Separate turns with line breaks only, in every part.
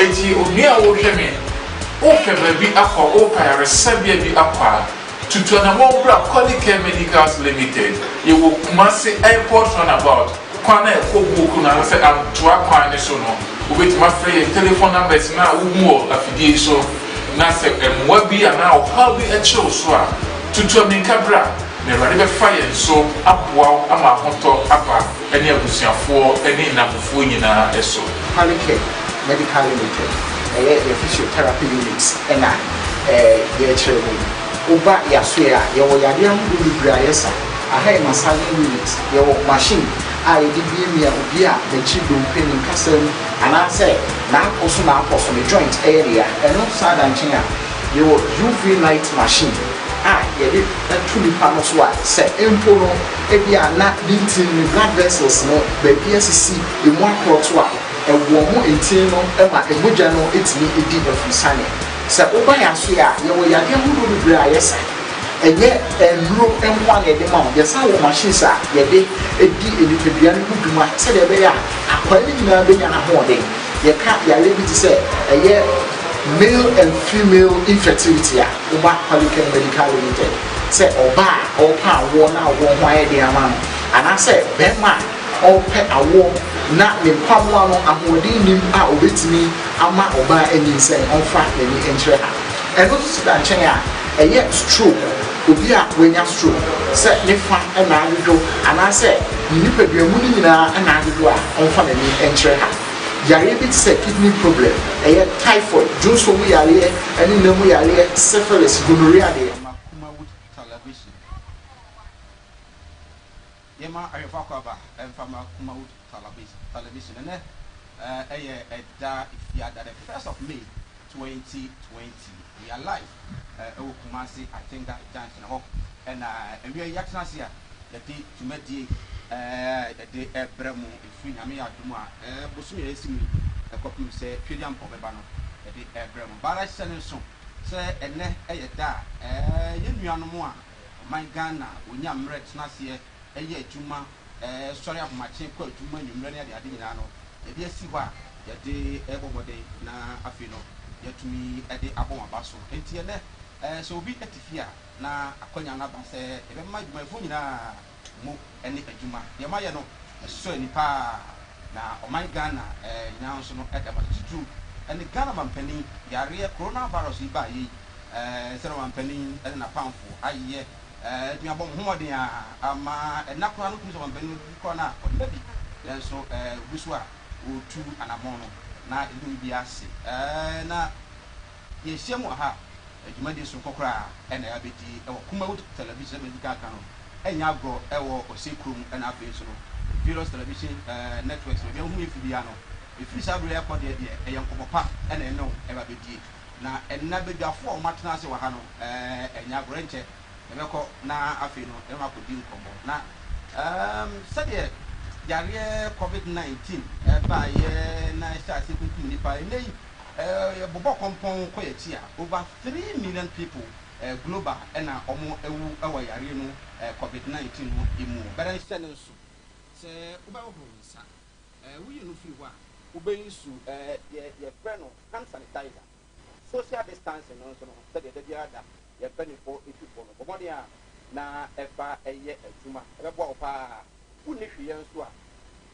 Enti onua a worehwɛ me, worepɛ baabi akɔ, worepɛ ayaresabea bi akɔ a, tutu anammɔn bra Qualicare Medicals Limited. Yɛwɔ Kumasi Airport Runabout, kwan a ɛkɔ Buoku no anaasɛ Antoa kwan no so no. Wobɛtumi afrɛ yɛn telephone numbers no a wohu wɔ afidie yi so, na sɛ mmoa bi anaa ɔhaw bi kyere wo so a, tutu ammirika bra, na Awurade bɛfa yɛn so aboa wo ama ahotɔ aba ne abusuafoɔ ne nnamfofoɔ nyinaa so.
Qualicare Medical Limited, ɛyɛ yɛn physiotherapy unit na yɛrekyerɛ mu yi. Woba yɛasoɛ a, yɛwɔ yadeɛ ahodoɔ bebree a yɛsa. Aha yɛ massaging unit, yɛwɔ machine a yɛde miamia obi a n'akyiri dompe, ne nkasa mu anaasɛ n'apɔ so n'apɔ so, ne joint yɛ ne ya. Ɛno saa da nkyɛn a, yɛwɔ UV light machine a yɛde to nipa no so a sɛ mpo no ebia na ne ntini, ne blood vessels no baabi asisi, emu akorɔto a, ɛwɔ mo ntini no ma mogya no tumi di afurusane. Sɛ woba yɛn asoɛ a, yɛwɔ yadeɛ ahodoɔ bebree a yɛsa. Ɛnyɛ nnuro nko ara na yɛde ma wo, yɛsan wɔ machines a yɛde di nipadua no ho dwuma sɛdeɛ ɛbɛyɛ a akwaa no nyinaa bɛnya n'ahoɔden. Yɛka yareɛ bi te sɛ ɛyɛ male and female infertility a, woba Qualicare Medical Limited sɛ ɔbaa a ɔrepɛ awoɔ na awoɔ ho ayɛ den ama no, anaasɛ barima a ɔrepɛ awoɔ na ne mpaboa no ahoɔden nnim a ɔbɛtumi ama ɔbaa anyinsɛn, ɔmfa n'ani nkyerɛ ha. Ɛno nso si da nkyɛn a, ɛyɛ stroke, obi a wanya stroke, sɛ ne fa na adwodwo anaasɛ ne nipadua mu no nyinaa na adwodwo a, ɔmfa n'ani nkyerɛ ha. Yareɛ bi te sɛ kidney problem, ɛyɛ typhoid, dwonsɔ mu yareɛ ne nna mu yareɛ, syphilis, gonorrhea deɛ.
Yɛma Kumawood Television. Yɛma ahwɛfo akwaaba mfa ma Kumawood Television. Ɛnɛ ɛyɛ ɛda Efiada, the 1st of May 2020. We are live ɛwɔ Kumasi Atenga Junction hɔ ɛna awia yi yɛatena ase a yɛde dwumadie yɛde ɛbrɛ mu ɛfiri Nyame yɛ adom a bosome a yɛsi mu yi ɛkɔpem sɛ Tweduampɔn bɛba no yɛde ɛbrɛ mu. Baara hyɛ ne nso sɛ ɛnɛ ɛyɛ da a yɛn nuanom a ɔman Ghana wɔnya mmerɛ tena aseɛ ɛyɛ adwuma, sɔre ahomakye kɔ adwuma nwummerɛ ne ade ade nyinaa no yɛde asi hɔ a yɛde ɛbɔ mmɔden na afei no yɛtumi ɛde abɔ wɔn aba so. Nti ɛnɛ sɛ obi te fie a na akɔnya no aba sɛ yɛbɛma adwumayɛfoɔ nyinaa mo ne adwuma deɛ mayɛ no ɛsɔ ani paa na ɔman Ghana nyinaa nso no ɛda ma titiriw ɛne Ghana mampanin yareɛ coronavirus yi baa yei sɛ mampanin ɛne n'apamfo ayɛ ɛtumi abɔ mo ho mmɔden a ama ɛna koraa no tumi sɛ mampanin bi koraa no a ɔnna bi nanso obi so a wɔretu anammɔn no na ɛde bi ase na yɛhyia mu wɔ ha. Dwumadie soronko koraa ɛna yɛabɛdi ɛwɔ Kumawood Television. Sɛ mɛdi kan no, ɛnyɛ agorɔ ɛwɔ ɔsɛ kurom ɛna afei nso no various television networks baabi a wohu yɛ firi biara no ɛfiri saa berɛ yɛkɔ deɛ ɛyɛ nkɔmmɔ pa ɛna ɛne wo ɛba bɛdie. Na ɛnna badwafoɔ a wɔatena ase wɔ ha no ɛnyɛ agorɔ, nkyɛ yɛbɛkɔ na afei no yɛbɛma akɔdi nkɔmmɔ. Na sɛdeɛ yareɛ COVID-19 ɛbaayɛ na ɛhyɛ ase kunkum nipa ɛnɛ yi yɛbobɔ kɔmpɔn kɔ yɛkyi a, over 3 million people global ɛna wɔn ɛwu ɛwɔ yareɛ no COVID-19 no emu. Bɛrɛ nhyɛ ne nso sɛ wobɛhohoro wo nsa, woyi no firi hɔ a wobɛyi su yɛ yɛfrɛ no hand sanitizer. Social distancing no nso no, sɛdeɛ da biara da yɛn mpanimfoɔ etu fo no, bɔ mmɔden a na ɛfa ɛyɛ adwuma, ɛbɛboa wo paa. Wonni hwee nso a,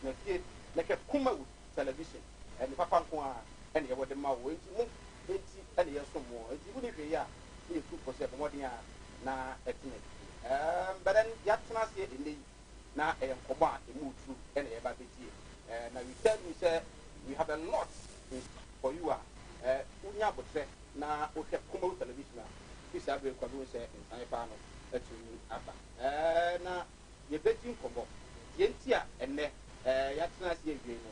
na fie na hwɛ Kumawood Television. Ɛne papa nko a ɛna yɛwɔ de ma wo, nti mo nti ɛna yɛsom mo, nti wonni hwee a ne yɛtu fo sɛ bɔ mmɔden a na ɛtena fie. Bɛdɛn yɛatena aseɛ ɛnnɛ yi na ɛyɛ nkɔmmɔ a ɛmu turu ɛna yɛba bɛtie na we tell you sɛ we have a lot in for you a wonya abotire na wohwɛ Kumawood Television a fi saa bere kɔ bi sɛ nsan paa no atumi aba na yɛbɛdi nkɔmmɔ. Deɛ nti a ɛnnɛ yɛatena ase awie no,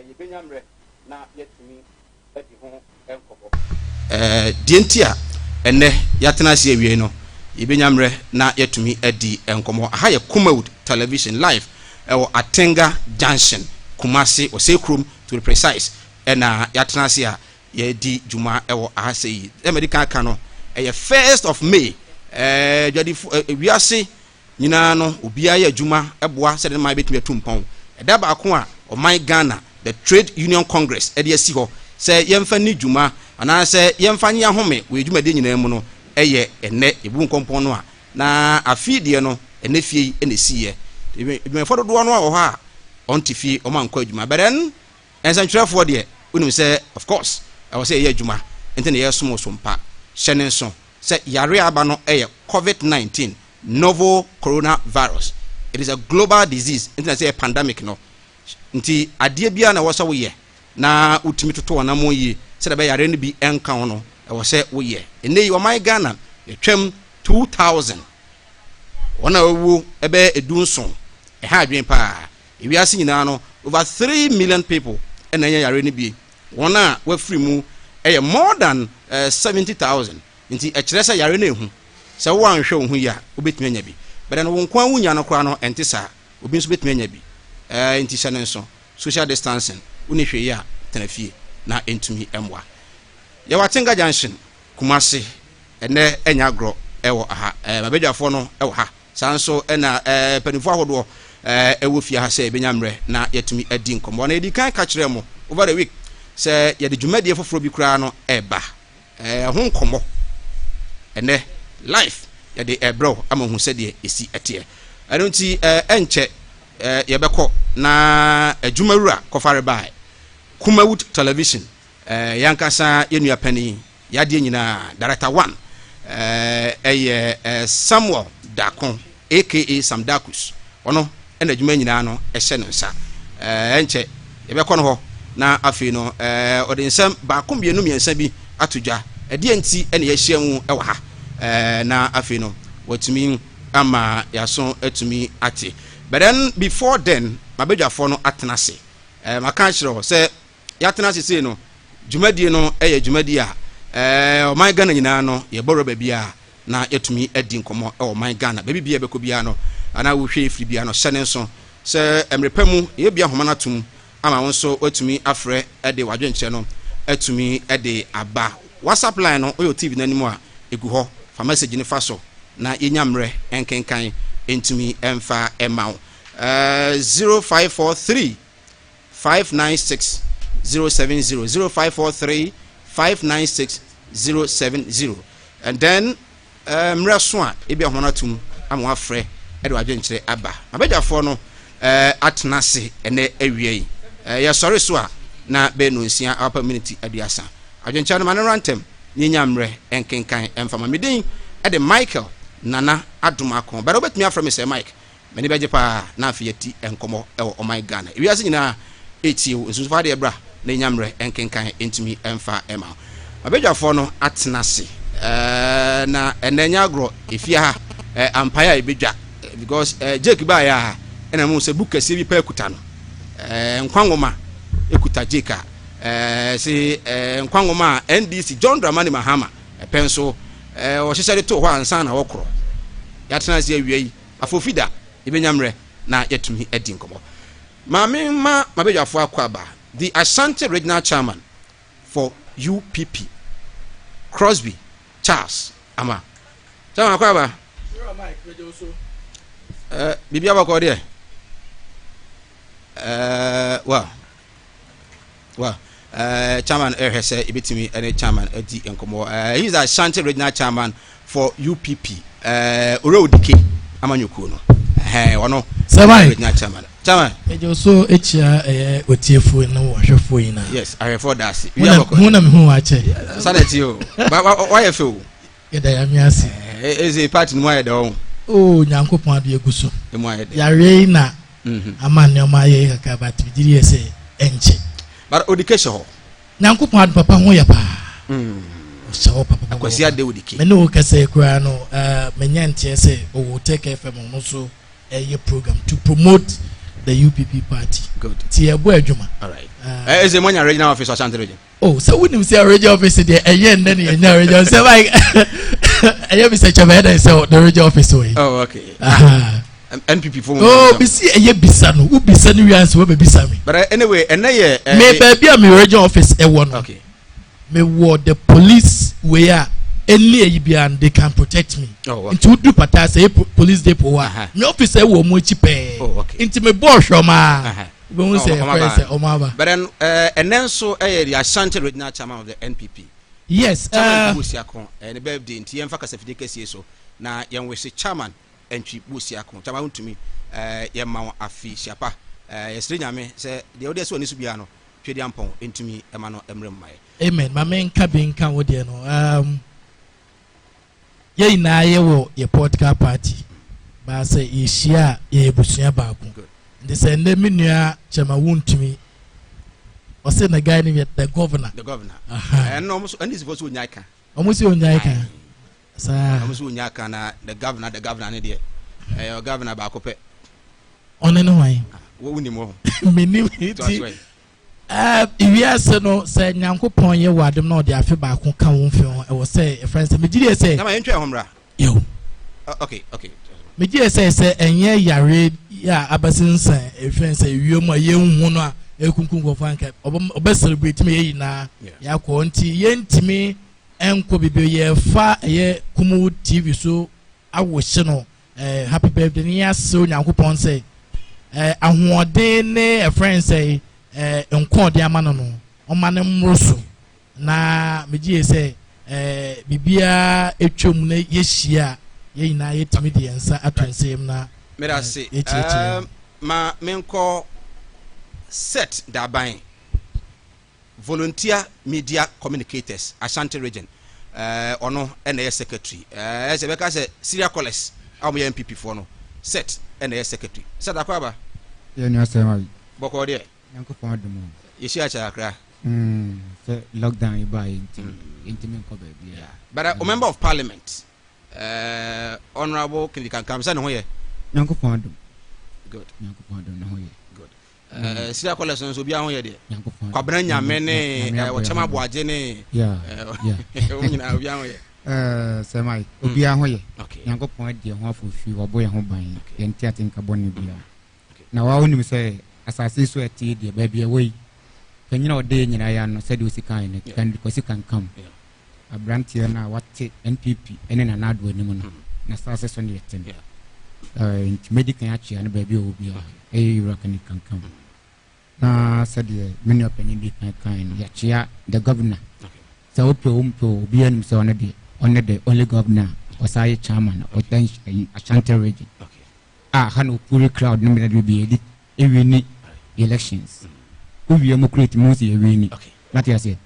yɛbɛnya mmerɛ na yɛatumi adi ho nkɔmmɔ. Deɛ nti a ɛnnɛ yɛatena ase awie no, yɛbɛnya mmerɛ na yɛatumi adi nkɔmmɔ. Aha yɛ Kumawood Television, live ɛwɔ Atenga Junction, Kumase, Ɔsɛ kurom to be precise, ɛna yɛatena ase a yɛdi dwuma ɛwɔ aha sɛ yi. Ɛmɛdi kan ka no, ɛyɛ 1st of May. Dwadifo wiase nyinaa no, obiara yɛ adwuma ɛboa sɛdeɛ ne man bɛtumi atu mpɔn. Ɛda baako a ɔman Ghana The Trade Union Congress de asi hɔ sɛ yɛmfa nni dwuma anaasɛ yɛmfa nye ahome wɔ yɛn dwumadie nyinaa mu no yɛ ɛnnɛ. Yɛbu nkɔmpɔn no a, na afe yi deɛ no, ɛnnɛ fie yi na ɛsiiɛ. Adwumayɛfoɔ dodoɔ no ara wɔ hɔ a wɔnte fie, wɔankɔ adwuma. But then, nsɛntwerɛfoɔ deɛ, wonim sɛ of course, ɛwɔ sɛ yɛyɛ adwuma nti na yɛresom wo so mpa. Hyɛ no nso sɛ yareɛ a aba no yɛ Covid 19, novel coronavirus. It is a global disease nti na ɛsɛ yɛ pandemic no. Nti adeɛ biara na ɛwɔ sɛ woyɛ na wotumi toto w'anammɔn yie sɛdeɛ ɛbɛyɛ yareɛ no bi nka wo no, ɛwɔ sɛ woyɛ. Ɛnnɛ yi ɔman Ghana yɛtwam 2000, wɔn a wɔawuo ɛbɛyɛ 17, ɛha adwene paa. Ewiase nyinaa no over 3 million people na anya yareɛ no bi, wɔn a wɔafiri mu yɛ more than 70,000. Nti ɛkyerɛ sɛ yareɛ no ɛhu, sɛ woanhwɛ wo ho yie a wobɛtumi anya bi. But then wo nko ara wonya no koraa no ɛnte saa. Obi nso bɛtumi anya bi. Ɛɛ nti hyɛ no nso, social distancing, wonni hwee yɛ a, tena fie na ɛntumi mmoa. Yɛwɔ Atenga Junction, Kumasi, ɛnnɛ ɛnyɛ agorɔ ɛwɔ ha. Ɛɛ m'abadwafoɔ no ɛwɔ ha, saa nso ɛna ɛɛ mpanimfoɔ ahodoɔ ɛɛ ɛwɔ fie ha sɛ yɛbɛnya mmerɛ na yɛatumi adi nkɔmmɔ. Na yɛdi kan ka kyerɛɛ mo over the week sɛ yɛde dwumadie foforɔ bi koraa no ɛreba. Ɛho nkɔmmɔ ɛnɛ life yɛde ɛbrɛ wo ama hu sɛdeɛ ɛsi ɛteɛ. Ɛno nti ɛnkyɛ yɛbɛkɔ na adwumawura kɔfare bae Kumawood Television yɛankasa yɛn nua panin yadeɛ nyinaa Director One ɛyɛ Samuel Darko aka Sam Darkus, ɔno na adwuma nyinaa no hyɛ ne nsa. Ɛnkyɛ yɛbɛkɔ no hɔ na afei no ɔde nsɛm baako mmienu mmiɛnsa bi ato dwa. Ɛdeɛn nti na yɛahyia mu wɔ ha? Na afei no watumi ama yɛaso atumi ate. But then before then, m'abadwafoɔ no atena ase. Maka akyerɛ wo sɛ yɛatena ase sei no, dwumadie no yɛ dwumadie a ɔman Ghana nyinaa no yɛbɔ wura baabiara na yɛatumi adi nkɔmmɔ wɔ ɔman Ghana baabi biara yɛbɛkɔ biara no anaa wohwɛ yɛ firi biara no hyɛ ne nso sɛ mmerɛ pa mu yɛbɛbue ahoma no atom ama wo nso woatumi afrɛ de w'adwenkyerɛ no atumi de aba. WhatsApp line no woyɛ TV no anim a ɛgu hɔ fa message no fa so na yɛnya mmerɛ nkenkan ntumi mfa mma wo. 0543 596 070 0543 596 070 and then eh, mmerɛ so a ebi ahoma no atum ama wafrɛ de wadwenkyerɛ aba. Mabadwafoɔ no eh, atena ase ɛnɛ awia yi eh, yɛsɔre so a na bɛyɛ nonsia awapa miniti 30. Adwenkyerɛ no ma no mmra ntɛm na yɛnya mmerɛ nkenkan ɛmfa ma. Me din de Michael Nana Adomako, but wobɛtumi afrɛ me Sir Mike. M'ani bɛgye paa na afei yɛati nkɔmmɔ wɔ ɔman Ghana. Ewiase nyinaa retie wo. Nsunsu fa adeɛ bra na yɛnya mmerɛ nkenkan ntumi mfa mma wo. M'abadwafoɔ no atena ase na ɛnnɛ nyɛ agorɔ. Efie ha ampaeɛ a yɛbɛdwa because Jake baeɛ a ɛna mehu sɛ book kɛseɛ bi paa kuta no. Nkwa nwoma kuta Jake a se nkwa nwoma a NDC John Dramani Mahama pɛ nso ɔhyehyɛ de too hɔ ansa na wɔkorɔ. Yɛatena ase awia yi. Afofi da, yɛbɛnya mmerɛ na yɛatumi adi nkɔmmɔ. Maame mma m'abadwafoɔ akwaaba, the Ashanti Regional Chairman for UPP, Crosby Charles Ama. Chairman akwaaba. Eh, biribi abɔkɔ deɛ. Eh, well. Well, chairman ɛhwɛ sɛ ebetumi ɛne chairman adi nkɔmɔ. He is the Ashanti regional chairman for UPP. Owura Odike amanyɔkuo no. Ɛhɛn ɔno.
Sɛbai.
Regional chairman. Chairman.
Ɛgye so ekyia ɛyɛ otiefoɔ ne wɔhwɛfoɔ nyinaa.
Yes, ahwɛfoɔ da ase.
Hu na mehu wakyɛ.
Sanni ti o. Ba wa wayɛ fɛ o.
Yɛda Nyame ase.
Eze party no mu ayɛ dɛ ɔho.
Oh Nyankopɔn ade egu so.
Emu ayɛ dɛ.
Yareɛ yi na ama nneɛma ayɛ kakra but megye di yɛ sɛ ɛnkyɛ.
But Odike hyɛ hɔ.
Nyankopɔn ade papa ho yɛ paa. Ɔhyɛ hɔ papa papa.
Akwasi Ade Odike.
Me ne wo kasa yi koraa no manya nteɛ sɛ ɔwɔ Tech FM ɔno nso ɛyɛ program to promote the UPP party.
Good.
Ti yɛbɔ adwuma.
All right. Eze mo anya regional office Ashanti region.
Oh, sɛ wonim sɛ region office deɛ ɛyɛ nnɛ ne yɛnya region sɛ like ɛyɛ mi sɛ kyɛ bɛyɛ dɛn sɛ the region office wɔ yi.
Oh, okay. Ah, NPP fo.
Oh, bisi ɛyɛ bisa no, wo bisa no wiase wo bɛ bisa mi.
But anyway, ɛnɛ yɛ.
Me baabi a mi region office ɛwɔ no.
Okay.
Me wɔ the police wei a ɛni ɛyi biara no they can protect me.
Oh, okay.
Nti wodu pata sɛ ɛyɛ police depot hɔ a, mi office ɛwɔ ɔmo akyi pɛɛ.
Oh, okay.
Nti me bɔ ɔhwɛ ɔmo a. Wobɛhu sɛ ɛfrɛ sɛ ɔmo aba.
But then ɛnɛ nso ɛyɛ the Ashanti Regional Chairman of the NPP.
Yes.
Chairman Boasiako, ne birthday nti yɛmfa kasafidie kɛseɛ so na yɛn wese Chairman Antwi Boasiako. Chairman, wontumi yɛma wo afi hyiapa. Yɛsrɛ Nyame sɛ deɛ wode asi w'ani so biara no, Tweduampɔn ntumi ɛma no mmerɛ mu ma yɛ.
Amen. Ma menka bi nka wo deɛ no. Yɛn nyinaa yɛwɔ yɛ political party, baa sɛ yɛhyia a, yɛyɛ busua baako. Nti sɛ nnɛ me nua Chairman Wontumi ɔsɛ na guy no yɛ the governor.
The governor. Ɛno ɔmo so NDC fo so onyaa ka.
Ɔmo si onyaa ka saa.
Ɔmo so onyaa ka na the governor, the governor ne deɛ ɛyɛ governor baako pɛ.
Ɔne ne hwan?
Wo wunim wɔ ho.
Menim. Nti wiase no, sɛ Nyankopɔn yɛ wɔ adom na ɔde afe baako ka wo mfe ho, ɛwɔ sɛ ɛfrɛ sɛ megye deɛ sɛ
Nama yɛntwa ɛho mmra.
Yo.
Okay.
Megye deɛ sɛ ɛnyɛ yare a abɛsensan ɛfrɛ sɛ wiem a yɛnhu no a ɛkunkum nkurɔfoɔ anka ɔbɛ celebrate ma yɛ nyinaa yɛakɔ. Nti yɛntumi ɛnkɔ bibi, yɛfa ɛyɛ Kumawood TV so awohye no happy birthday ne yɛasɛ Onyankopɔn sɛ ahoɔden ne ɛfrɛ sɛ nkɔɔde ama no, ɔma no mmoro so. Na megye yɛ sɛ biribiara atwam na yɛhyia a, yɛn nyinaa yɛtumi de yɛn nsa ato nsɛm na
Meda ase.
Yɛkyerɛkyerɛ.
Ma menkɔ Set Daban, Volunteer Media Communicators Ashanti Region, ɔno ɛna ɛyɛ secretary. Ɛsɛ bɛka sɛ serial callers a wɔyɛ NPP foɔ no, Set ɛna ɛyɛ secretary. Set, akɔ aba.
Yɛ nua sɛm ayi.
Bɔkɔɔ deɛ?
Nyankopɔn adom o.
Yɛhyia kyɛ kakra.
Sɛ lockdown yi baa yɛ nti, yɛntumi nkɔ baabiara.
But a member of parliament, Honourable Kennedy Kankam, sɛ ne ho yɛ?
Nyankopɔn adom.
Good.
Nyankopɔn adom, ne ho yɛ.
Good. Serial callers no nso, obiara ho yɛ deɛ?
Nyankopɔn.
Kwabena Nyame ne
Nyame abɔ
Ɔkyɛm
yɛn ho ban.
Aboagye ne wɔn nyinaa, obiara ho yɛ?
Sɛ Mike, obiara ho yɛ.
Okay.
Nyankopɔn adi yɛn ho afofi, wabɔ yɛn ho ban. Yɛnte ate nka bɔne biara. Na waa wonim sɛ asase yi so ɛte yi deɛ, baabi a ɛwɔ yi, panyin a ɔde yɛn nyinaa yɛ ano sɛdeɛ osi kan no, Kennedy Kwasi Kankam. Aberanteɛ no a wate NPP ne Nana Addo anim no, n'asase so ne yɛte no. Nti mɛdi kan akyea no baabi a ɔwɔ biara, ɛyɛ Yewura Kennedy Kankam. Na sɛdeɛ me nua panyin di kan kan no, yɛakyea the governor. Sɛ wopɛ o mpɛ o, obiara nim sɛ ɔno deɛ, ɔne the only governor a ɔsan yɛ chairman a ɔda Ashanti Region. A ha na opuri crowd no mmerɛ bebree yɛde ewini elections. Wowie mu kura etimi ho sɛ yɛwini. Wate aseɛ?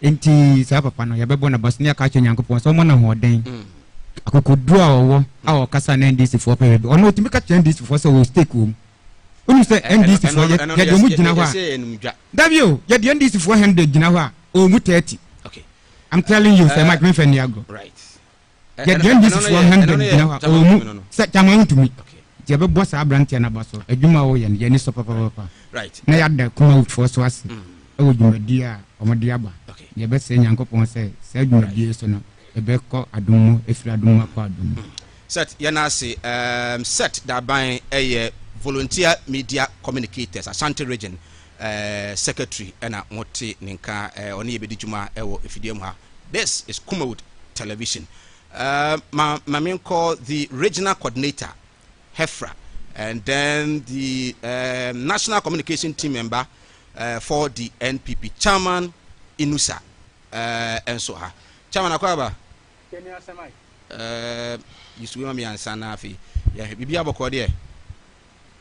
Nti saa papa no, yɛbɛbɔ n'aba so ne yɛaka akyerɛ Nyankopɔn sɛ ɔmmɔ no ahoɔden. Akokoduro a ɔwɔ a ɔkasa na NDC foɔ pɛ baabi. Ɔno otumi ka kyerɛ NDC foɔ sɛ ɔwɔ stake wɔ mu. Wonim sɛ NDC foɔ yɛde ɔmo gyina hɔ a. Dabi o, yɛde NDC foɔ 100 gyina hɔ a, ɔwɔ mu 30. I'm telling you, sɛ Mike memfa nni agorɔ. Yɛde NDC foɔ 100 gyina hɔ a, ɔwɔ mu sɛ Chairman ntumi. Nti yɛbɛbɔ saa aberanteɛ no aba so. Adwuma a ɔyɛ no, yɛn ani sɔ papapapa. Na yɛada Kumawoodfoɔ so ase ɛwɔ dwumadie a wɔde aba. Na yɛbɛsrɛ Nyankopɔn sɛ saa dwumadie yi so no, ɛbɛkɔ adom mu, ɛfiri adom mu akɔ adom mu.
Set, yɛn ase. Set Daban ɛyɛ Volunteer Media Communicators Ashanti Region secretary ɛna mote ne nka, ɔne yɛ bɛdi dwuma ɛwɔ efidie mu ha. This is Kumawood Television. Ma menkɔ the regional coordinator Hefra and then the national communication team member for the NPP, Chairman Inusa, nso ha. Chairman, akɔ aba. Yisu ma mi ansa na afei yɛhwɛ biribi abɔkɔ deɛ.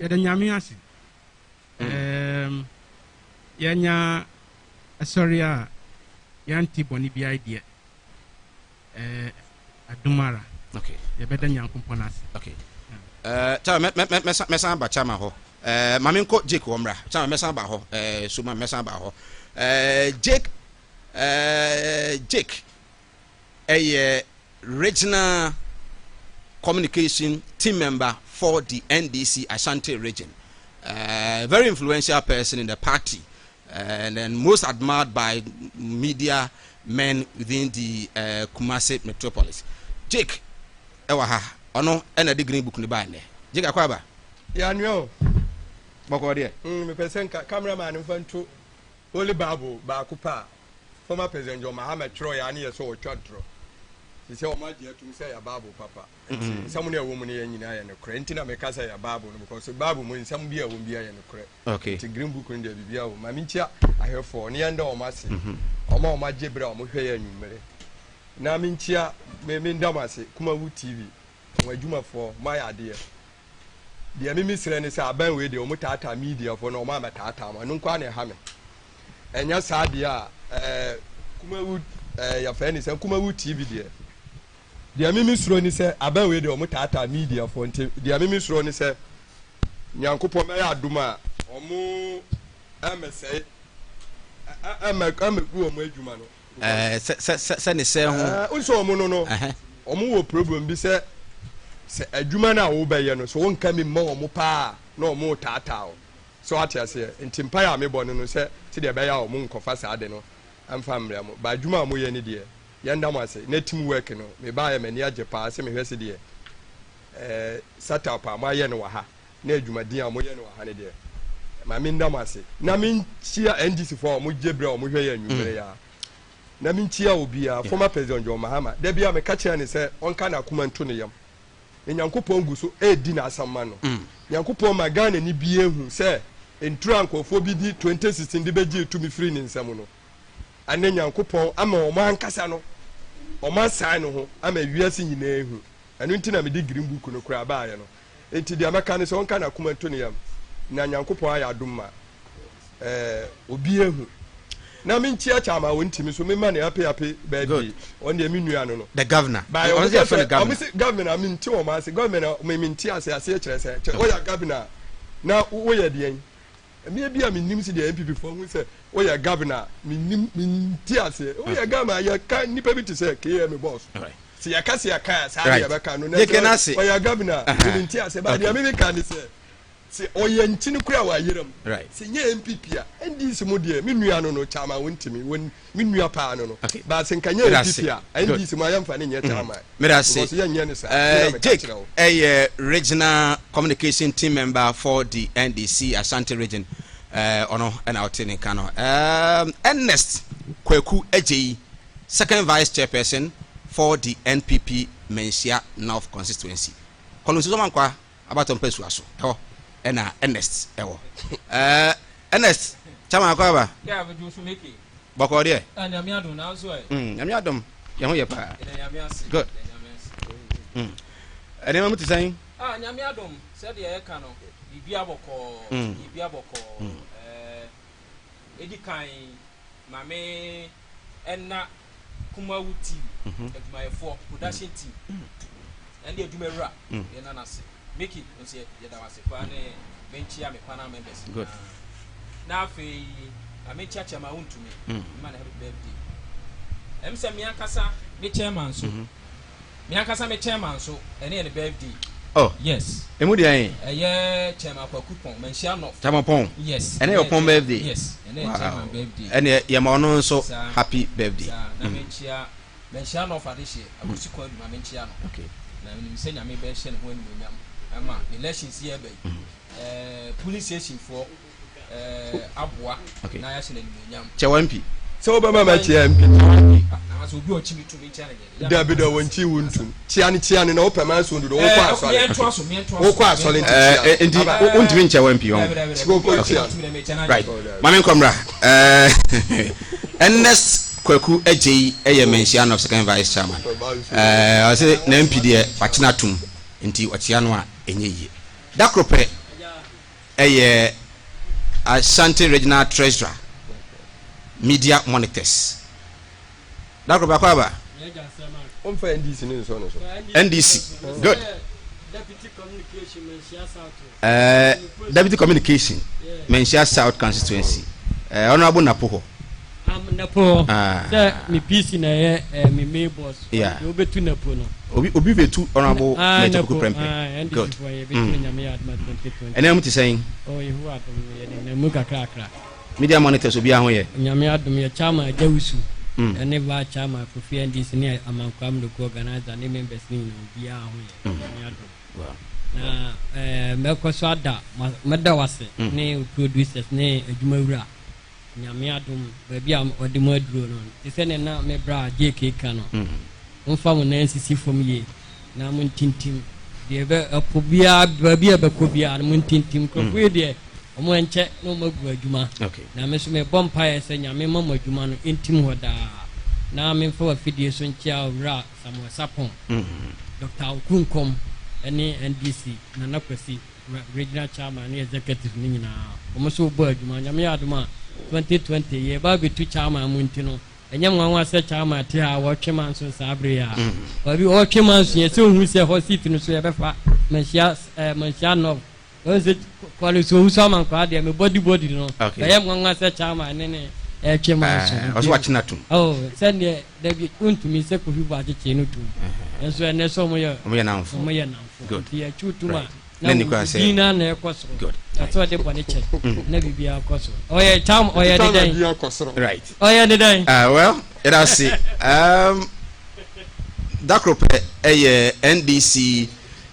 Yɛda Nyame ase. Yɛnya ɛsɔre a yɛante bɔne biara deɛ, adom ara. Yɛbɛda Nyankopɔn ase.
Okay. Chairman, mɛsan ba chairman hɔ. Ma menkɔ Jake wɔ mmra. Chairman, mɛsan ba hɔ. So ma mɛsan ba hɔ. Jake ɛyɛ regional communication team member for the NDC Ashanti Region. Very influential person in the party and then most admired by media men within the Kumasi metropolis. Jake, ɛwɔ ha, ɔno ɛna de green book ne baa nnɛ. Jake, akɔ aba.
Yɛanoa o.
Bɔkɔɔ deɛ?
Mepɛ sɛ nka cameraman mfa nto Holy Bible baako pɛ a former President John Mahama twerɛ yɛ a ne yɛ sɛ ɔtwa ntorɔ. Te sɛ wɔn agye atum sɛ ɛyɛ Bible papa. Nti nsɛm no a ɛwɔ mu no yɛ nyinaa yɛ nokorɛ. Nti na meka sɛ ɛyɛ Bible no because Bible mu nsɛm bi a ɛwɔ mu biara yɛ nokorɛ.
Okay.
Nti Green Book no deɛ biribiara wɔ mu. Ma menkyia ahwɛfoɔ ne yɛnda wɔn ase. Wɔn a wɔn agye berɛ a wɔhwɛ yɛn anwummere. Na menkyia, me menda mo ase, Kumawu TV, mo adwumafoɔ, moayɛ adeɛ. Deɛ me mesrɛ ne sɛ aban wei deɛ wɔn taataa mediafoɔ na wɔn amɛtaataa mo. Ɛno nko ara na ɛha me. Ɛnyɛ saa deɛ a ɛɛ Kumawu ɛɛ yɛfrɛ ne sɛ Kumawu TV deɛ. Deɛ me mesuro ne sɛ aban wei deɛ wɔn taataa mediafoɔ nti deɛ me mesuro ne sɛ Nyankopɔn bɛyɛ adom a wɔn ɛmɛsɛe ɛmɛ ɛmɛgu wɔn adwuma no.
Ɛɛ sɛ sɛ sɛ sɛ ne sɛ ho.
Ɛɛ n sɛ wɔn no no wɔn wɔ problem bi sɛ sɛ adwuma no a wobɛyɛ no sɛ wɔnka mi mma wɔn paa na wɔn retaataa wo so ate aseɛ nti mpaeɛ a mebɔ no no sɛ sɛdeɛ ɛbɛyɛ a wɔn nkɔfa saa ade no mfa mmrɛ mo ba adwuma a moyɛ no deɛ yɛnda mo ase na team work no mebaeɛ m'ani agye paa sɛ mehwɛ sɛdeɛ ɛɛ setup a moayɛ no wɔ ha na adwumaden a moyɛ no wɔ ha no deɛ, ma menda mo ase. Na menkyia NDC foɔ a wɔgye berɛ a wɔhwɛ yɛn anwummerɛ yi ara. Na menkyia obiara, former President John Mahama. Da biara meka kyerɛ no sɛ ɔnka n'akoma nto ne yam. Na Nyankopɔn gu so redi n'asɛm ma no. Nyankopɔn ma Ghanani biara hu sɛ nturo a nkurɔfoɔ bi de 2016 de bɛgyee tumi firii ne nsam no, ɛnnɛ Nyankopɔn ama wɔn ankasa no, wɔasan ne ho ama wiase nyinaa ahu. Ɛno nti na mede Green Book no koraa baeɛ no. Enti deɛ mɛka ne sɛ ɔnka n'akoma nto ne yam na Nyankopɔn ayɛ adom ma eh, obi ahu. Na menkyia Kyama a ɔntimi so mema no happy happy birthday. Ɔno deɛ me nua no no.
The governor.
By
Ɔno
ɔmo
sɛ
ka
yɛfrɛ no
sɛ
governor.
ɔmo se governor mente wɔn ase governor me mente ase aseɛ kyerɛ sɛ kyɛ woyɛ governor na woyɛ deɛn? Mmea bi a mennim se deɛ NPP foɔ hu sɛ woyɛ governor a mennim mente aseɛ woyɛ governor a yɛka nnipa bi te sɛ KM boss se yɛka se yɛka a saa ne yɛbɛka no na sɛ ɔyɛ governor a me mente aseɛ ba deɛ me meka ne sɛ se ɔyɛ nkyene kura wɔ ayeram se nyɛ NPP a NDC mo deɛ me nua no no kyama wontimi wɔn Me nua paa no no.
Okay.
But sɛ nka nyɛ NPP a, NDC mu a yɛmfa no nyɛ chairman.
Meda ase.
Because yɛnyɛ no saa. Me na meka
Jake
kyerɛ wo.
ɛyɛ regional communication team member for the NDC Ashanti region. Ɔno ɛna ɔte ne nka no. Ernest Kwaku Adjei, second vice chairperson for the NPP Manhyia North constituency. Kɔlɔnsi Sɔmankwa Abatɔ mpasua so ɛhɔ ɛna Ernest ɛwɔ. Ɛɛ Ernest chairman akɔ aba.
Yeah, but you make it.
Bɔkɔɔ deɛ.
Ah, nyame adom na nso ɛ.
Nyame adom yɛn ho yɛ paa.
Yɛda nyame ase.
Good.
Yɛda nyame ase.
Nneɛma mu te sɛn?
Ah, nyame adom sɛdeɛ yɛka no biribi abɔkɔɔ. Biribi abɔkɔɔ. Ɛɛ edi kan ma me ɛna Kumawu TV adwumayɛfoɔ, production team, ɛne adwumawura, yɛn nan ase. Mickey nso yɛda wo ase paa ne menkyia me panel members
Good.
nyinaa. Na afei ma menkyia chairman wontumi mma no happy birthday. Ɛm sɛ me ankasa me chairman nso, me ankasa me chairman nso ɛne yɛ ne birthday.
Oh.
Yes.
Emu deɛ ɛn?
Ɛyɛ chairman Kwaku Pɔn, Manhyia North.
Chairman Pɔn.
Yes.
Ɛne yɛ Pɔn birthday.
Yes. Ɛne yɛ chairman birthday.
Ɛne yɛ ma ɔno nso happy birthday.
Saa na menkyia Manhyia North adehyeɛ Akwasi Kwadu ma menkyia no.
Okay.
Na menim sɛ Nyame bɛhyɛ ne ho animuonyam ɛma ne elections yi ɛba yi. Ɛɛ polling station foɔ ɛɛ aboa na yɛahyɛ no animuonyam.
Kyɛ wɔ MP.
Sɛ wobɛma makyia MP.
Anaasɛ obi a ɔkyi me tumi nkyia no nyɛ.
Dabi da wɔnkyi wo ntum. Kyia no kyia no na wopɛ ma nso dodo wokɔ asɔre. Wokɔ asɔre nti kyia no.
Nti wontumi nkyɛ wɔ MP wɔn.
Okay.
Right. Maame nkɔmra. Ernest Kwaku Agyei yɛ Manhyia North Second Vice Chairman. Ɔsɛ na MP deɛ wakyena atom nti ɔkyea no a ɛnyɛ yie. Da koro pɛ yɛ Ashanti Regional Treasurer, Media Monitors. Da koro baako aba.
Ɔmfa NDC ne nsɔ no so.
NDC, good. Uh, Deputy Communication, Manhyia South Constituency. Honorable Napo hɔ.
Napo hɔ.
Ah.
Sɛ me PC na ɛyɛ eh, me main boss.
Yeah.
Deɛ wobɛtu Napo no.
Obi obi bɛtu Honorable
Ah,
Mate
Napo.
Kuku Prempeh.
Ah, NDC
Good.
foɔ yɛbɛtu no Nyame yɛ adom a 2020.
Ɛnɛ mu te sɛn?
Oh, Yehowa adom no yɛde nam mu kakrakra.
Media monitors obiara ho yɛ?
Nyame adom yɛ chairman Agya Wusu ɛne vice chairman Kofi NDC ne Amankwaa Mloku organizer ne members ne nyinaa obiara ho yɛ. Nyame adom. Na eh, mɛkɔ so ada mɛda wase ne producers ne adwumawura. Nyame adom baabi a ɔde mo aduro no te sɛ ne na me bra JK ka no. Momfa mo nan nsisi fam yie na montintim. Deɛ ɛbɛ ɛpo biara baabi a ɛbɛkɔ biara no montintim. Nkurɔfoɔ yi deɛ wɔn ɛnkyɛ na wɔn agu adwuma. Na me nso mebɔ mpaeɛ sɛ Nyame mma mo adwuma no ntim hɔ daa. Na memfa w'afidie so nkyea Owura Samuel Sarpong, Doctor Okunkom ne NDC Nana Kwasi Regional Chairman ne Executive no nyinaa. Wɔn nso wɔbɔ adwuma. Nyame yɛ adom a 2020 yɛreba abɛtu Chairman mu nti no Ɛnyɛ nwanwa sɛ Chairman te ha a wɔtwe manso saa bere yi a. Baabi wɔtwe manso yɛ sɛ ohu sɛ hɔ seat no so yɛbɛfa Manhyia eh, Manhyia North. Wɔn sɛ Collins Owusu Amankwaa deɛ me body body no. Bɛyɛ nwanwa sɛ Chairman ne ne ɛtwe manso.
Eh, ɔsɛ wakye no atum.
Oh, sɛdeɛ dabi wontumi sɛ Kofi Boakye kyee no tum. Nso ɛnɛ sɛ wɔyɛ
wɔyɛ namfo.
Wɔyɛ namfo.
Good.
Nti yɛtwe tum a.
Na ni kwan sɛ
din na na ɛkɔ soro.
Good.
Na sɛ ɔde bɔne kyɛ na biribiara kɔ so. Ɔyɛ tam ɔyɛ ne dɛn?
Right.
Ɔyɛ ne dɛn?
Uh, well, yɛda ase. Um, dakoro pɛ ɛyɛ NDC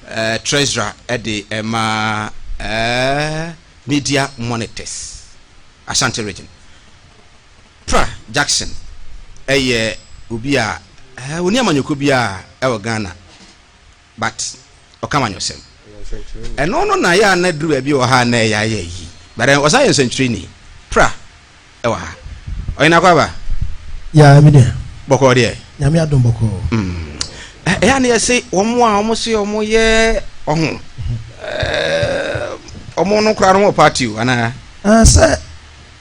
uh, treasurer ɛde ɛma uh, media monitors Ashanti region. Pra Jackson ɛyɛ obi a uh, ɔni amanyɔkuo biara ɛwɔ Ghana. But ɔka amanyɔsɛm. Ɛno no na yɛ a na duru baabi wɔ ha a na ɛyɛ ayɛ yi. But then ɔsan yɛ nsɛntwerɛni. Pra ɛwɔ ha. Ɔyɛ akɔ aba.
Yeah, me deɛ.
Bɔkɔɔ deɛ.
Nyame adom bɔkɔɔ.
Mm. Ɛyɛ a na yɛse wɔn a wɔn se wɔn yɛ ɔho. Wɔn no koraa no wɔ party o anaa?
Ah, sɛ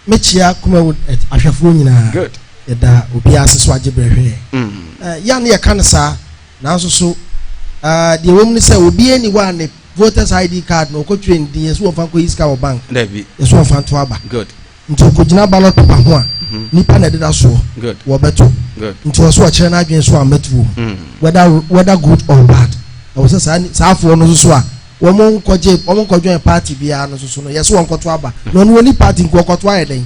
mekyia Kumawood ahwɛfoɔ nyinaa.
Good.
Yɛda obiara ase so agye berɛ hwɛ yɛn. Mm. Yɛ a na yɛka no saa. Nanso so deɛ ɛwɔ mu ne sɛ obiara nni hɔ a ne voters ID card no ɔkɔtwerɛ ne din yɛsɛ wɔmfa nkɔyi sika wɔ bank,
Dabi.
yɛsɛ wɔmfa nto aba.
Good.
Nti ɔkɔgyina ballot paper ho a, nipa na ɛdeda soɔ,
Good.
wɔbɛto.
Good.
Nti ɔsɛ ɔkyerɛ n'adwene so a mɛto wɔ mu, whether whether good or bad. Ɛwɔ sɛ saa saafoɔ no nso so a wɔn nkɔgye wɔn nkɔjoin party biara no nso so no yɛsɛ wɔn nkɔto aba. Na ɔno ɔni party nko ɔkɔto ayɛ dɛn?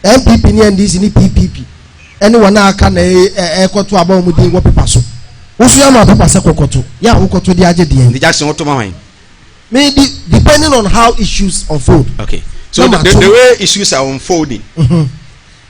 NPP ne NDC ne PPP ne wɔn a aka na ɛrekɔto aba wɔn din wɔ pepa so. Woso yɛ ama pepa sɛ kɔkɔto. Yɛ a wokɔto de agye deɛn?
Nti Jackson woto ma hwan?
Me di depending on how issues unfold.
Okay. So the, the, the way issues are unfolding.
Mm -hmm.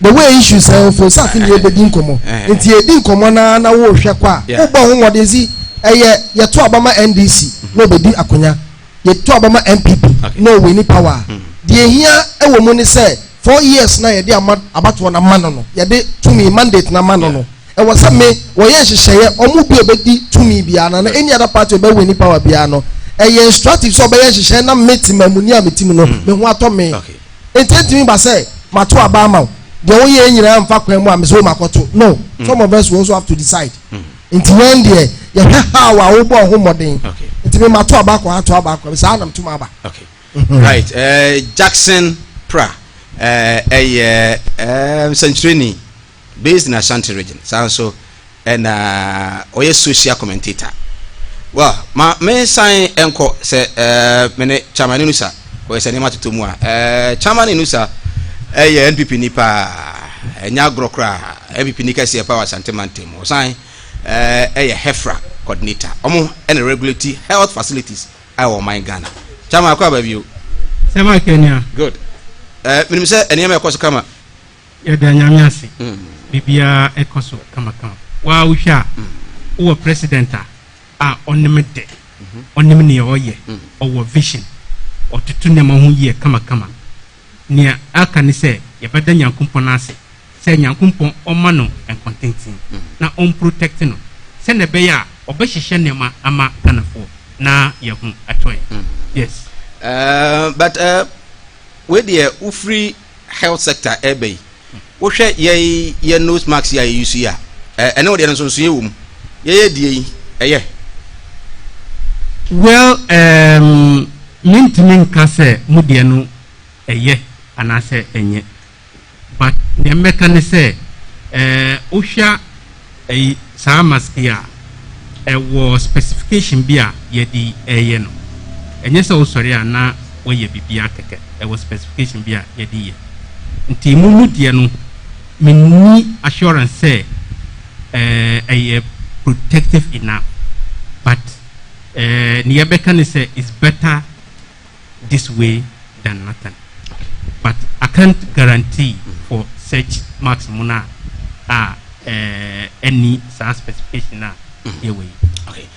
The way issues are unfold sɛ afi ne yɛbɛdi nkɔmmɔ. Eh. Nti yɛdi nkɔmmɔ naa na wohwɛ kɔ a wobɔ ho mmɔden si ɛyɛ yɛto aba ma NDC na ɔbɛdi akonya. Yɛto aba ma NPP na ɔwini power a, deɛ ɛhia wɔ mu ne sɛ 4 years na yɛde ama abatoɔ no ama no no, yɛde tumi mandate no ama no no, ɛwɔ sɛ me wɔyɛ nhyehyɛeɛ ɔmo bi a ɔbɛdi tumi biara no anaa any other party a ɔbɛwini power biara no, ɛyɛ instructive sɛ ɔbɛyɛ nhyehyɛeɛ na me temamuni a mete mu no me ho atɔ me. Enti ɛntumi ba sɛ mato aba ama wo, deɛ woyɛɛ nyinaa mfa kwan mu a mesɛ o makɔto. No, some of us we also have to decide. Nti yɛn deɛ yɛhwɛ how a wobɔɔ ho mmɔden. Nti me mato aba akɔ ha to aba akɔ saa na meto m'aba.
Okay. Right. Jackson Pra ɛyɛ nsɛnkyerɛni based in Ashanti region. Saa nso ɛna ɔyɛ social commentator. Well, ma me nsan nkɔ sɛ me ne Chairman Inusa kɔyɛ sɛ nneɛma totɔ mu a. Chairman Inusa ɛyɛ NPP ni paa, ɛnyɛ agorɔ koraa. NPP ni kɛseɛ paa wɔ Asante mantam mu. Ɔsan ɛyɛ HEFRA coordinator. Ɔmo ɛna regulate health facilities a ɛwɔ ɔman Ghana. Chairman akɔ aba bio.
Sɛ ma kɛ
Good. Menim sɛ nneɛma ɛkɔ so kama.
Yɛda Nyame ase, biribiara ɛkɔ so kamakama. Waa wohwɛ a, wowɔ president a a ɔnim de, ɔnim nea ɔyɛ, ɔwɔ vision, ɔtoto nneɛma ho yie kamakama. Nea aka ne sɛ yɛbɛda Nyankopɔn ase sɛ Nyankopɔn ɔma no nkɔntenten na ɔmprotect no sɛnea ɛbɛyɛ a ɔbɛhyehyɛ nneɛma ama Ghanafoɔ na yɛn ho atɔ yɛn. Yes.
But wei deɛ wofiri health sector ɛreba yi, wohwɛ yɛ yɛ nose mask yi a yɛ use yi a, ɛne wo deɛ no nsonsonoeɛ wɔ mu. Yɛyɛ deɛ yi, ɛyɛ?
Well, mentumi nka sɛ mo deɛ no ɛyɛ anaasɛ ɛnyɛ. But nea mɛka ne sɛ, wohwɛ ɛyi saa mask yi a, ɛwɔ specification bi a yɛde ɛyɛ no. Ɛnyɛ sɛ wosɔre a na wɔyɛ biribiara kɛkɛ. Ɛwɔ specification bi a yɛde yɛ. Nti mo mu deɛ no, menni assurance sɛ ɛyɛ protective enough. But nea yɛbɛka ne sɛ it's better this way than nothing. But I can't guarantee for such mask mu no a. Ɛnni saa specification a yɛwɔ yi.
Okay.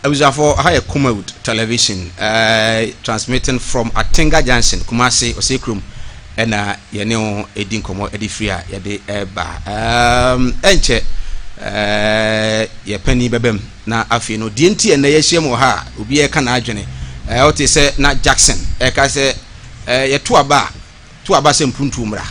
Abusuafoɔ, aha yɛ Kumawood Television, uh, transmitting from Atenga Junction, Kumasi, Osei Kurom, ɛna yɛne wo ɛdi nkɔmmɔ ɛde firi a yɛde ɛba. Um, ɛnkyɛ uh, yɛ panin bɛbam na afei no deɛ nti ɛnɛ yɛahyia mu wɔ ha a obi ɛka n'adwene. Wote sɛ na Jackson ɛka sɛ yɛto aba a to aba sɛ mpuntuo mmra.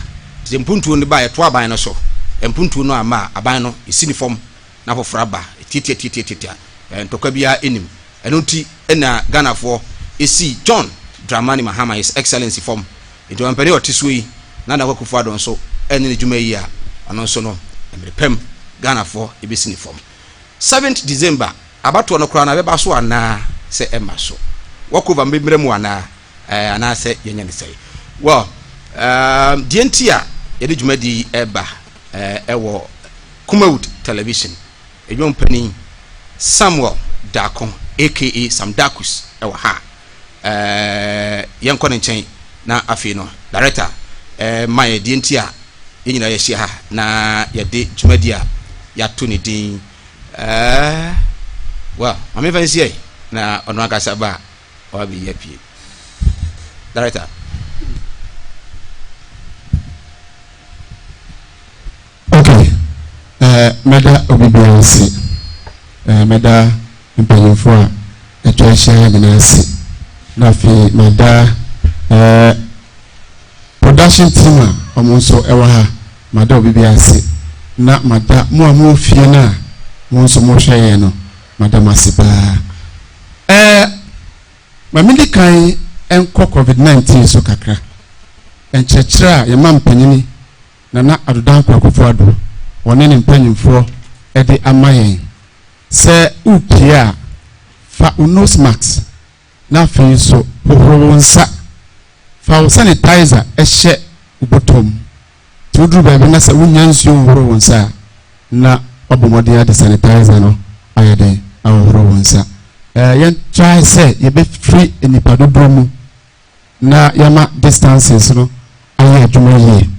Nti sɛ mpuntuo no ba a, yɛtoa aban no so. Mpuntuo no amma a, aban no, yɛsi no fam na foforɔ aba. Tiatiatiatiatia, ntɔkwa biara nnim. Ɛno nti na Ghanafoɔ sii John Dramani Mahama, His Excellency fam. Nti ɔmampanin a ɔte soɔ yi, Nana Akufo Addo nso ne ne dwuma yi a, ɔno nso no, mmerɛ pa mu, Ghanafoɔ bɛsi no fam. Seventh December, abatoɔ no koraa no, ɛbɛba so anaa sɛ ɛmma so? Walkover mmra mu anaa? Eh, anaasɛ yɛnyɛ no sɛe. Well, um, deɛ nti a yɛde dwumadi yi ɛba eh, ɛwɔ Kumawood Television, edwuma panin Samuel Darko aka Sam Darkus ɛwɔ ha. Eh, yɛnkɔ ne nkyɛn na afei no director eh, ma yɛ deɛ nti a yɛn nyinaa yɛahyia ha na yɛde dwumadi a yɛato ne din eh, well, maame fa nsi na ɔno ankasa ba a Wabɛyi apue. Director.
Okay, eh, mɛda obi biara ase. Eh, mɛda mpanyinfoɔ a atwa ahyia ha nyinaa ase. Na afei mada eh, production team a wɔn nso ɛwɔ ha. Mada obi biara ase. Na mada mo a mowɔ fie no a mo nso mohwɛ yɛn no, mada mo ase paa. Ɛɛ, ma minni kan nkɔ Covid 19 so kakra. Nkyerɛkyerɛ a yɛn mampanyini Nana Addo Dankwa Akufo Addo ɔne ne mpanyimfoɔ de ama yɛn sɛ worepue a, fa wo nose mask na afei nso hohoro wo nsa, fa wo sanitizer hyɛ wo bɔtɔ mu. Nti woduru baabi na sɛ wonnya nsuo nhohoro wo nsa a, na wabɔ mmɔden ade sanitizer no ayɛ dɛn ahohoro wo nsa. Ɛɛ yɛn try sɛ yɛbɛfiri nnipa dodoɔ mu na yɛama distances no ayɛ adwuma yie.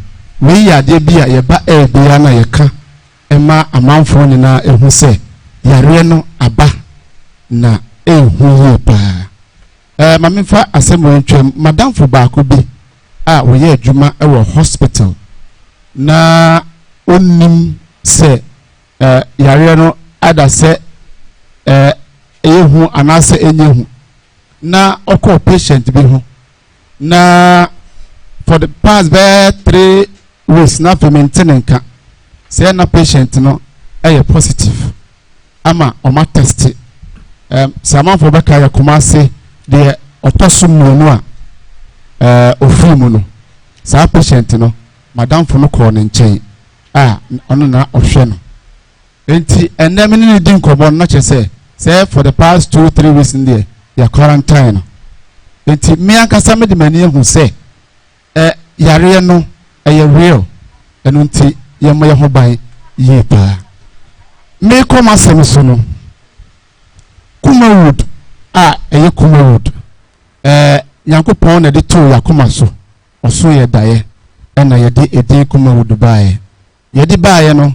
Wei yɛ adeɛ bi a yɛba air biara na yɛka ma amanfoɔ nyinaa ɛhu sɛ yareɛ no aba na ɛɛhu yie paa. Ɛɛ ma memfa asɛm wei ntwam, madamfo baako bi a ɔyɛ adwuma wɔ hospital na ɔnnim sɛ eh, yareɛ no ada sɛ eh, ɛyɛ hu anaasɛ ɛnyɛ hu na ɔkɔɔ patient bi ho na for the past bɛɛ 3 weeks na afei mente ne nka sɛ na patient no ɛyɛ positive ama ɔma test. Sɛ amanfoɔ bɛka yɛ Kumase deɛ ɔtɔ so mmienu a ofiri mu no, saa patient no madamfo no kɔɔ ne nkyɛn a ɔno na ɔhwɛ no. Nti ɛnɛ me ne ne di nkɔmmɔ no na kyerɛ sɛ for the past 2-3 weeks no deɛ yɛ quarantine no. Nti me ankasa me de m'ani ahu sɛ yareɛ no ɛyɛ real. Ɛno nti yɛmmɔ yɛn ho ban yie paa. Meekɔ m'asɛm so no, Kumawood a ɛyɛ Kumawood, Nyankopɔn na ɛde too yakoma so ɔso yɛ daeɛ ɛna yɛde edin Kumawood baeɛ. Yɛde baeɛ no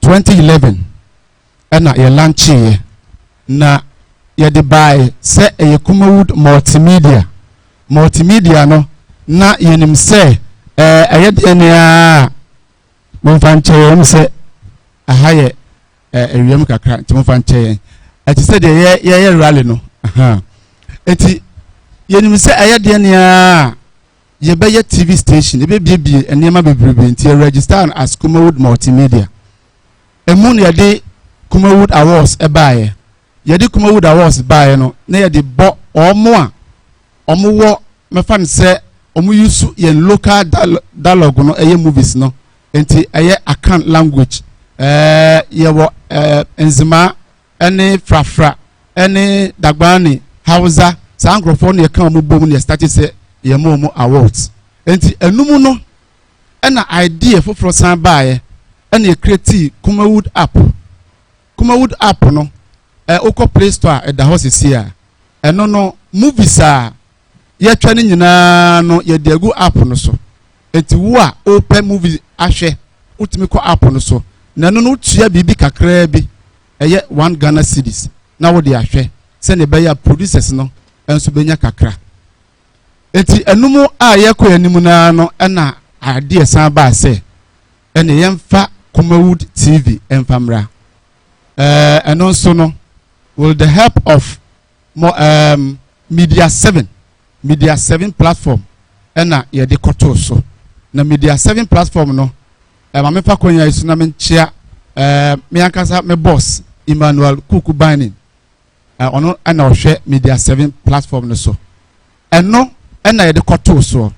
2011 ɛna yɛ launcheeɛ na yɛde baeɛ sɛ ɛyɛ Kumawood Multimedia. Multimedia no na yɛnim sɛ ɛyɛ deɛ nea momfa nkyɛ yɛn sɛ aha yɛ ɛwiam kakra nti momfa nkyɛ yɛn ɛte sɛ deɛ yɛ yɛyɛ rally no. Nti yɛnim sɛ ɛyɛ deɛ nea yɛbɛyɛ TV station, yɛbɛbiebie nneɛma bebrebe nti yɛ register as Kumawood Multimedia. Emu na yɛde Kumawood Awards ɛbaeɛ. Yɛde Kumawood Awards baeɛ no na yɛde bɔ ɔmo a ɔmo wɔ mɛfa no sɛ ɔmo use yɛn local dialogue no ɛyɛ movies no nti ɛyɛ Akan language. Yɛwɔ Nzema ɛne Frafra ɛne Dagbani, Hausa, saa nkurɔfoɔ no yɛka wɔn bom na yɛ start sɛ yɛn mo wɔn awards. Nti enum no ɛna idea foforɔ san baeɛ ɛna yɛ create Kumawood app. Kumawood app no wokɔ Play Store a ɛda hɔ sisi a ɛno no movies a yɛtwa no nyinaa no yɛde agu app no so. Nti wo a wopɛ movie ahwɛ. Wotumi kɔ app no so na ɛno no wotua biribi kakraa bi, ɛyɛ one Ghana cedis na wode ahwɛ sɛnea ɛbɛyɛ a producers no nso bɛnya kakra. Enti ɛno mu a yɛkɔ anim no ara no ɛna adeɛ san baa sɛ ɛne yɛmfa Kumawood TV ɛmfa mmra. Ɛɛ ɛno nso no with the help of mo um, Media 7 Media 7 platform ɛna yɛde kɔtoo so. Na Media 7 platform no ɛma mefa kwan yi so na menkyea ɛɛ me ankasa me boss Emmanuel Kuku Bainin ɔno ɛna ɔhwɛ Media 7 platform no so. Ɛno ɛna yɛde kɔtoo soɔ.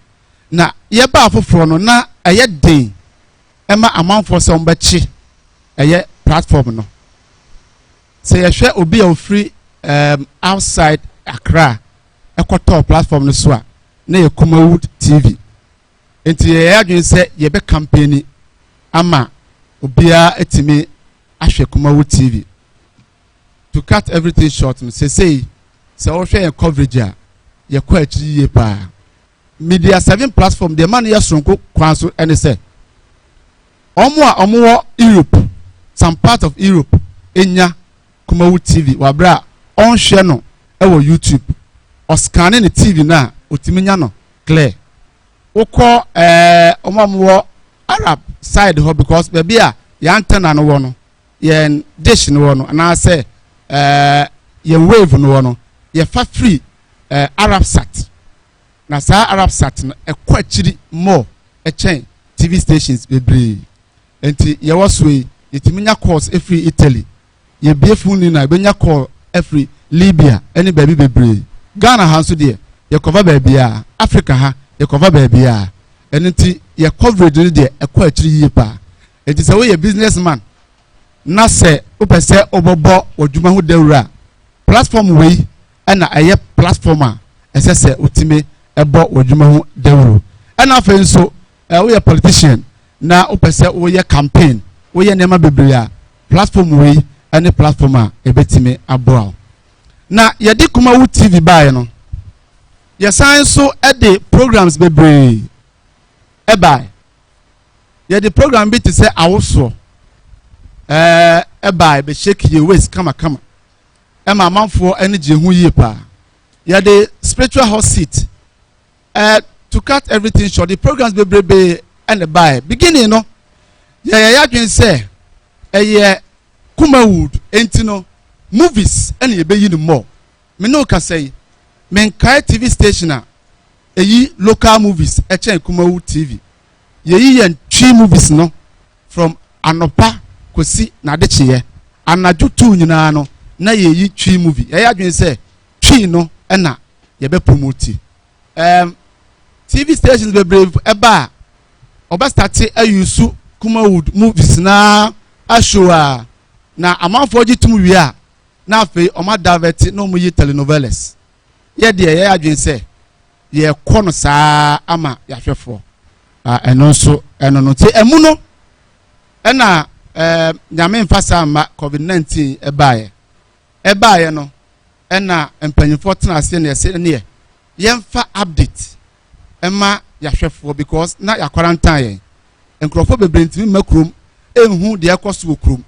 Na yɛbaa foforɔ no na ɛyɛ den ɛma amanfoɔ sɛ wɔbɛkye ɛyɛ platform no. Sɛ yɛhwɛ obi a ofiri outside Accra ɛkɔtɔɔ platform no so a na yɛ Kumawood TV. Nti yɛyɛ adwene sɛ yɛbɛ campaign ama obiara atumi ahwɛ Kumawood TV. To cut everything short no, sesei sɛ wɔhwɛ yɛn coverage a yɛkɔ akyiri yie paa. Media 7 platform deɛ ma no yɛ soronko kwan so ɛne sɛ wɔn a wɔwɔ Europe, some part of Europe enya Kumawood TV wɔ abere a ɔnhwɛ no ɛwɔ YouTube, ɔscanne ne TV no a otumi nya no clear. Wokɔ wɔn a wɔwɔ Arab side hɔ, because baabi a yɛn antenna no wɔ no, yɛn dish no wɔ no, anaasɛ yɛn wave no wɔ no, yɛfa free Arab sat na saa Arab sat no ɛkɔ akyiri more ɛkyɛn TV stations bebree. Nti yɛwɔ so yi, yɛtumi nya calls efiri Italy, yɛbie phone ni na yɛbɛnya call efiri Libya ɛne baabi bebree. Ghana ha nso deɛ yɛkɔfa baabi a, Africa ha yɛkɔfa baabi a. Ɛno nti yɛ coverage no deɛ ɛkɔ akyiri yie paa. Nti sɛ woyɛ business man na sɛ wopɛ sɛ wobɛbɔ w'adwuma ho dawuro a, platform wei ɛna ɛyɛ platform a ɛsɛ sɛ wotumi ɛbɔ w'adwuma ho dawuro. Ɛna afei nso woyɛ politician na wopɛ sɛ woyɛ campaign, woyɛ nneɛma bebree a, platform wei ɛne platform a ɛbɛtumi aboa wo. Na yɛde Kumawood TV baeɛ no, yɛsan nso ɛde programs bebree ɛbae. Yɛde program bi te sɛ Awosoɔ ɛbae bɛhyɛ yɛ waist kamakama ɛma amanfoɔ ani gye ho yie paa. Yɛde Spiritual Hot Seat. To cut everything short, the programs bebrebe ɛna bae. Beginning no, yɛyɛ yɛadwene sɛ ɛyɛ Kumawood enti no movies ɛna yɛbɛyi no more. Me ne wo kasa yi, menkae TV station a ɛyi local movies ɛkyɛn Kumawood TV. Yɛyi yɛn Twi movies no from anɔpa kɔsi n'adekyeeɛ, anadwo 2 nyinaa no na yɛyi Twi movie. Yɛyɛ adwene sɛ Twi no ɛna yɛbɛ promote. TV stations bebree ɛba a ɔbɛstart ayusu Kumawood movies na ahyɛ a na amanfoɔ gye tum wie a, na afei ɔmo adivert na ɔmo yi telenovelas. Yɛ deɛ yɛyɛ adwene sɛ yɛkɔ no saa ama yɛahwɛfoɔ. Ɛno nso ɛno no nti ɛmu no ɛna Nyame nfa saa mma COVID 19 ɛbaeɛ no ɛna mpanyinfoɔ tena ase na yɛsɛ neɛ yɛmfa update ɛma yɛahwɛfoɔ, because na yɛakwarantan yɛn nkurɔfoɔ bebree ntumi mma kurom ehu deɛ ɛkɔ so wɔ kurom.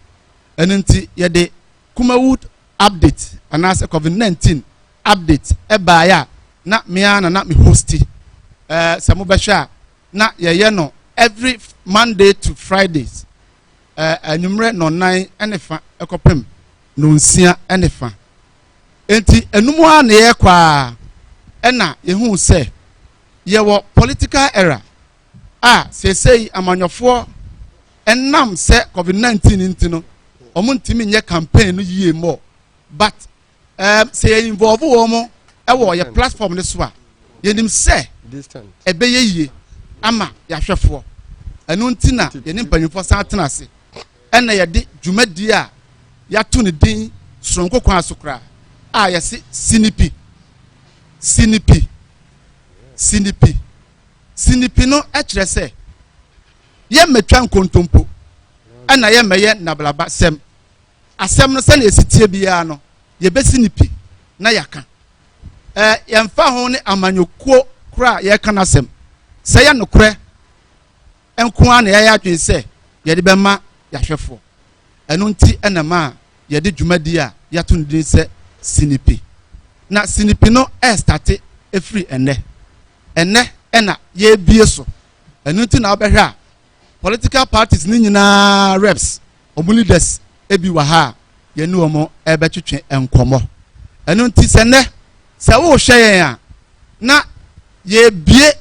Ɛno nti yɛde Kumawood update anaasɛ COVID 19 update ɛbaeɛ a na mmea na me hosti. Sɛ mobɛhwɛ a, na yɛyɛ no every Monday to Fridays anwummerɛ 4:30 ɛkɔpem 6:30. Nti enum a na yɛkɔ a ɛna yɛhu sɛ yɛwɔ political era a seesei amanyɔfoɔ ɛnam sɛ COVID 19 nti no wɔn ntumi nyɛ campaign no yie mɔ, but sɛ yɛ involve wɔn ɛwɔ yɛ platform no so a, yɛnim sɛ ɛbɛyɛ yie ama yɛahwɛfoɔ. Ɛno nti na yɛne mpanyinfoɔ san tena ase ɛna yɛde dwumadie a yɛato ne din soronko kwan so koraa a yɛse Sinipi Sinipi Sinipi. Sinipi no kyerɛ sɛ yɛmmɛtwa nkontompo ɛna yɛmmɛyɛ nablaba sɛm. Asɛm no sɛnea esi tie biara no, yɛbɛsi ne pi na yɛaka. Yɛmfa ho ne amanyɔkuo koraa a yɛreka n'asɛm, sɛ yɛ nokorɛ nko ara na yɛayɛ adwene sɛ yɛde bɛma yɛahwɛfoɔ. Ɛno nti na ɛma yɛde dwumadie a yɛato no din sɛ Sinipi. Na Sinipi no ɛrestate ɛfiri ɛnnɛ. Ɛnnɛ na yɛrebue so. Ɛno nti na wobɛhwɛ a political parties no nyinaa reps, wɔn leaders bi wɔ ha a yɛne wɔn rebɛtwetwe nkɔmmɔ. Ɛno nti sɛ nnɛ sɛ worehwɛ yɛn a na yɛrebue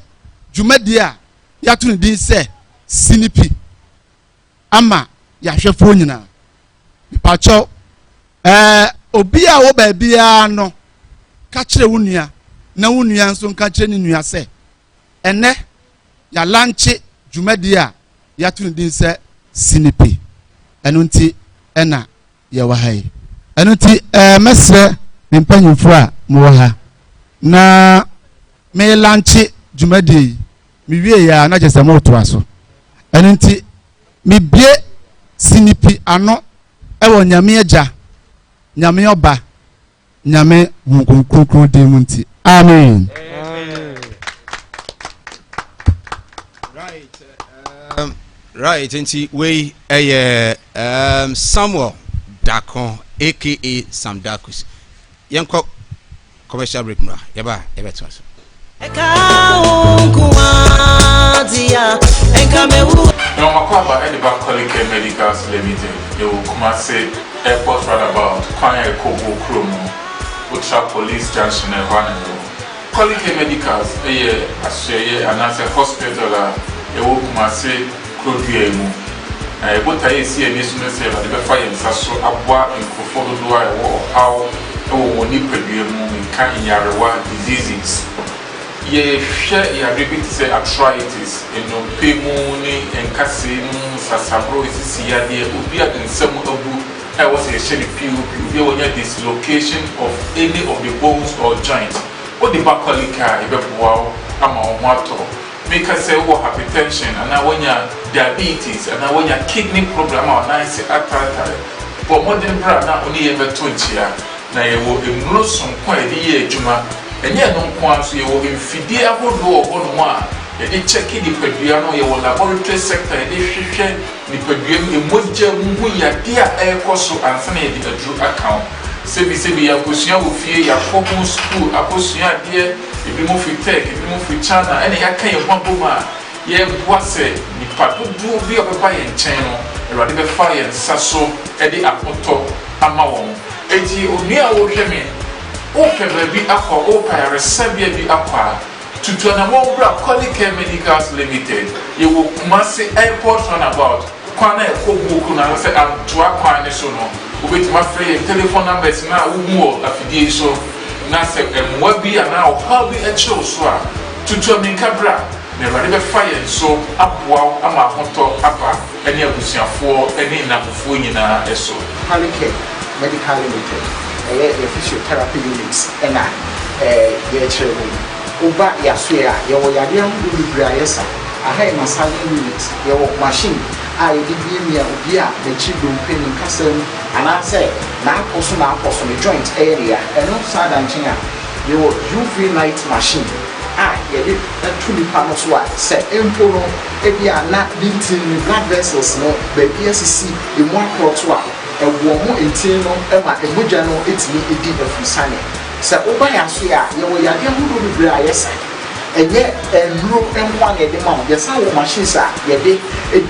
dwumadie a yɛato no din sɛ Sinipi ama yɛahwɛfoɔ nyinaa. Mepakyɛw, ɛɛ obi a wɔ baabiara no ka kyerɛ wo nua na wo nua nso nka kyerɛ ne nua sɛ ɛnɛ yɛalankye dwumadie a yɛato no din sɛ Sinipi. Ɛno nti ɛna yɛwɔ ha yi. Ɛno nti ɛɛ mɛsrɛ me mpanyinfoɔ a mowɔ ha na melankye dwumadie yi mewie yɛ a na kyerɛ sɛ motoa so. Ɛno nti mebue Sinipi ano ɛwɔ Nyame Agya, Nyame Ɔba, Nyame Honhom Kronkron din mu nti. Amen.
Right, right. Nti wei ɛyɛ Samuel Dako aka Sam Dakus. Yɛnkɔ commercial break mra. Yɛba yɛbɛtoa so.
Nwomakɔ aba de ba Kolicare Medicals Limited, yɛwɔ Kumasi Airport Roundabout, kwan a ɛkɔ Obuo kurom no, wotra Police Junction a ɛhɔ ara na yɛwɔ. Kolicare Medicals yɛ asoɛeɛ anaasɛ hospital a ɛwɔ Kumasi kuro dua yi mu. Na yɛn botaeɛ a ɛsi yɛn ani so ne sɛ Awurade bɛfa yɛn nsa so aboa nkurɔfoɔ dodoɔ a ɛwɔ ɔhaw wɔ wɔn nipadua mu, meka nyarewa, diseases. Yɛhwɛ yareɛ bi te sɛ arthritis, nnompe mu ne nkasɛɛ mu nsasaboro, sisi yadeɛ, obi a ne nsa mu abu a ɛwɔ sɛ yɛhyɛ no POP, obi a wanya dislocation of any of the bones or joint. Wode ba Qualika a, yɛbɛboa wo ama wo ho atɔ wo. Meka sɛ wowɔ hypertension anaa woanya diabetes anaa woanya kidney problem ama wo nan ase ataatae, bɔ mmɔden bra na wo ne yɛn mmɛto nkyea. Na yɛwɔ nnuro sononko a yɛde yɛ adwuma. Ɛnyɛ ɛno nko ara nso, yɛwɔ mfidie ahodoɔ wɔ hɔnom a yɛde kyɛke nipadua no, yɛwɔ laboratory sector a yɛde hwehwɛ nipadua mu, mogya mu hu yadeɛ a ɛrekɔ so ansa na yɛde aduro aka wo. Sɛbisɛbi yɛakɔsua wɔ fie, yɛakɔ ho sukuu akɔsua adeɛ, ebinom firi Turk, ebinom firi China, ɛna yɛaka yɛn ho abom a yɛreboa sɛ nnipa dodoɔ bi a wɔbɛba yɛn nkyɛn no, Awurade bɛfa yɛn nsa so de ahotɔ ama wɔn. Enti onua a worehwɛ me, worepɛ baabi akɔ, worepɛ ayaresabea bi akɔ a, tutu anamɔn bra Qualicare Medicals Limited. Yɛwɔ Kumasi Airport Runabout, kwan a ɛkɔ Buokro no anaasɛ Antoa kwan no so no. Wobɛtumi afrɛ yɛn telephone numbers no a wohu wɔ afidie yi so, na sɛ mmoa bi anaa ɔhaw bi kyere wo so a, tutu ammirika bra, na Awurade bɛfa yɛn so aboa wo ama ahotɔ aba. ne abusuafoɔ ne nnamfofoɔ nyinaa so.
Qualicare Medical Limited, ɛyɛ yɛ physiotherapy unit na yɛrekyerɛ mu yi. Woba yɛasoɛ a, yɛwɔ yadeɛ ahodoɔ bebree a yɛsa. Aha yɛ massaging unit, yɛwɔ machine a yɛde miamia obi a n'akyiri dompe, ne nkasa mu anaasɛ n'apɔ so n'apɔ so, ne joint yɛ ne ya. Ɛno saa da nkyɛn a, yɛwɔ UV light machine a yɛde to nipa no so a sɛ mpo no Ebia na ne ntini, ne blood vessels no baabi asisi, emu akorɔto a, ɛwɔ mo ntini no ma mogya no tumi di afurusane. Sɛ woba yɛn asoɛe a, yɛwɔ yadeɛ ahodoɔ bebree a yɛsa. Ɛnyɛ nnuro nko ara na yɛde ma wo, yɛsan wɔ machines a yɛde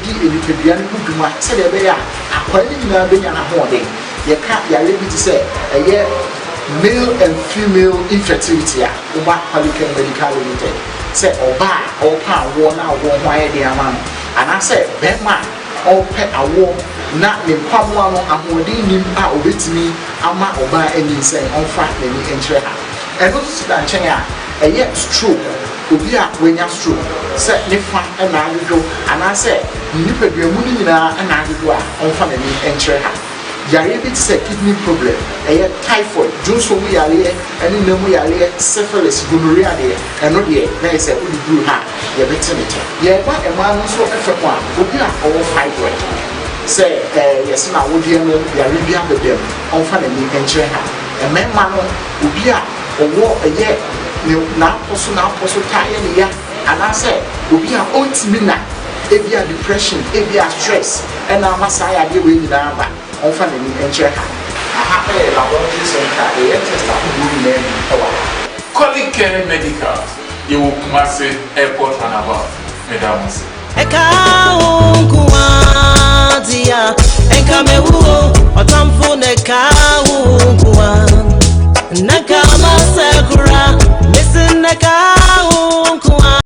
di nipadua no ho dwuma sɛdeɛ ɛbɛyɛ a akwaa no nyinaa bɛnya n'ahoɔden. Yɛka yareɛ bi te sɛ ɛyɛ male and female infertility a, woba Qualicare Medical Limited sɛ ɔbaa a ɔrepɛ awoɔ na awoɔ ho ayɛ den ama no, anaasɛ barima a ɔrepɛ awoɔ na ne nkwamoa no ahoɔden nnim a ɔbɛtumi ama ɔbaa anyinsɛn, ɔmfa n'ani nkyerɛ ha. Ɛno nso da nkyɛn a, ɛyɛ stroke, obi a wanya stroke, sɛ ne fa na adwodwo anaasɛ ne nipadua mu no nyinaa na adwodwo a, ɔmfa n'ani nkyerɛ ha. Yareɛ bi te sɛ kidney problem, ɛyɛ typhoid, dwonsɔ mu yareɛ ne nna mu yareɛ, syphilis, gonorrhea deɛ, ɛno deɛ na yɛ sɛ wode duru ha a, yɛbɛte ne kyɛ. Yɛreba mmaa no nso fam a, obi a ɔwɔ fibroid, sɛ yɛse n'awodeɛ no yareɛ bi abɛda mu, ɔmfa n'ani nkyerɛ ha. Mmarima no, obi a ɔwɔ ɛyɛ ne n'apɔ so n'apɔ so taa yɛ ne ya, anaasɛ obi a ɔntumi nna. Ebia depression, ebia stress na ama saa yadeɛ wei nyinaa aba. Ɔmfa n'ani nkyerɛ ha. Aha yɛ laboratory centre a yɛyɛ test ahodoɔ nyinaa bi wɔ ha.
Kolicare Medicals, yɛwɔ Kumasi Airport Runabout. Meda mo ase.
Ɛka wo nko ara deɛ a, ɛnka mɛwu o. Ɔtamfo na ɛka wo nko ara. Na nka masɛ koraa, mese na ɛka wo nko ara.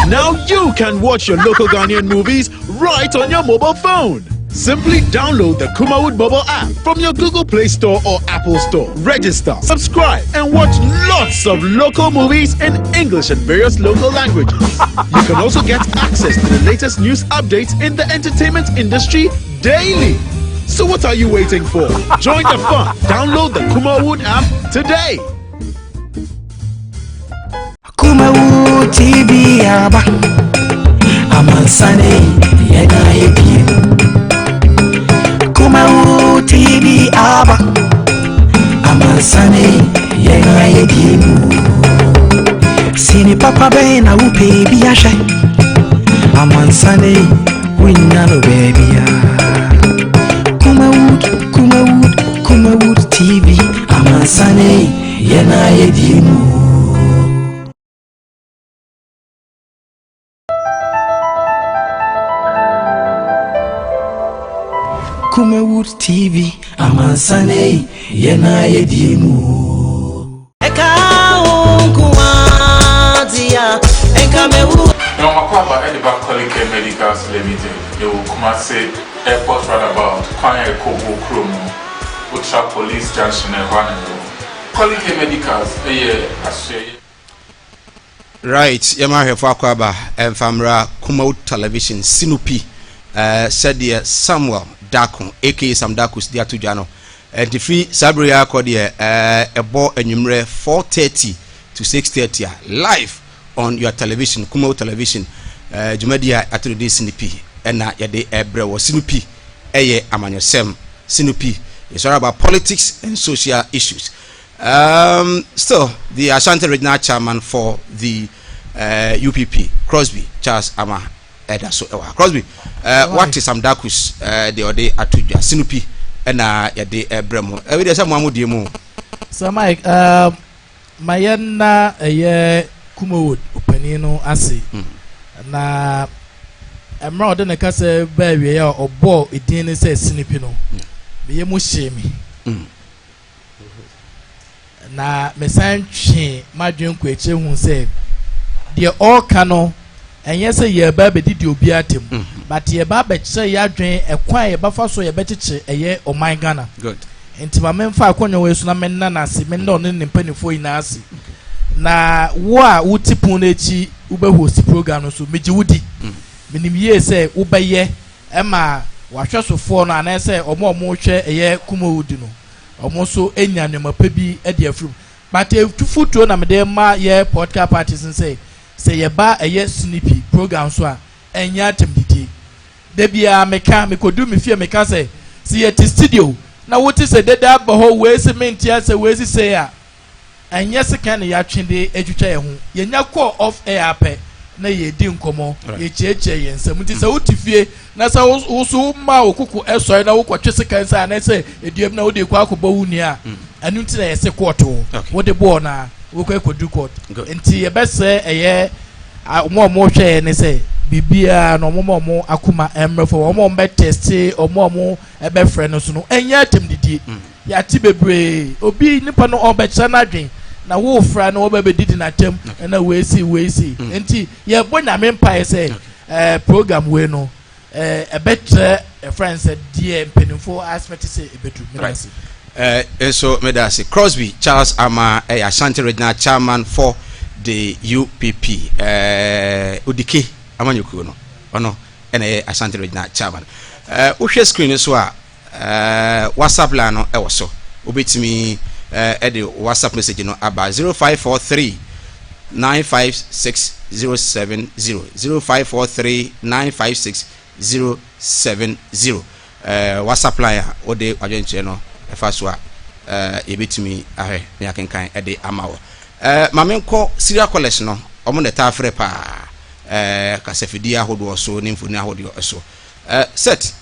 Now you can watch your local Ghanaian movies right on your mobile phone. Simply download the Kumawood mobile app from your Google Play Store or Apple Store. Register, subscribe, and watch lots of local movies in English and various local languages. You can also get access to the latest news updates in the entertainment industry daily. So what are you waiting for? Join the fun. Download the Kumawood app today.
Kumawu TV aba amansane yɛna ebie Kumawu TV aba amansane yɛna ebie mu Sini papa bɛn na wopɛ bi ahwɛ amansane wonya no baabia Kumawood Kumawood Kumawood TV amansane Yɛn a yɛdi mu. Kumawood TV, amansane yɛn a yɛdi mu.
Ɛka wo nko ara deɛ a, ɛnka mɛwu.
Na wɔn akwaaba de ba Kolicare Medicals Limited, yɛwɔ Kumasi Airport Runabout kwan a ɛkɔ Obuo kurom no, wotra Police Junction a ɛhɔ ara na yɛwɔ. Quality Medicals yɛ asoɛeɛ.
Right, yɛma ahwɛfo akwaaba ɛmfa mmra Kumawu Television Sinupi eh, sɛdeɛ Samuel Darko aka Sam Darkus de ato dwa no. Ɛnti firi saa bere yi akɔ deɛ eh, ɛbɔ anwummerɛ 4:30 to 6:30 a live on your television, Kumawu Television eh, dwumadi a ato no din Sinupi ɛna yɛde ɛbrɛ wɔ Sinupi ɛyɛ amanyɔsɛm. Sinupi is all about politics and social issues. Um, still, the Ashanti Regional Chairman for the uh, UPP, Crosby Charles Ama, ɛda so ɛwɔ ha. Crosby, uh, what is Sam Darkus uh, deɛ ɔde ato dwa Sinupi ɛna yɛde ɛbrɛ mu. Ɛbi deɛ sɛ mo amu die mu.
Sir Mike, um, ma yɛnna ɛyɛ Kumawood ɔpanin no ase na mmerɛ a ɔde ne kasa baa awieeɛ a ɔbɔɔ edin no sɛ Sinipi no, meyɛ mu hyee me. Na mesan twee m'adwene kɔ akyire hu sɛ deɛ ɔreka no ɛnyɛ sɛ yɛreba abɛdidi obiara atɛm, but yɛreba abɛkyerɛ yɛn adwene ɛkwan a yɛbɛfa so yɛbɛkyekyere ɛyɛ ɔman Ghana.
Good.
Nti ma memfa akonnwa wei so na menna no ase, menna ɔne ne mpanimfoɔ nyinaa ase. Na wo a wote pon no akyi wobɛhosti program no so, megye wo di. Menim yie sɛ wobɛyɛ ma w'ahwɛsofoɔ no anaasɛ wɔn a wɔhwɛ ɛyɛ Kumawood no, wɔn nso anya nneɛma pa bi de afiri mu. But afutuo na mede ma yɛ political parties no sɛ, sɛ yɛba ɛyɛ SNP program so a, ɛnyɛ atɛmdidie. Da biara meka, mekɔdu me fie meka sɛ, sɛ yɛte studio na wote sɛ dede aba hɔ, wei se mente asɛ, wei se sei a, ɛnyɛ sekan na yɛatwe de atwitwa yɛn ho. Yɛnya kɔɔ off air ara pɛ na yɛredi nkɔmmɔ, yɛkyiakyia yɛn nsam. Nti sɛ wote fie na sɛ wo so woma wo koko sɔre na wokɔtwe sekan sɛ anaasɛ dua bi na wode rekɔ akɔbɔ wo nua a, ɛno nti na yɛse kɔɔto hɔ. Wode bɔɔ no a, wobɛkɔ akɔduru court. Nti yɛbɛsrɛ ɛyɛ wɔn a wɔhwɛ yɛn ne sɛ biribiara no wɔn a wɔn akoma mmrɛ fam, wɔn a wɔbɛtɛste, wɔn a wɔbɛfrɛ no so no, ɛnyɛ atɛmdidie. Yɛate bebree. Obi nipa no ɔbɛkyerɛ n'adwen na wofra no wɔbɛ bɛdidi n'atɛm ɛna wei si wei si. Nti yɛbɔ Nyame mpaeɛ sɛ ɛɛ program wei no ɛɛ ɛbɛkyerɛ ɛfrɛ no sɛ deɛ mpanimfoɔ expect sɛ ɛbɛduru. Meda ase.
Eh, nso meda ase. Crosby Charles Ama ɛyɛ Ashanti Regional Chairman for the UPP. Eh, Odike amanyɔkuo no, ɔno ɛna ɛyɛ Ashanti Regional Chairman. Eh, wohwɛ screen no so a, Eh, WhatsApp line no ɛwɔ so. Wobɛtumi eh, de WhatsApp message no aba 0543 956 070 0543 956 070 eh, WhatsApp line a wode wadwenkyerɛ no ɛfa so a eh, yɛbɛtumi ahwɛ ne akenkan de ama wɔ. Eh, ma menkɔ Syria College no. Wɔn na ɛtaa frɛ paa ɛɛ kasafidie ahodoɔ so ne mfoni ahodoɔ so. Ɛɛ Seth,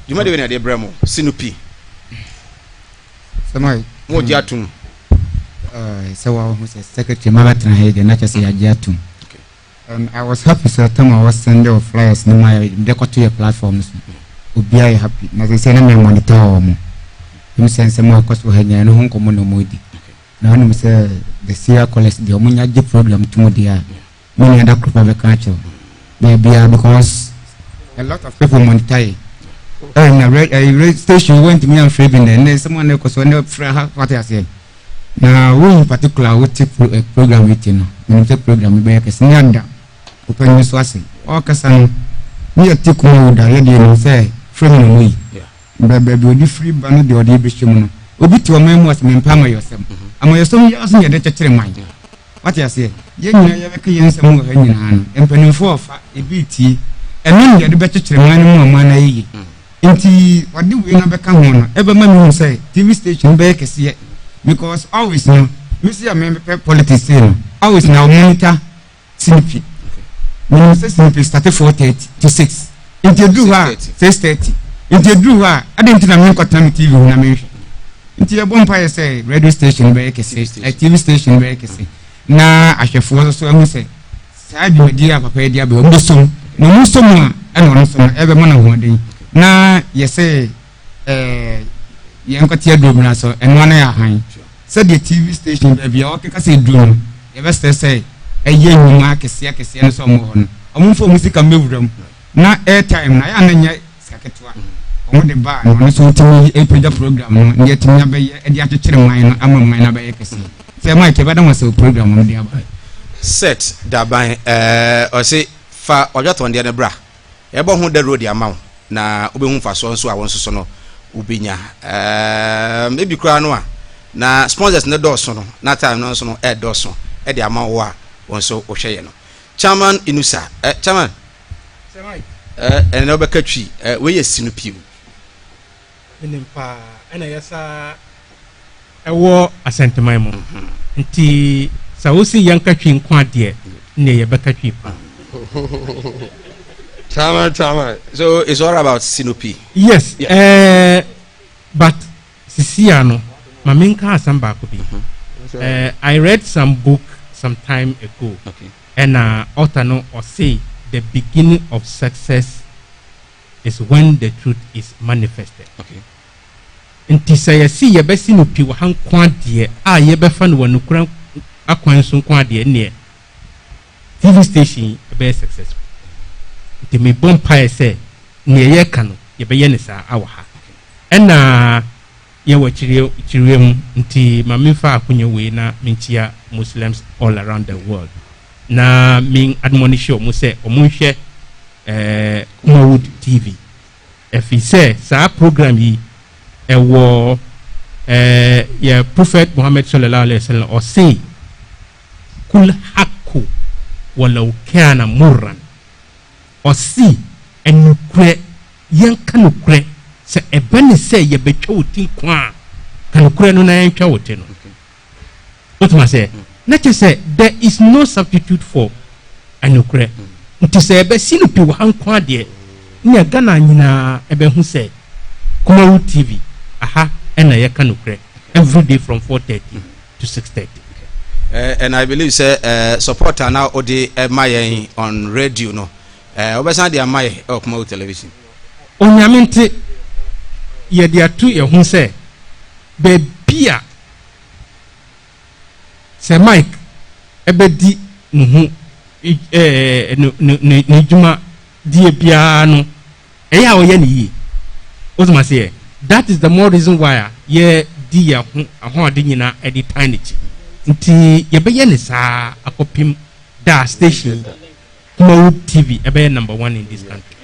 dwumadie wei na yɛde brɛ mo, si no pi.
Sɛ
Mo gye atum.
Sɛ wahu sɛ secretary ma bɛtena ha yi deɛ na kyerɛ sɛ yɛagye atum. And I was happy sɛ tam a wɔsɛnde wɔ flyers no ma yɛ de kɔto yɛ platform no so. Obiara yɛ happy. Na sɛ sɛ na me monitor wɔn. Ɛmu sɛ nsɛm a ɛkɔ so ha nyinaa no ho nkɔmmɔ na wɔn di. Na wonim sɛ the Syria College deɛ wɔn nya gye program to mu deɛ a me nua da koro pɛ bɛka akyerɛ wo. Baabiara because a lot of people monitor yɛ. Ɛɛ na re ɛɛ re station wɔntumi amfrɛ bi na ɛnɛ nsɛm a na ɛkɔ so ɛnɛ frɛ ha wate aseɛ. Na wo in particular wote pro eh, program yi ti no, menim sɛ program yi bɛyɛ kɛse ne ada ɔpanyin so ase. Ɔrekasa no, ne yɛte kuma wo da yɛ deɛ nim sɛ frɛ mu na moyi. Bɛ baabi ɔde firi ba ne deɛ ɔde bɛhyɛ mu no, obi te ɔman mu ase mempɛ amayɔsɛm. Amayɔsɛm yi ara so na yɛde kyekyere man. Wate aseɛ? Yɛn nyinaa yɛbɛka yɛn nsɛm wɔ ha nyinaa no, mpanimfoɔ ɔfa, ebi retie. Ɛno na yɛde bɛkyekyere man no mu ama no ayɛ yie. Nti ɔde wei no abɛka ho no, ɛbɛma mehu sɛ TV station no bɛyɛ kɛseɛ because always no, me se a mepɛ politics sei no, always na monitor Sinipi. Menim sɛ Sinipi start 4:30 to 6. Nti eduru hɔ a 6:30. Nti eduru hɔ a, adɛn nti na menkɔtena me TV ho na menhwɛ? Nti yɛbɔ mpaeɛ sɛ radio station no bɛyɛ kɛse, eh, TV station no bɛyɛ kɛse na ahwɛfoɔ nso so ahu sɛ saa dwumadie a papa yi de aba yi, wɔbɛsɔ mu. Na wɔsɔ mu a, ɛna ɔno nso no ɛbɛma no ahoɔden. Na yɛsɛ eh, yɛnkɔte aduro bi so, ɛno ano yɛ ahan. Sɛdeɛ TV station baabi a wɔkeka sɛ aduro no, yɛbɛsrɛ sɛ ɛyɛ nnwuma akɛseɛ akɛseɛ no sɛ wɔn wɔ hɔ no, wɔmfa wɔn sika mmɛwura mu. Na airtime no, ayɛ a na ɛnyɛ sika ketewa. Wɔn de ba a, na ɔno nso tumi apagya program no na yɛatumi abɛyɛ de akyekyere man no ama man no abɛyɛ kɛseɛ. Sɛ Mike, yɛbɛda mo ase wɔ program no de aba.
Seth Daban eh, ɔse fa w'adwatɔndeɛ no bra, yɛbɛbɔ ho dawuro de ama wo na wobɛhu mfasoɔ nso a wo nso so no wobɛnya. Eh, ebi koraa no a na sponsors no dɔɔso no na time no nso no ɛredɔɔso de ama wo a wo nso wohwɛ yɛ no. Chairman Inusa, eh, Chairman, eh, ɛnɛ wobɛka twi, eh, wei yɛ sino pio.
Menim paa, ɛna ɛyɛ saa ɛwɔ Asɛnteman mu. Nti sɛ wosi yɛnka twi nko adeɛ, nneɛ yɛbɛka twi paa.
Chairman, chairman.
So it's all about Sinopi.
Yes, yeah. Uh, but sisia no, ma menka asɛm baako bi. I read some book some time ago.
Okay.
Ɛna author no ɔse the beginning of success is when the truth is manifested.
Okay.
Nti sɛ yɛse yɛbɛsi no pi wɔ ha nko adeɛ a yɛbɛfa no wɔ nokorɛ akwan so nko adeɛ neɛ TV station yi ɛbɛyɛ successful. Nti mebɔ mpaeɛ sɛ neɛ yɛka no yɛbɛyɛ no saa awɔ ha. Ɛna yɛwɔ kyiriɛ mu nti ma memfa akonya wei na menkyia Muslims all around the world na men admonish wɔn sɛ wɔn nhwɛ eh, Kumawood TV ɛfiri sɛ saa program yi ɛwɔ eh, yɛ Prophet Muhammad sallallahu alaihi wasallam ɔse kul hakku walau kana murran ɔse ɛnokorɛ yɛnka nokorɛ sɛ ɛbɛ ne sɛ yɛbɛtwa wo ti nko a ka nokorɛ no na yɛntwa wo ti no wotuma sɛ na kyɛ sɛ there is no substitute for ɛnokorɛ nti sɛ ɛbɛsi no pi wɔ ha nko adeɛ nea Ghana nyinaa ɛbɛho sɛ Kumawu TV aha ɛna yɛka nokorɛ every day from 4:30 to 6:30.
Uh, and I believe sɛ uh, support a na wode ma yɛn on radio no uh, wobɛsan de ama yɛ ɛwɔ Kumawu television.
Onyame nte yɛde ato yɛn ho sɛ baabi a sɛ Mike ɛbɛdi ne ho ɛɛ ne ne ne dwuma die biara no ɛyɛ a ɔyɛ ne yie wosoma seɛ that is the more reason why a yɛdi yɛn ho ahoɔden nyinaa ɛde tan n'akyi nti yɛbɛyɛ ne saa akɔpem da station Kumawu TV ɛbɛyɛ number one in this country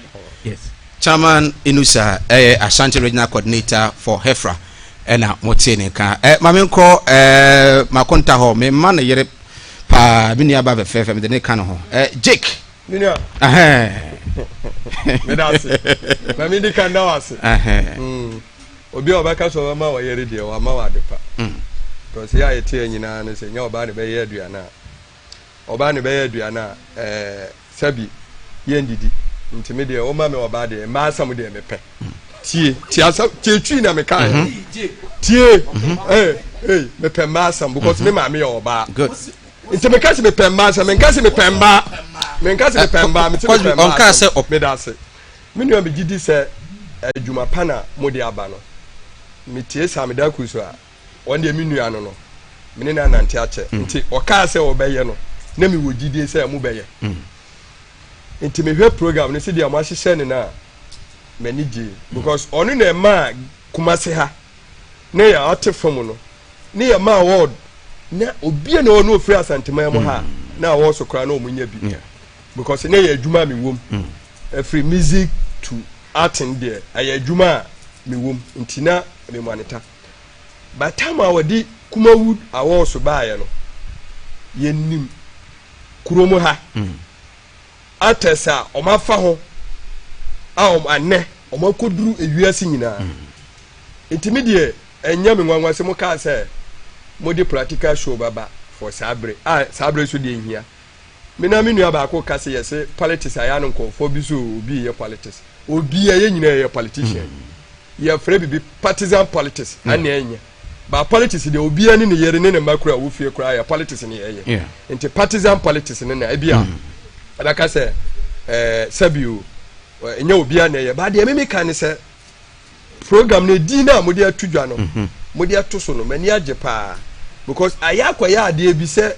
yes.
Chairman Inusa ɛyɛ Ashanti Regional Coordinator for HEFRA ɛna mo tie ne nka ɛ maame nkɔ ɛɛ makonta hɔ me mma ne yere paa me nua ba fɛfɛɛfɛ me de ne ka ne ho ɛ Jake.
Me nua. Meda ase. Ma me di kan da wo ase. Obi a ɔbɛka sɛ ɔbɛma wɔ yere deɛ wama wɔ ade pa. Because yɛ a yɛte yɛ nyinaa no sɛ nyɛ ɔbaa na ɛbɛyɛ aduane a. Ɔbaa na ɛbɛyɛ aduane a ɛɛ sɛbi yɛndidi nti me deɛ woma me ɔbaa deɛ mmaa asɛm deɛ mepɛ. Tie tie asɛm tie twi na meka yɛ mhm. tie mhm. ee ee mepɛ mmaa asɛm because me mhm. maame yɛ ɔbaa. Nti meka sɛ mepɛ mmaa asɛm menka sɛ mepɛ mmaa menka sɛ mepɛ mmaa mete mepɛ mmaa asɛm meda ase. Me nua megye di sɛ adwuma pa na mode aba no metie Sam Darkus a Ɔno deɛ me nua no no, me ne no anante akyɛ. Mm. Nti ɔkaa sɛ ɔbɛyɛ no, na mewɔ gyidie sɛ mobɛyɛ. Mm. Nti mehwɛ program no sɛdeɛ moahyehyɛ no no a, m'ani gyee. Mm. Because ɔno na ɛmaa Kumase ha, ne yɛ ɔte fam no, ne yɛ maa award, na obia na ɔno ofiri Asanteman mu ha, na award so koraa na ɔmo nya bi. Because ne yɛ adwuma a mewɔ mu. Ɛfiri music to acting deɛ, ɛyɛ adwuma a mewɔ mu. Nti na me monitor. By time a wɔde Kumawood Awards baeɛ no, yɛnim kurom ha actors a wɔafa ho a wɔn anɛ wɔn akɔduru ewiase nyinaa. Nti me deɛ ɛnyɛ me nwanwa sɛ mo kaa sɛ mo de practical show bɛba for saa bere a saa bere nso deɛ nhia. Me na me nua baako ka sɛ yɛse politics ayɛ ano nkurɔfoɔ bi so obi yɛ politics. Obi a yɛn nyinaa yɛ politician. Yɛfrɛ biribi partisan politics ɛne ɛnyɛ ba politics deɛ obiara ne ne yere ne ne mma kura wɔ fie koraa yɛ politics ne yɛyɛ nti partisan politics ne na ebi a ɛbɛka sɛ ɛɛ sɛbi o ɛnyɛ obiara na ɛyɛ ba deɛ mímí ka ne sɛ program no edin no a mo de ato dwa no mo de ato so no m'ani agye paa because ayɛ akɔyɛ adeɛ bi sɛ.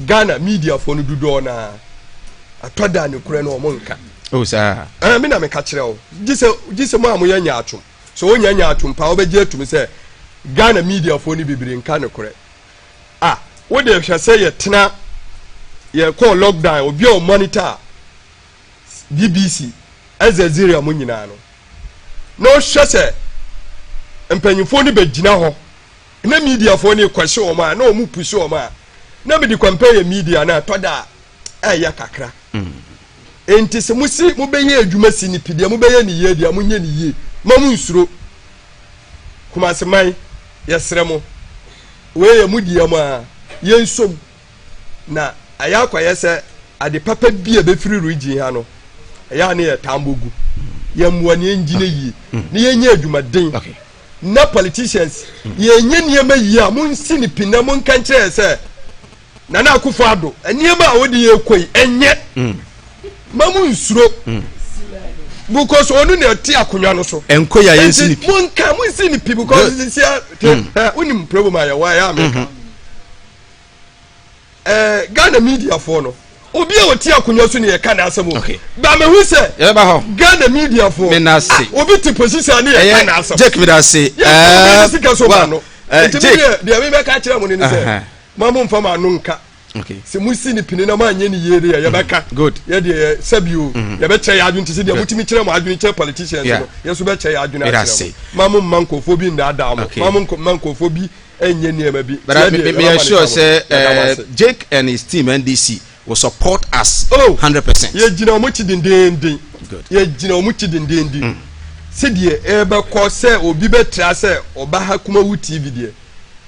Ghana media foɔ no dudɔɔ naa atɔ da nokorɛ no ɔmo nka.
Oh saa.
Ɛɛ me na meka kyerɛ wo gye sɛ gye sɛ mo a moyɛ nyaatwom sɛ wonya nyaatwom paa wobɛgye atum sɛ Ghana media foɔ no bebree nka nokorɛ ah wo deɛ hwɛ sɛ yɛtena yɛkɔɔ lockdown obi a ɔmonitor BBC Al Jazeera mo nyinaa no na ɔhwɛ sɛ mpanyinfoɔ no bɛgyina hɔ na mediafoɔ no rekɔhye wɔn a na wɔn pusi wɔn a na mede compare yɛ media no a ɛtɔ da a ɛyɛ kakra nti sɛ mo si mobɛyɛ adwuma si ne pi deɛ mobɛyɛ ne yie deɛ monyɛ ne yie ma mo nsuro Kumase man yɛsrɛ mo wei yɛ mo deɛ mo a yɛnsom Na ayɛ akɔyɛ sɛ ade papa bi a ɛbɛfiri region ha no, ɛyɛ a ne yɛ taa mbɔ gu. Yɛmmoa ne yɛngyina yie, ne yɛnyɛ adwumaden. Na politicians, yɛnyɛ nneɛma yie a, monsi ne pi na monka nkyerɛ yɛ sɛ Nana Akufo Addo, nneɛma a wode yɛ kɔ yi, ɛnyɛ. Ma mo nsuro. Because ɔno na ɛte akonnwa no so.
Ɛnkɔ yɛ a yɛnsi ne pi.
Monka, monsi ne pi because sisi a, wonim problem a yɛwɔ a ɛyɛ a meka. ɛɛ eh, ghana media foɔ no obi a ɔte akonnwa so ne yɛka n'asɛm o okay. ba mehu sɛ
yɛbɛba hɔ
ghana media foɔ ah, obi te position a ne yɛka n'asɛm
jake mi da se
yɛ sika so ma no nti mi deɛ deɛ mi bɛka kyerɛ mo ne ne sɛ ma mo nfa ma ano nka sɛ mo si ne pini na mo anyɛ ne yie deɛ yɛbɛka
good
yɛ deɛ yɛ sɛbi o yɛbɛkyɛ yɛ adwene te sɛ deɛ motumi kyerɛ mo adwene kyerɛ politicians no yɛ so bɛkyɛ yɛ adwene akyerɛ mo ma mo mma nkurɔfoɔ bi nnaadaa mo ma mo mma nkurɔfoɔ bi ɛnyɛ nneɛma bi.
But I, me, me are sure say Jake and his team NDC will support us oh, 100%.
Yɛ gyina wɔn akyi dendenden. Good. Yɛ gyina wɔn akyi dendenden. Mm. Sɛdeɛ ɛbɛkɔ sɛ obi bɛtra sɛ ɔba ha Kumawu TV deɛ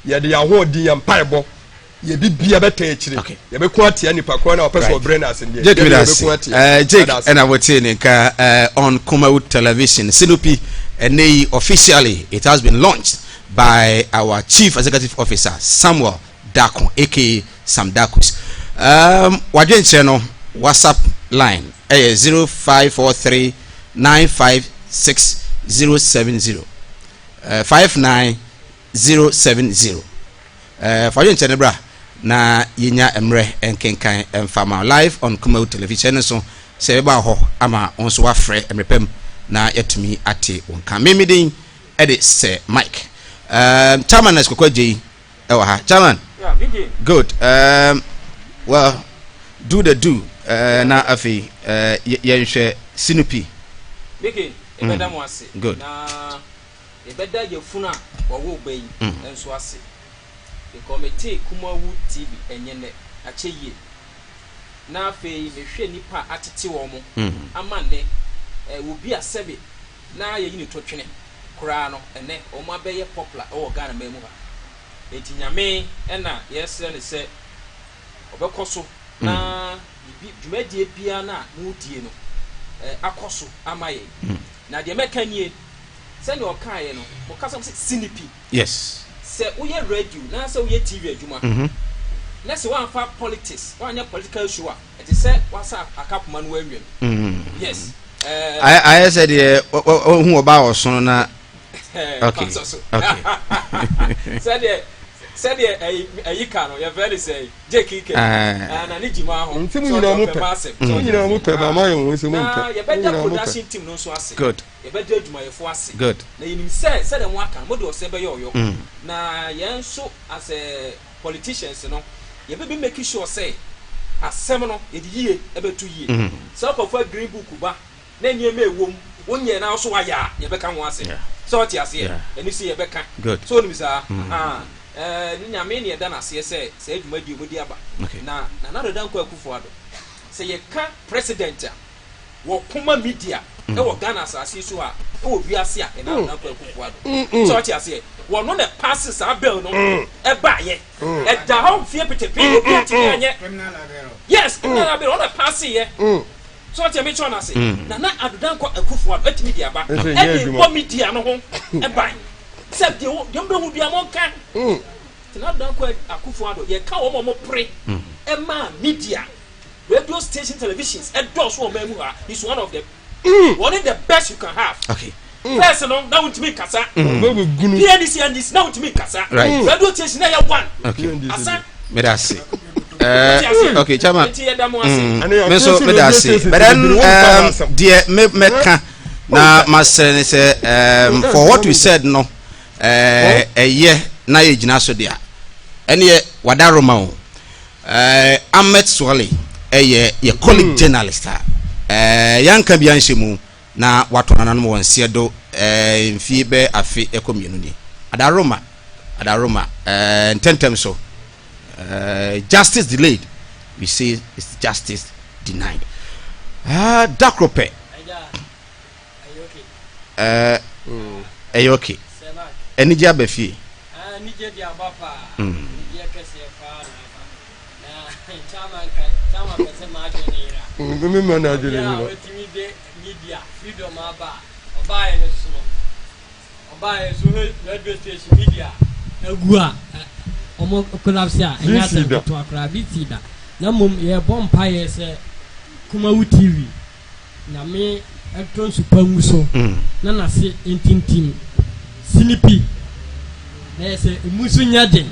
yɛde yɛn ahoɔden yɛn mpaebɔ yɛ bibia bɛtɛ akyire okay. yɛbɛko atia nipa korɔ na ɔpɛ sɛ ɔbrɛ no ase deɛ
Jake yɛbɛko atia uh, Jake ɛna wotee ne nka uh, on Kumawu television Sinupi ɛnɛ yi officially it has been launched by our Chief Executive Officer Samuel Darko aka Sam Darkus. Um, wadwenkyerɛ no WhatsApp line ɛyɛ 0543 956 070 uh, 59070. Uh, fa wadwenkyerɛ no bra na yɛnya mmerɛ nkenkan mfa ma live on Kumawu television no so sɛ yɛbɛba hɔ ama wo nso wafrɛ mmerɛ pam na yɛatumi ate wo nka. Memedin ɛde sɛ Mike. Um, chairman na Sikoko Adjei ɛwɔ ha. Chairman.
Yeah, BJ.
Good. Um, well, do the do. Uh, na afei uh, yɛnhwɛ Sinupi.
BK, yɛbɛda mo ase.
Good.
Na yɛbɛda yɛfunu a wɔwɔ ba yi nso ase. Because metee Kumawu TV ɛnyɛ nɛ, akyɛ yie. Na afei mehwɛ nnipa a atete wɔn ama nnɛ, eh, obi a sɛbe na yɛyi no to twene koraa no ɛnɛ wɔn abɛyɛ popular wɔ Ghana man mu ha. Enti Nyame na yɛsrɛ no sɛ Ɔbɛkɔ so na biribi, dwumadie biara no a moredie no, akɔ so ama yɛn. Na deɛ mɛka nie, sɛdeɛ ɔkaeɛ no, mo kasa mo sɛ sinipi.
Yes.
Sɛ woyɛ radio na sɛ woyɛ TV adwuma, na sɛ woamfa politics, woanyɛ political show a, ɛte sɛ woasa aka poma no woanwam. Yes.
Ayɛ ayɛ sɛ deɛ wohu ɔbaa ɔsono na. Okay. Okay.
Sɛdeɛ sɛdeɛ ɛyi ɛyi ka no yɛfrɛ no sɛ Jake Ike.
Ɛɛ.
Na ne gyima ho.
Nti mo nyinaa mo pɛ. Mo nyinaa mo pɛ ba ma yɛn wɔn sɛ mo mpɛ.
Na yɛbɛda production team no nso ase.
Good.
Yɛbɛda adwumayɛfoɔ ase.
Good.
Na yɛnim sɛ sɛdeɛ mo aka no mode ɔsɛ bɛyɛ ɔyɔ. Na yɛn nso as a politicians no yɛbɛ be make sure sɛ asɛm no yɛde yie ɛbɛto yie. Sɛ wokɔfa green book ba na nneɛma a ɛwɔ mu wonyɛɛ na wo nso woayɛ a yɛbɛka ho asɛm. Sɛ wote aseɛ? Ɛno sei yɛbɛka. So wonim saa? Ahaa. Ɛɛ ne Nyame ne yɛda no aseɛ sɛ saa dwumadie wɔde aba. Na Nana Addo Dankwa Akufo Addo, sɛ yɛka president a wɔko ma media wɔ Ghana asase yi so ha, wɔ wiase a, Nana Addo Dankwa Akufo Addo. Sɛ wote aseɛ? Wɔno na ɛpaase saa bill no ɛbaeɛ. Ɛda hɔ mfeɛ petepee, obi antumi anyɛ. Yes, criminal bill, ɔno na ɛpaaseeɛ. So ɔte me kyerɛ no ase? Nana Addo Dankwa Akufo Addo atumi de aba ɛde bɔ media no ho ban sɛ deɛ wo deɛ mobɛhu bia monka. Nti Nana Addo Dankwa Akufo Addo yɛka wɔn a wɔpere ɛmaa media, radio station, televisions ɛdɔɔso wɔ ɔman mu ha, he's one of them. Wɔne the best you can have.
Okay.
First no na wontumi nkasa. PNDC NDC na wontumi nkasa.
Right.
Radio station na yɛ one.
Okay.
Asa.
Meda ase. Uh, okay, chairman.
Nti yɛda mo ase.
Me nso meda ase. But then deɛ me mɛka na masrɛ ne sɛ for what we said no ɛyɛ na yɛgyina so deɛ ɛneɛ wadaroma o. Ahmed Suale ɛyɛ yɛ colleague journalist a yɛanka bi anhyɛ mu na wɔatɔ nananom wɔn nseɛ do mfie bɛyɛ afe kɔ mmienu ni. Adaroma, Adaroma, ntɛntɛm so, justice delayed, we say it's justice denied. Da koro pɛ, ɛyɛ okay, anigye aba fie.
Anigye de aba paa, anigyeɛ kɛseɛ paa na aba. Na chairman ka chairman pɛ sɛ m'adwene yera.
Me ma n'adwene
Obi a
yera.
watumi de media freedom aba a ɔbaeɛ no so no ɔbaeɛ so hwɛ radio station media agu a ɔmo collapse a ɛnyɛ asɛm ketewa koraa bi si da na mmom yɛbɔ mpaeɛ sɛ Kumawu TV Nyame ntɔ nsu pa ngu so na n'ase ntintim sinipi na yɛ sɛ emu nso nyɛ den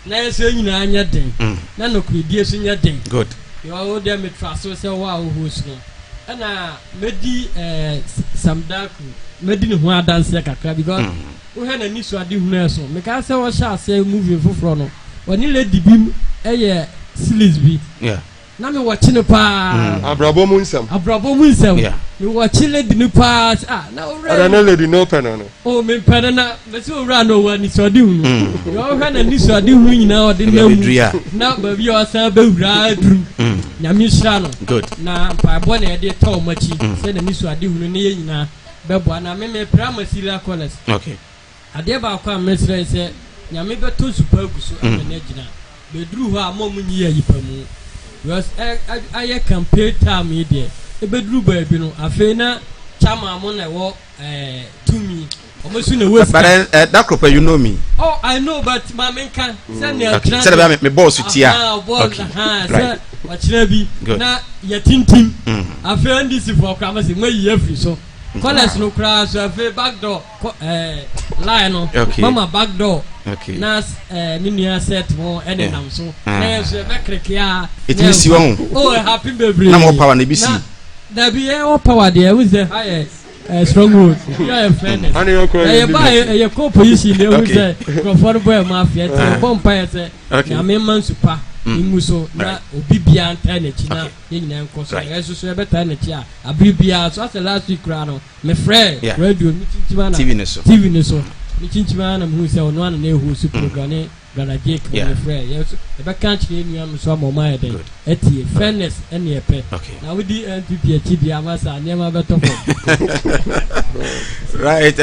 na yɛ sɛ nyinaa nyɛ den na nokoredie nso nyɛ den.
Good.
Yɛ wo deɛ metra so sɛ wo a wo host no ɛna mɛdi eh, Sam Darko mɛdi ne ho adanseɛ kakra because wohwɛ n'ani so ade hunu ɛso mekaa sɛ ɔhyɛ aseɛ movie foforɔ no ɔne lady bi ɛyɛ series bi.
Yeah.
Na me wɔkye no paa.
Mm. Abrabɔ mu nsɛm.
Abrabɔ mu nsɛm.
Yeah.
Me wɔkye lady no paa sɛ ah na owura.
Ɛdɛ ne lady no pɛ no no.
Oh me pɛ no na me sɛ owura no ɔwɔ anisoade hunu. Mm. Deɛ ɔhwɛ na anisoade hunu nyinaa ɔde nam mu. Na baabi a ɔsan bɛwura aduru. Mm. Nyame nhyira no.
Good.
Na mpaebɔ na yɛde tɔ wɔn akyi mm. sɛ n'anisoade hunu ne yɛ nyinaa bɛboa na me me pra ma Syria College.
Okay.
Adeɛ baako a mɛsrɛ ne sɛ Nyame bɛtɔ nsu pa agu so ama no agyina. Bɛduru hɔ a mo a mo nyi ayi pa mu because ɛ ayɛ campaign time yi deɛ ɛbɛduru baabi no afei na chairman mo na ɛwɔ ɛɛ tumi ɔmo so na ɛwɔ sika.
But then da koro pɛ you know me.
Oh I know but ma me nka sɛ nea
Okay
ɔkyerɛ
sɛdeɛ bɛyɛ me bɔɔl so tia.
Okay
right.
Sɛ ɔkyerɛ bi
Good.
na yɛtintim afei NDC foɔ koraa mo sɛ mo ayi afiri so. Colours no koraa so afei back door kɔ ɛɛ line no
Okay.
mama back door
Okay.
na ɛɛ me nua set mo ɛne nam so
Ah.
na yɛn nso yɛbɛ kiriki a.
Ɛtumi si wɔn ho.
Oh happy bebree.
Na mo power na ebi si.
Na dabi yɛ wɔ power deɛ ɛhu sɛ ha yɛ ɛɛ stronghold yɛ yɛ fairness.
Ane yɛ kura
Ɛyɛ
yɛ
ba yɛ ɛyɛ kɔ position deɛ ɛhu
Okay.
sɛ nkurɔfoɔ no bɔ yɛ mo afia nti
Ah.
yɛbɔ mpa yɛ sɛ
Okay.
nyame mma nsu pa ngu so na
Right.
obi biara ntaa n'akyi na
Okay.
yɛn nyinaa nkɔ so
Right.
yɛn nso so yɛbɛtaa n'akyi a abere biara so asɛ last week koraa no mefrɛ
Yeah.
radio me kyinkyim ana
TV no so.
TV no so me kyinkyim ana mehu sɛ ɔno ana na ɛhu so program ne brother Jake
Yeah.
mefrɛ yɛn nso yɛbɛka akyerɛ yɛn nuanom so ama ɔmo ayɛ dɛn
Good.
atie fairness ɛne ɛpɛ
Okay.
na wodi NPP akyi deɛ ama saa nneɛma bɛtɔ fam
Right,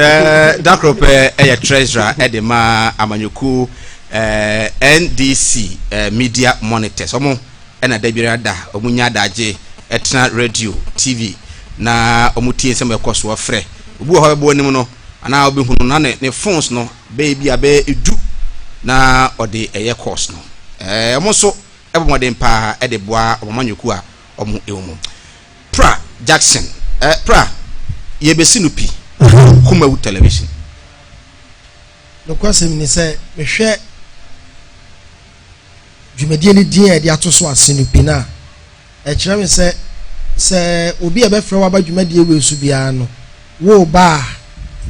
da koro pɛ ɛyɛ treasurer ɛde ma amanyɔkuo. Eh, NDC eh, Media Monitors, wɔn na da biara da wɔn nya adagye tena radio, TV na wɔn tie nsɛm a ɛkɔ soɔ frɛ. Obi wɔ hɔ a bɛbɔ anim no anaa wobɛhu no na ne, ne phones no bɛyɛ bi a bɛyɛ edu na ɔde ɛyɛ course no. Eh, wɔn nso ɛbɔ mmɔden paa de boa wɔn amanyɔkuo a wɔn ɛwɔ mu. Pra Jackson, eh, Pra, yɛbɛsi no pi, Kumawu Television.
Nokwasɛm ni sɛ mehwɛ dwumadie no din a yɛde ato so ase no pi no a, ɛkyerɛ me sɛ sɛ obi a ɛbɛfrɛ wo aba dwumadie wei so biara no, woreba a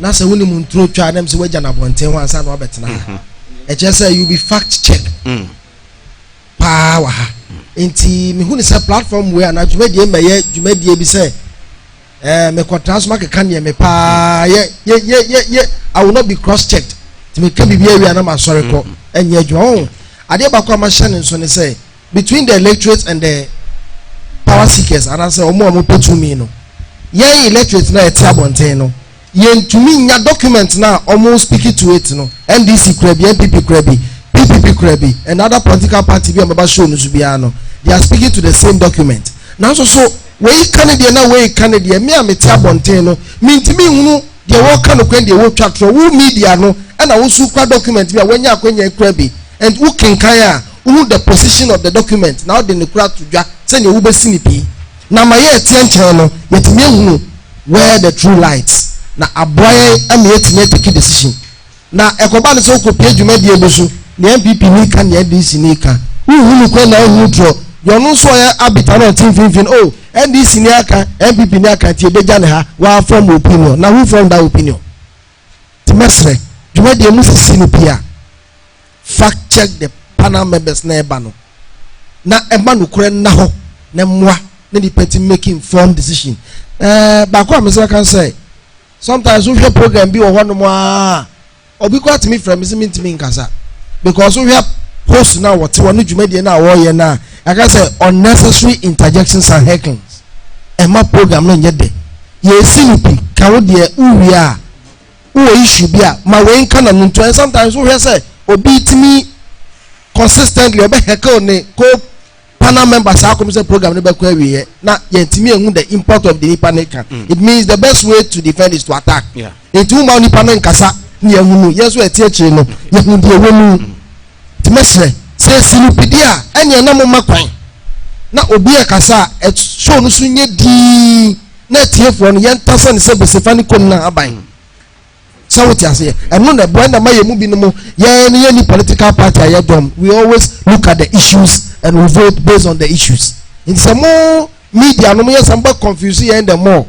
na sɛ wonim nturo twa a na sɛ woagya no abɔnten hɔ ansa na wabɛtena ha. Mhm. Ɛkyerɛ sɛ you be fact check mm. paa wɔ ha. Nti mehu ne sɛ platform wei anaa dwumadie mmɛyɛ dwumadie bi sɛ Ɛɛ mekɔtra so makeka neɛ me paa yɛ yɛ yɛ yɛ yɛ I will not be cross checked nti meka biribi awie a na masɔre kɔ ɛnyɛ adwuma wɔn adeɛ baako a mahyɛ ne nso ne sɛ between the electorate and the power seekers anaasɛ wɔn a wɔpɛ tumi no yɛn electorate na yɛte abɔnten no yɛntumi nya document na wɔn speak to it no NDC kura bi NPP kura bi PPP kura bi and other political party bi a wɔbɛba show no so biara no they are speaking to the same document nanso so Wei ka ne deɛ na wei ka ne deɛ, me a mete abɔnten no, mentumi nhunu deɛ wɔreka nokorɛ ne deɛ wɔretwa torɔ. Wo media no na wo nso wokura document bi a woanya akwanya akura bi and wokenkan a, wohu the position of the document na wode nokorɛ ato dwa sɛdeɛ wobɛsi no pi. Na ma yɛreteɛ nkyɛn no, yɛatumi ahunu where the true lies na aboa yɛn ama yɛatumi atake decision. Na ɛkɔba no sɛ wokɔpie dwumadie bi so, nea NPP ni ka, nea NDC ni ka, wonhu nokorɛ na wonhu torɔ. Deɛ ɔno nso ɔyɛ arbiter na ɔte mfimfini, oh, NDC ni aka, NPP ni aka, nti yɛbɛgya ne ha, waa form opinion. Na who form that opinion? Nti mɛsrɛ, dwumadie mu sisi no pii a, fact check the panel members na ɛba no, na ɛma nokorɛ nna hɔ, na mmoa na nipa ti make informed decision. Ɛɛ, baako a mesrɛ kan sɛ, Sometimes wohwɛ program bi wɔ hɔnom aa obi koraa tumi frɛ me sɛ mentumi nkasa because wohwɛ host no a wɔte hɔ ne dwumadie no a wɔreyɛ no a yɛaka sɛ unnecessary interjections and hecklings ɛma program no nyɛ dɛ. Yɛsi no pi ka wo deɛ wowie a wowɔ issue bi a ma wei nka na no nto and sometimes wohwɛ sɛ obi tumi consistently ɔbɛ heckle ne co panel member saa kɔm sɛ program no bɛkɔ awieɛ na yɛntumi ehu the import of the nipa ne ka mm. it means the best way to defend is to attack nti wo ma nipa no nkasa ne yɛhu no yɛn nso ɛte akyire no yɛhu deɛ ɛwɔ mu nti mɛsrɛ sɛ esi no pidi a ɛneɛ na mo ma kwan na obi ɛkasa a show no so nyɛ dii na atiefoɔ no yɛntasa ne sɛ besefa ne kɔm na aban mm. Sɛ wote aseɛ? Ɛno na ɛboa ɛna ma yɛn mu binom yɛn no yɛnni political party a yɛdɔm. We always look at the issues and we vote based on the issues. Nti sɛ mo media no mo yɛ sɛ mo bɛ confuse yɛn the more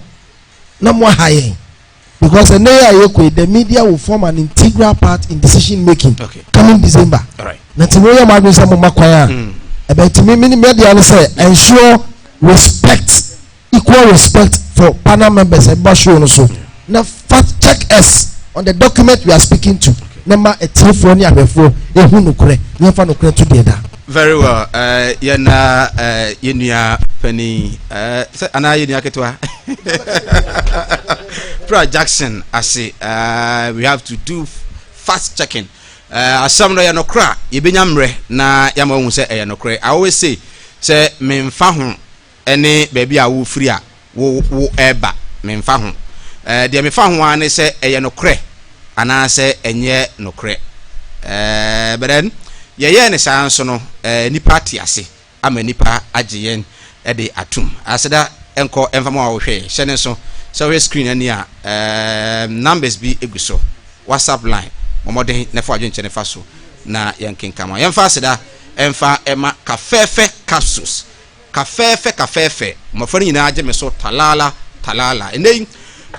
na mo aha yɛn because ɛnɛ yɛ a yɛkɔ yi the media will form an integral part in decision making okay. coming December. Right. Na nti mo yɛ mo adwene sɛ mo ma kwan a mm. ɛbɛtumi mi ni media no sɛ ensure respect equal respect for panel members ɛba show no so na fact check us on the document we are speaking to na ma atiefoɔ ne ahwɛfoɔ ehu nokorɛ na yɛmfa nokorɛ nto deɛ da.
Very well uh, yɛn na uh, yɛn nua panin uh, sɛ anaa yɛn nua ketewa Pra Jackson ase uh, we have to do fast checking uh, asɛm no yɛ nokorɛ a yɛbɛnya mmerɛ na yɛama wɔn sɛ ɛyɛ nokorɛ I always say sɛ memfa ho ne baabi a wofiri a wo wo reba, memfa ho. Ɛɛ, deɛ mefa ho ara ne sɛ ɛyɛ nokorɛ anaasɛ ɛnyɛ nokorɛ. Ɛɛ, but then, yɛyɛɛ no saa nso no, ɛɛ, nnipa ate ase ama nnipa agye yɛn de atum. Aseda nkɔ mfa ma wo a wohwɛ yɛn. Hyɛ ne nso sɛ wohwɛ screen ani a, ɛɛ, numbers bi gu so. WhatsApp line, bɔ mmɔden na fa w'adwenkyerɛ no fa so na yɛnkenkan ma wo. Yɛmfa aseda mfa ma Kafɛɛfɛ Capsules. Kafɛɛfɛ kafɛɛfɛ, mmɔfra no nyinaa gye me so talaala talaala. Ɛnnɛ yi,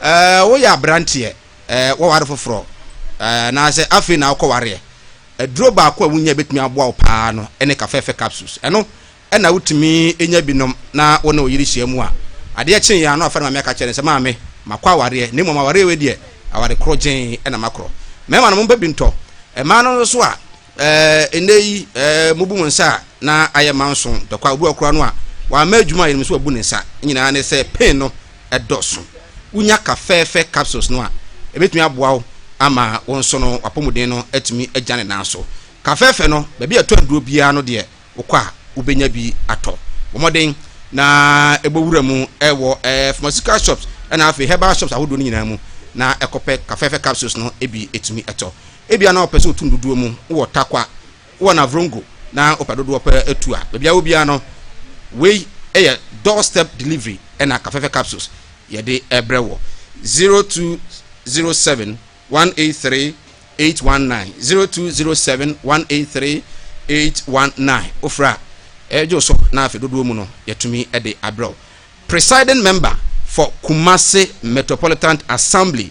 eh, woyɛ aberanteɛ, eh, woaware foforɔ, eh, anaasɛ afei na wokɔwareɛ. Aduro baako a wonya bɛtumi aboa wo paa no ne kafɛɛfɛ capsules. Ɛno ɛna wotumi nya bi nom na wo ne wo yere hyia mu a, adeɛ kye yɛ a na wafa ne maame aka kyerɛ no sɛ, maame, makɔ awareɛ, na mmom awareɛ wei deɛ, aware korɔ gyee na makorɔ. Mmarima no, mompɛ bi ntɔ. Mmaa no nso a, Ɛɛ, nnɛ yi, ɛɛ, mubu mo nsa a, na ayɛ manso ntɔkwa. Obi wɔ hɔ koraa no a, wamma adwuma a yɛnim sɛ wabu ne nsa. Ne nyinaa ne sɛ pain no dɔɔso. Wunya kafɛɛfɛ capsules no a, ebetumi aboa wo ama wo nso no w'apɔmuden no atumi agyina ne nan so. Kafɛɛfɛ no, baabi a ɛtɔ aduro biara no deɛ, wokɔ a wobɛnya bi atɔ. Bɔ mmɔden na bɔ wura mu wɔ pharmaceutical shops ɛna afei herbal shops ahodoɔ no nyinaa mu na kɔpɛ kafɛɛfɛ capsules no bi tumi tɔ. Ebia na wopɛ sɛ wotu no dodoɔ mu, wowɔ Tarkwa, wowɔ Navrongo na wopɛ dodoɔ pɛ tu a, baabi a wɔ biara no, wei yɛ doorstep delivery ɛna kafɛɛfɛ capsules yɛde brɛ wɔ 0207 183 819 0207 183 819 wofrɛ a ɛgye wo so na afei dodoɔ mu no yɛtumi de abrɛ wo. Presiding member for Kumasi Metropolitan Assembly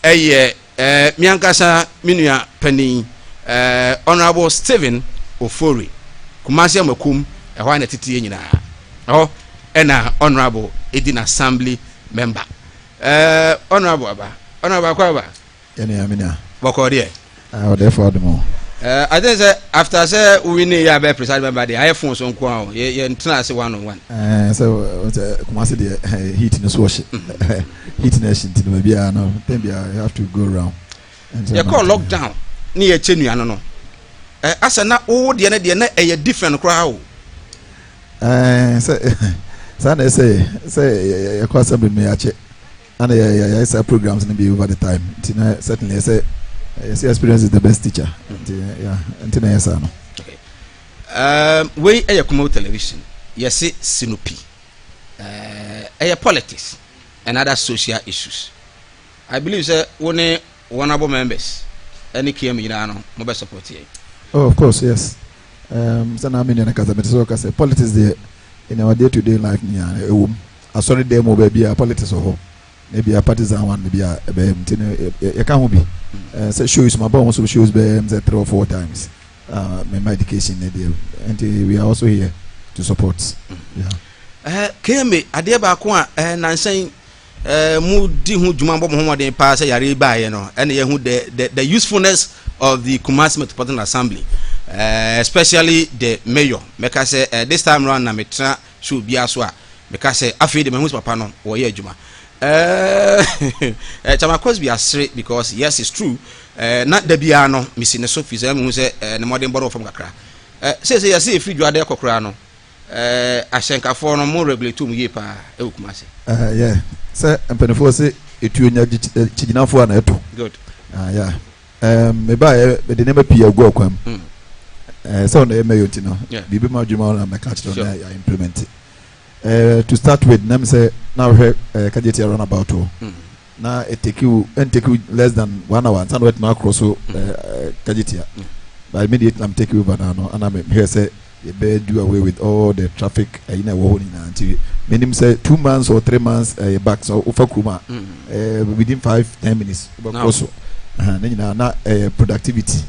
ɛyɛ eh, me ankasa me nua panin eh, Honourable Stephen Ofori. Kumasi Amakum ɛhɔ a na tete yɛ nyinaa ɛhɔ ɛna Honourable ɛdi na Assembly member. Eh, Honourable aba, Honourable akɔ aba.
Yɛ nua, me nua.
Bɔkɔɔ deɛ.
Ah, ɔdɛɛfo adom o.
Eh, I think sɛ after sɛ wo winning yɛ abɛ preside member deɛ ayɛ phone so nko ara o. Yɛ yɛ ntena ase one on one.
Eh, sɛ sɛ Kumasi deɛ eh, heat no so ɔhye. Heat no ɛhye nti no baabi a no time biara you have to go round.
Yɛ kɔɔ lockdown ne yɛ kyɛ nua no no. Eh, asɛ na wo deɛ no deɛ na ɛyɛ different koraa o.
Eh, sɛ saa na ɛsɛ yɛ sɛ yɛkɔ assembly no yɛakyɛ. Ana yɛ yɛ yɛ saa programs no bi over the time nti na certainly yɛ sɛ yɛ sɛ experience is the best teacher nti yeah nti na yɛ saa no.
Okay. Um, wei ɛyɛ Kumawu television yɛse sinopi uh, ɛyɛ politics and other social issues. I believe sɛ wo ne honorable members ɛne KM nyinaa no mobɛ support yɛn.
Oh, of course, yes. Um, sɛ na me nua no kasa mete sɛ ɔka sɛ politics deɛ in our day to day life nyinaa ɛwɔ mu. Asɔre dan mu baabi a politics wɔ hɔ na ebia partisan one bi a ɛbɛyɛ mu nti no yɛka ho bi sɛ shows ma bɔ ho so shows bɛyɛ sɛ three or four times uh, mema education ne deɛ nti we are also here to support. Yeah.
Uh, KMA adeɛ baako a uh, nansa yi uh, mu di ho dwuma bɔ mo ho mmɔden paa sɛ yare yi baeɛ no ɛna yɛhu the, the, the usefulness of the Kumasi Metropolitan Assembly uh, especially the mayor mɛka sɛ uh, this time round na metena show biara so a Meka sɛ, Afei de mahu sɛ papa no wɔyɛ adwuma. Eh, Chairman Cosby asere because yes it's true. Eh, na da biara no mesi ne so firi sɛ mehu sɛ eh, ne mmɔden bɔ no wɔ fam kakra. Eh, seesei yɛse ɛfiri dwuada ɛkɔ koraa no, eh, ahyɛnkafoɔ no mo regulate mu yie paa ɛwɔ Kumasi.
Uh, yeah. Sɛ mpanimfoɔ se etuo nya kyigyinafoɔ a na ɛto.
Good.
Uh, yeah. Um, mebaeɛ mede nneɛma pii agu ɔkwan mu. Mm. Uh, sɛ ɔno ɛyɛ mɛyɔ nti no, biribi ma adwuma na mɛka kyerɛ no na yɛ implement. Eh, to start with na mesɛ na wohwɛ eh, Kajetia runabout hɔ mm. na it take you and take you less than one hour nsa na watumi akorɔ so mm. eh, Kajetia mm. but immediately I'm take over now no ana mehwɛ sɛ yɛbɛ do away with all the traffic ɛyi na ɛwɔ hɔ nyinaa nti menim sɛ 2 months or 3 months ɛyɛ back so wofa kurom a eh, within 5-10 minutes wobɛkɔ so ne nyinaa na ɛyɛ productivity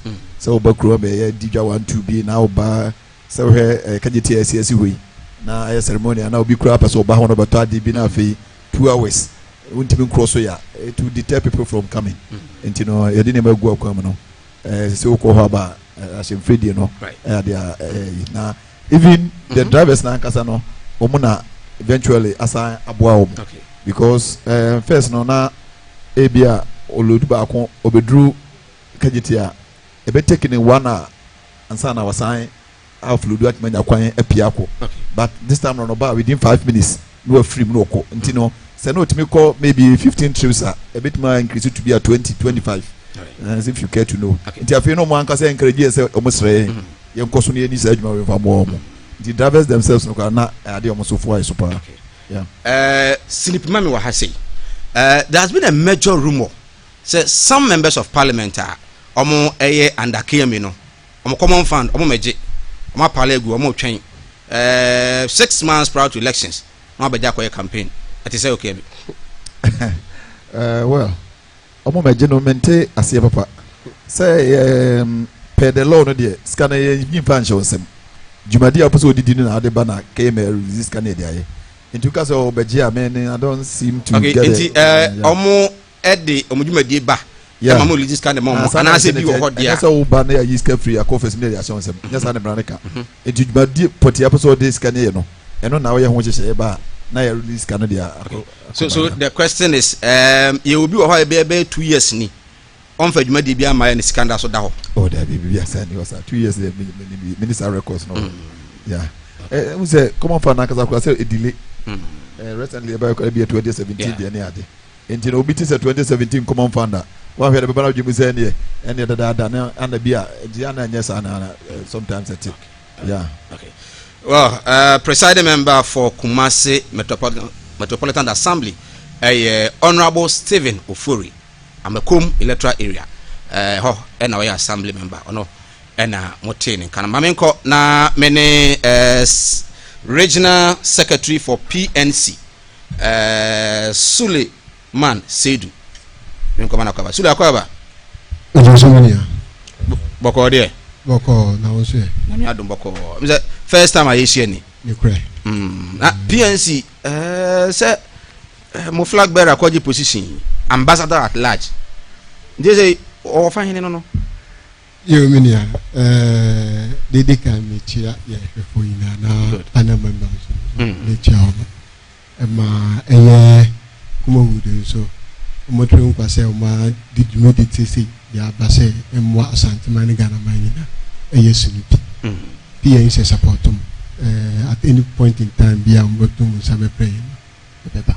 sɛ woba kurom bɛyɛ di dwa one two bi na woba sɛ wohwɛ Kajetia asi asi hɔ yi na ayɛ ceremony ana obi koraa pɛ sɛ ɔba hɔ no bɛtɔ ade bi na afei 2 hours wontumi nkorɔ so ya to deter people from coming mm. Nti no yɛde nneɛma agu akwan mu no sɛ wokɔ hɔ aba ahyɛmfɛdie no ɛyɛ adeɛ a ɛyɛ na even the drivers na ankasa no wɔn na eventually asan aboa wɔn because first no na ebi a olodu baako obeduru Kajetia ebe take ne one hour ansa na wasan offload atuma nya kwan apia akɔ, but this time no ba within 5 minutes na wafiri mu na ɔkɔ. Nti no sɛ na otumi kɔ maybe 15 trips a ebetumi increase to be a 20 25 if you care to know. Nti afei na ɔmo ankasa encourage yɛ sɛ ɔmo srɛ yɛn yɛn kɔ so na yɛn ni saa adwuma wɔ nfa mmoa ɔmo. Nti drivers themselves no koraa na adeɛ ɔmo so fo ayɛ so paa. Yeah.
Sinip ma mi wɔ ha sei. There has been a major rumour sɛ some members of parliament a ɔmo ɛyɛ under KMA no ɔmo common fund ɔmo mɛgye ɔmo apale agu ɔmo twɛn 6 months prior to elections na wabɛgye akɔyɛ campaign ɛte sɛ okay bi.
Well, ɔmo mɛgye no mente aseɛ papa sɛ per the law no deɛ sika no yɛ nyimfa nhyɛ wo nsam dwumadi a wopɛ sɛ odidi no na ade ba na KMA release sika no yɛde ayɛ nti woka sɛ ɔbɛgye a me I don't seem to
okay,
get
nti
it.
Ɔmo ɛde ɔmo dwumadie ba ɛma mo release sika de ma ɔmo anaasɛ bi wɔ hɔ deɛ
ɛnyɛ sɛ woba na yɛayi sika firi akɔ office mu na yɛde ahyɛ wo nsam. Nyɛ saa ne mmara no ka. Nti dwumadie pɔtee apɛ sɛ ɔde sika no yɛ no ɛno na woyɛ ho hyehyɛeɛ ba a na yɛ release sika no de akɔ.
So the question is yɛ obi wɔ hɔ a ɛbɛyɛ 2 years ni ɔnfa dwumadie bi ama yɛ ne sika nda so da hɔ.
Oh, dabi, biribi Biribi asa ni hɔ saa. 2 years deɛ, mi ni saa records no. Yeah, ɛ n sɛ common fund nankasa kora sɛ edile. Recently ɛbɛyɛ kora bi yɛ 2017 deɛ ne ade. Nti na obi ti sɛ 2017 common fund a wahwɛ de bɛba na adwene mu sɛ ɛneɛ dadaada ne ana bi a nti ana nyɛ saa na sometimes ɛte, yeah.
Okay. Well, presiding member for Kumasi Metropolitan Assembly, Honorable Stephen Ofori, Amakom electoral area. Hɔ ɛna ɔyɛ assembly member. Ɔno ɛna mote ne nka no. Maame nkɔ na me ne regional secretary for PNC, Suleiman Seidu. Me nkɔ mana akɔaba. Sule, akɔaba.
Ɛjɔ so mani a.
Bɔkɔɔ deɛ.
Bɔkɔɔ na wo nso yɛ.
Nyame adom, bɔkɔɔ. Sɛ first time a yɛhyia ni.
Ne korɛ.
Na PNC sɛ mo flag bearer kɔgye position ambassador at large nti sɛ ɔwɔ fa hene no.
Yɛ mi nua, dede kan mekyia yɛ hwɛfo nyinaa na panel member nso mekyia wɔn. Ɛma ɛyɛ Kumawood nso wɔn nkwa sɛ wɔn adi dwumadi te sɛ de aba sɛ mmoa Asanteman ne Ghanaman nyinaa ɛyɛ sunu pi. PNC support mu at any point in time bi a wɔbɛto mu nsa bɛprɛ yɛn no, ɛbɛba.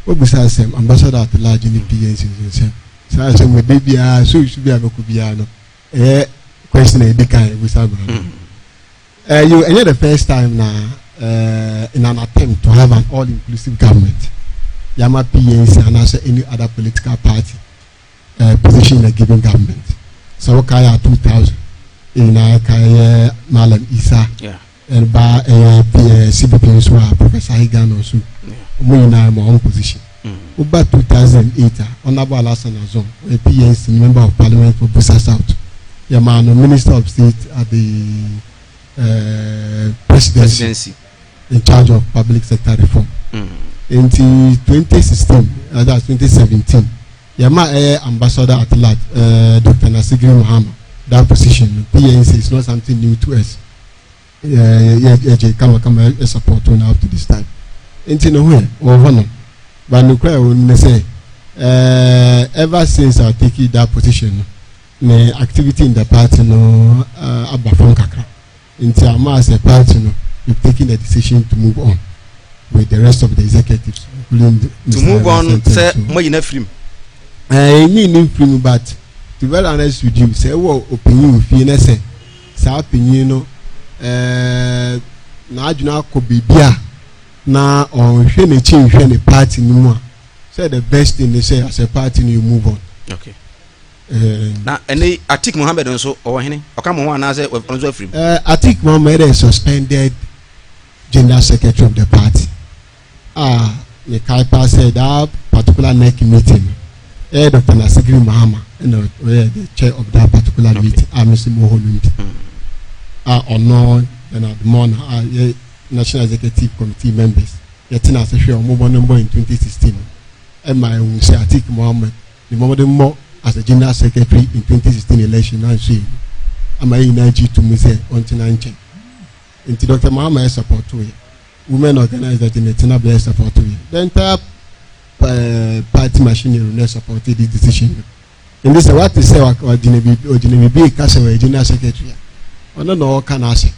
Wɔbusa asɛm ambassador at large ne PNC nsɛm saa asɛm wɔ de biara so isu bi a bɛkɔ biara no, ɛyɛ question a ɛdi kan ebusa bra no. You ɛnyɛ the first time na in an attempt to have an all inclusive government, yama PNC anaasɛ any other political party position in a given government. Sɛ wɔka yɛ 2000 nyinaa ka yɛ Malam Isa ɛba ɛyɛ CPP nso a Professor Higan nso, wɔn nyinaa ma wɔn position. Woba 2008 a, Honourable Alhassan Azorn, ɔyɛ PNC member of parliament for Builsa South, yɛmaa no minister of state at the presidency,
Presidency.
in charge of public sector reform. Nti 2016, that's 2017, yɛma ɛyɛ ambassador at large, Dr. Nasigri Mahama, that position no. PNC is not something new to us. Yɛgye kamakama ɛ support no up to this time. Nti ne ho yɛ wɔ hɔ no, but nukura ɛwɔ no ne sɛ ever since I take that position no, ne activity in the party no aba fam kakra. Nti ama as a party no, we taken a decision to move on with the rest of the executives, including
To move on sɛ mo ayi na firim.
Ɛɛ, nyi ni nfirim, but to be very honest with you, sɛ ɛwɔ ɔpanyin wɔ fie na sɛ saa panyin no n'adwene akɔ beebi a na ɔnhwɛ n'akyi nhwɛ ne party no mu a, sɛ the best thing ne sɛ as a party no, you move on.
Okay. Na ɛne Atik Mohammed nso ɔwɔ hene, ɔka mo ho anaasɛ ɔno nso afirim?
Atik Mohammed is suspended general secretary of the party. Ah, mekae pa sɛ that particular NEC meeting, ɛyɛ Dr. Nasigiri Mahama ɛna ɔyɛ the chair of that particular meeting a mesi mo hɔ no bi a ɔno Bernard Mona a yɛ national executive committee members yɛtena ase hwɛ ɔmo bɔ ne mbɔ in 2016, ɛma ehu sɛ Atik Mohammed ne mmɔden mmɔ as a general secretary in 2016 election na nso yi ama yɛn nyinaa gye to mu sɛ ɔntena nkyɛn. Nti Dr. Mahama yɛ support yɛ women organizer de ne tena bɛyɛ support yɛ the entire party machinery na support this decision. Nti sɛ wate sɛ ɔgyina biribi, ɔgyina biribi ka sɛ ɔyɛ general secretary a, ɔno na ɔka n'asɛ.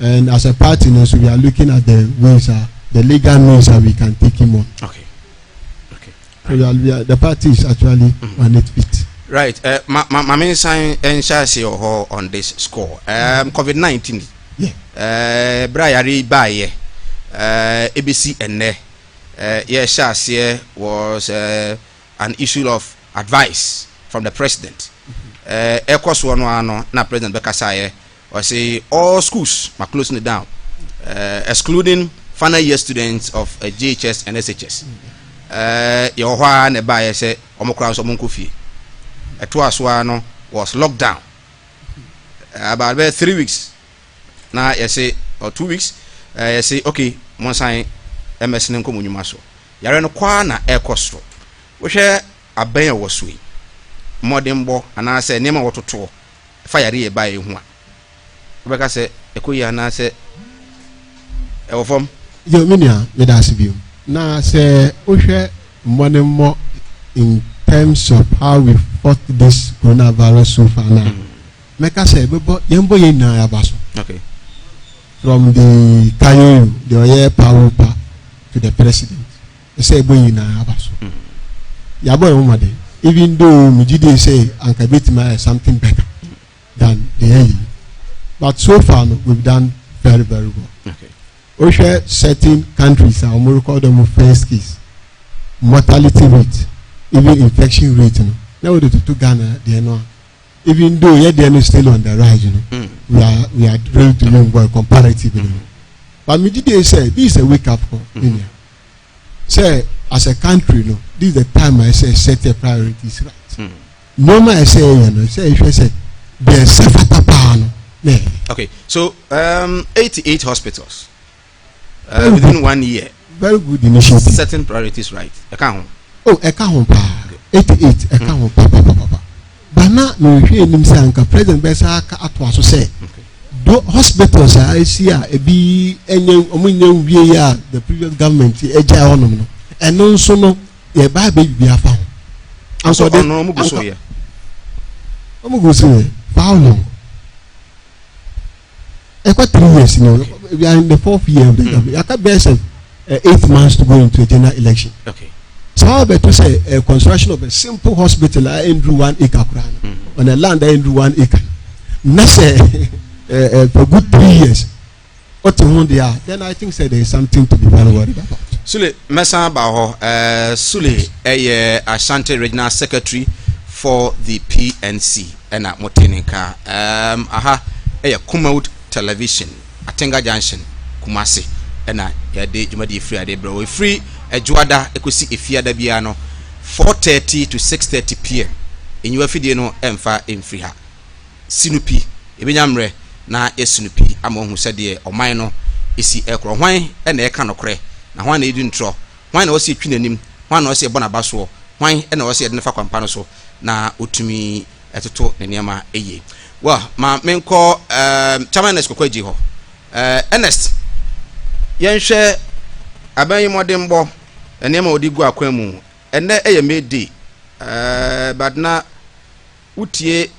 And as a party no so, we are looking at the ways, the legal means that we can take him on.
Okay.
So we are, the party is actually on its feet.
Right. Ma me nsan nhyɛ ase wɔ hɔ on this score. COVID-19. Bere a yare baayɛ ebesi ɛnnɛ, yɛhyɛ aseɛ was an issue of advice from the president. Ɛkɔ soɔ no ano na president bɛkasaeɛ, ɔse all schools ma closing it down, excluding final year students of JHS and SHS. Yɛwɔ hɔ a na ɛbaeɛ sɛ ɔmo koraa nso ɔmo nkɔ fie. Ɛtoa so a no was lockdown about bɛyɛ 3 weeks na yɛse or 2 weeks, yɛse okay, mo nsan ms ne nkɔ mo nnwuma so. Yare no kwaa na ɛrekɔ soro. Wohwɛ abɛn a ɛwɔ so yi, mmɔdenbɔ anaasɛ nneɛma a wɔtotoɔ fa yare yɛ baeɛ ho a, wobɛka sɛ ɛkɔ yie anaasɛ ɛwɔ fam?
Yo, me nua, meda ase bio. Na sɛ wohwɛ mmɔdenmmɔ in terms of how we fought this coronavirus so far now. mɛka sɛ yɛbɛbɔ yɛnbɔ yɛn nyinaa yaba so.
Okay.
From the Kayoyo, deɛ ɔyɛ Pawopa to the president. Ɛsɛ yɛbɔ yɛn nyinaa aba so. Yɛabɔ yɛn ho mmɔden. Even though megye die sɛ anka ebetumi ayɛ something better than deɛ yɛayɛ yi. But so far no, we've done very very well.
Okay.
Wohwɛ certain countries a wɔn record wɔn first case, mortality rate, even infection rate no, na wɔde toto Ghana deɛ no a, even though yɛ deɛ no still on the rise no, we are really doing well comparatively. But megye die sɛ this is a wake up call, mm. Sɛ as a country no, this is the time a ɛsɛ set your priorities right. Nneɛma a ɛsɛ yɛ no, ɛsɛ ɛhwɛ sɛ deɛ ɛsɛ fata paa no na ɛyɛ.
Okay, so 88 hospitals within one year.
Very good initiative.
Setting priorities right. Ɛka ho.
Oh, ɛka ho paa. 88 ɛka ho papapapa. Bana mehwɛ anim sɛ anka president bɛsa aka atoa so sɛ do hospitals a esi a ebi ɛnyɛ ɔmo nyɛ nwie yi a the previous government ɛgya hɔnom no, ɛno nso no yɛ ba abɛ bibi afa ho.
Nso ɔno ɔmo gu so yɛ.
Ɔmo gu so yɛ for how long? Ɛkɔ 3 years ni, we are in the fourth year of the government. Yaka bɛyɛ sɛ 8 months to go into a general election. Saa bɛto sɛ construction of a simple hospital a ɛnduru 1 acre koraa no, on a land a ɛnduru 1 acre na sɛ for good 3 years ɔte ho deɛ a, then I think say there is something to be very worried about.
Sule, mɛsan ba hɔ. Sule ɛyɛ Ashanti Regional Secretary for the PNC ɛna mote ne nka. Aha ɛyɛ Kumawood Television, Atenga Junction, Kumase ɛna yɛde dwumadie firi ade brɛ wɔ. Ɛfiri Adwoada ɛkɔsi Efiada biara no, 4:30 to 6:30 pm. Enyiwa fidie no ɛmfa ɛmfiri ha. Sinupi ebenya mmerɛ na yɛsinupi ama ohu sɛdeɛ ɔman no esi ɛkorɔ. Hwan ɛna ɛka nokorɛ na hwan na ɛdi ntorɔ? Hwan na ɔsi etwi n'anim? Hwan na ɔsi ɛbɔ n'aba soɔ? Hwan ɛna ɔsi ɛde ne fa kwampa no so na otumi ɛtoto ne nneɛma ɛyie? Well, ma menkɔ Chairman Ernest Kɔkɔ agyi hɔ. Ernest, yɛnhwɛ aban yi mmɔdenbɔ, nneɛma a wɔde gu akwan mu. Ɛnɛ ɛyɛ May Day, but na wotie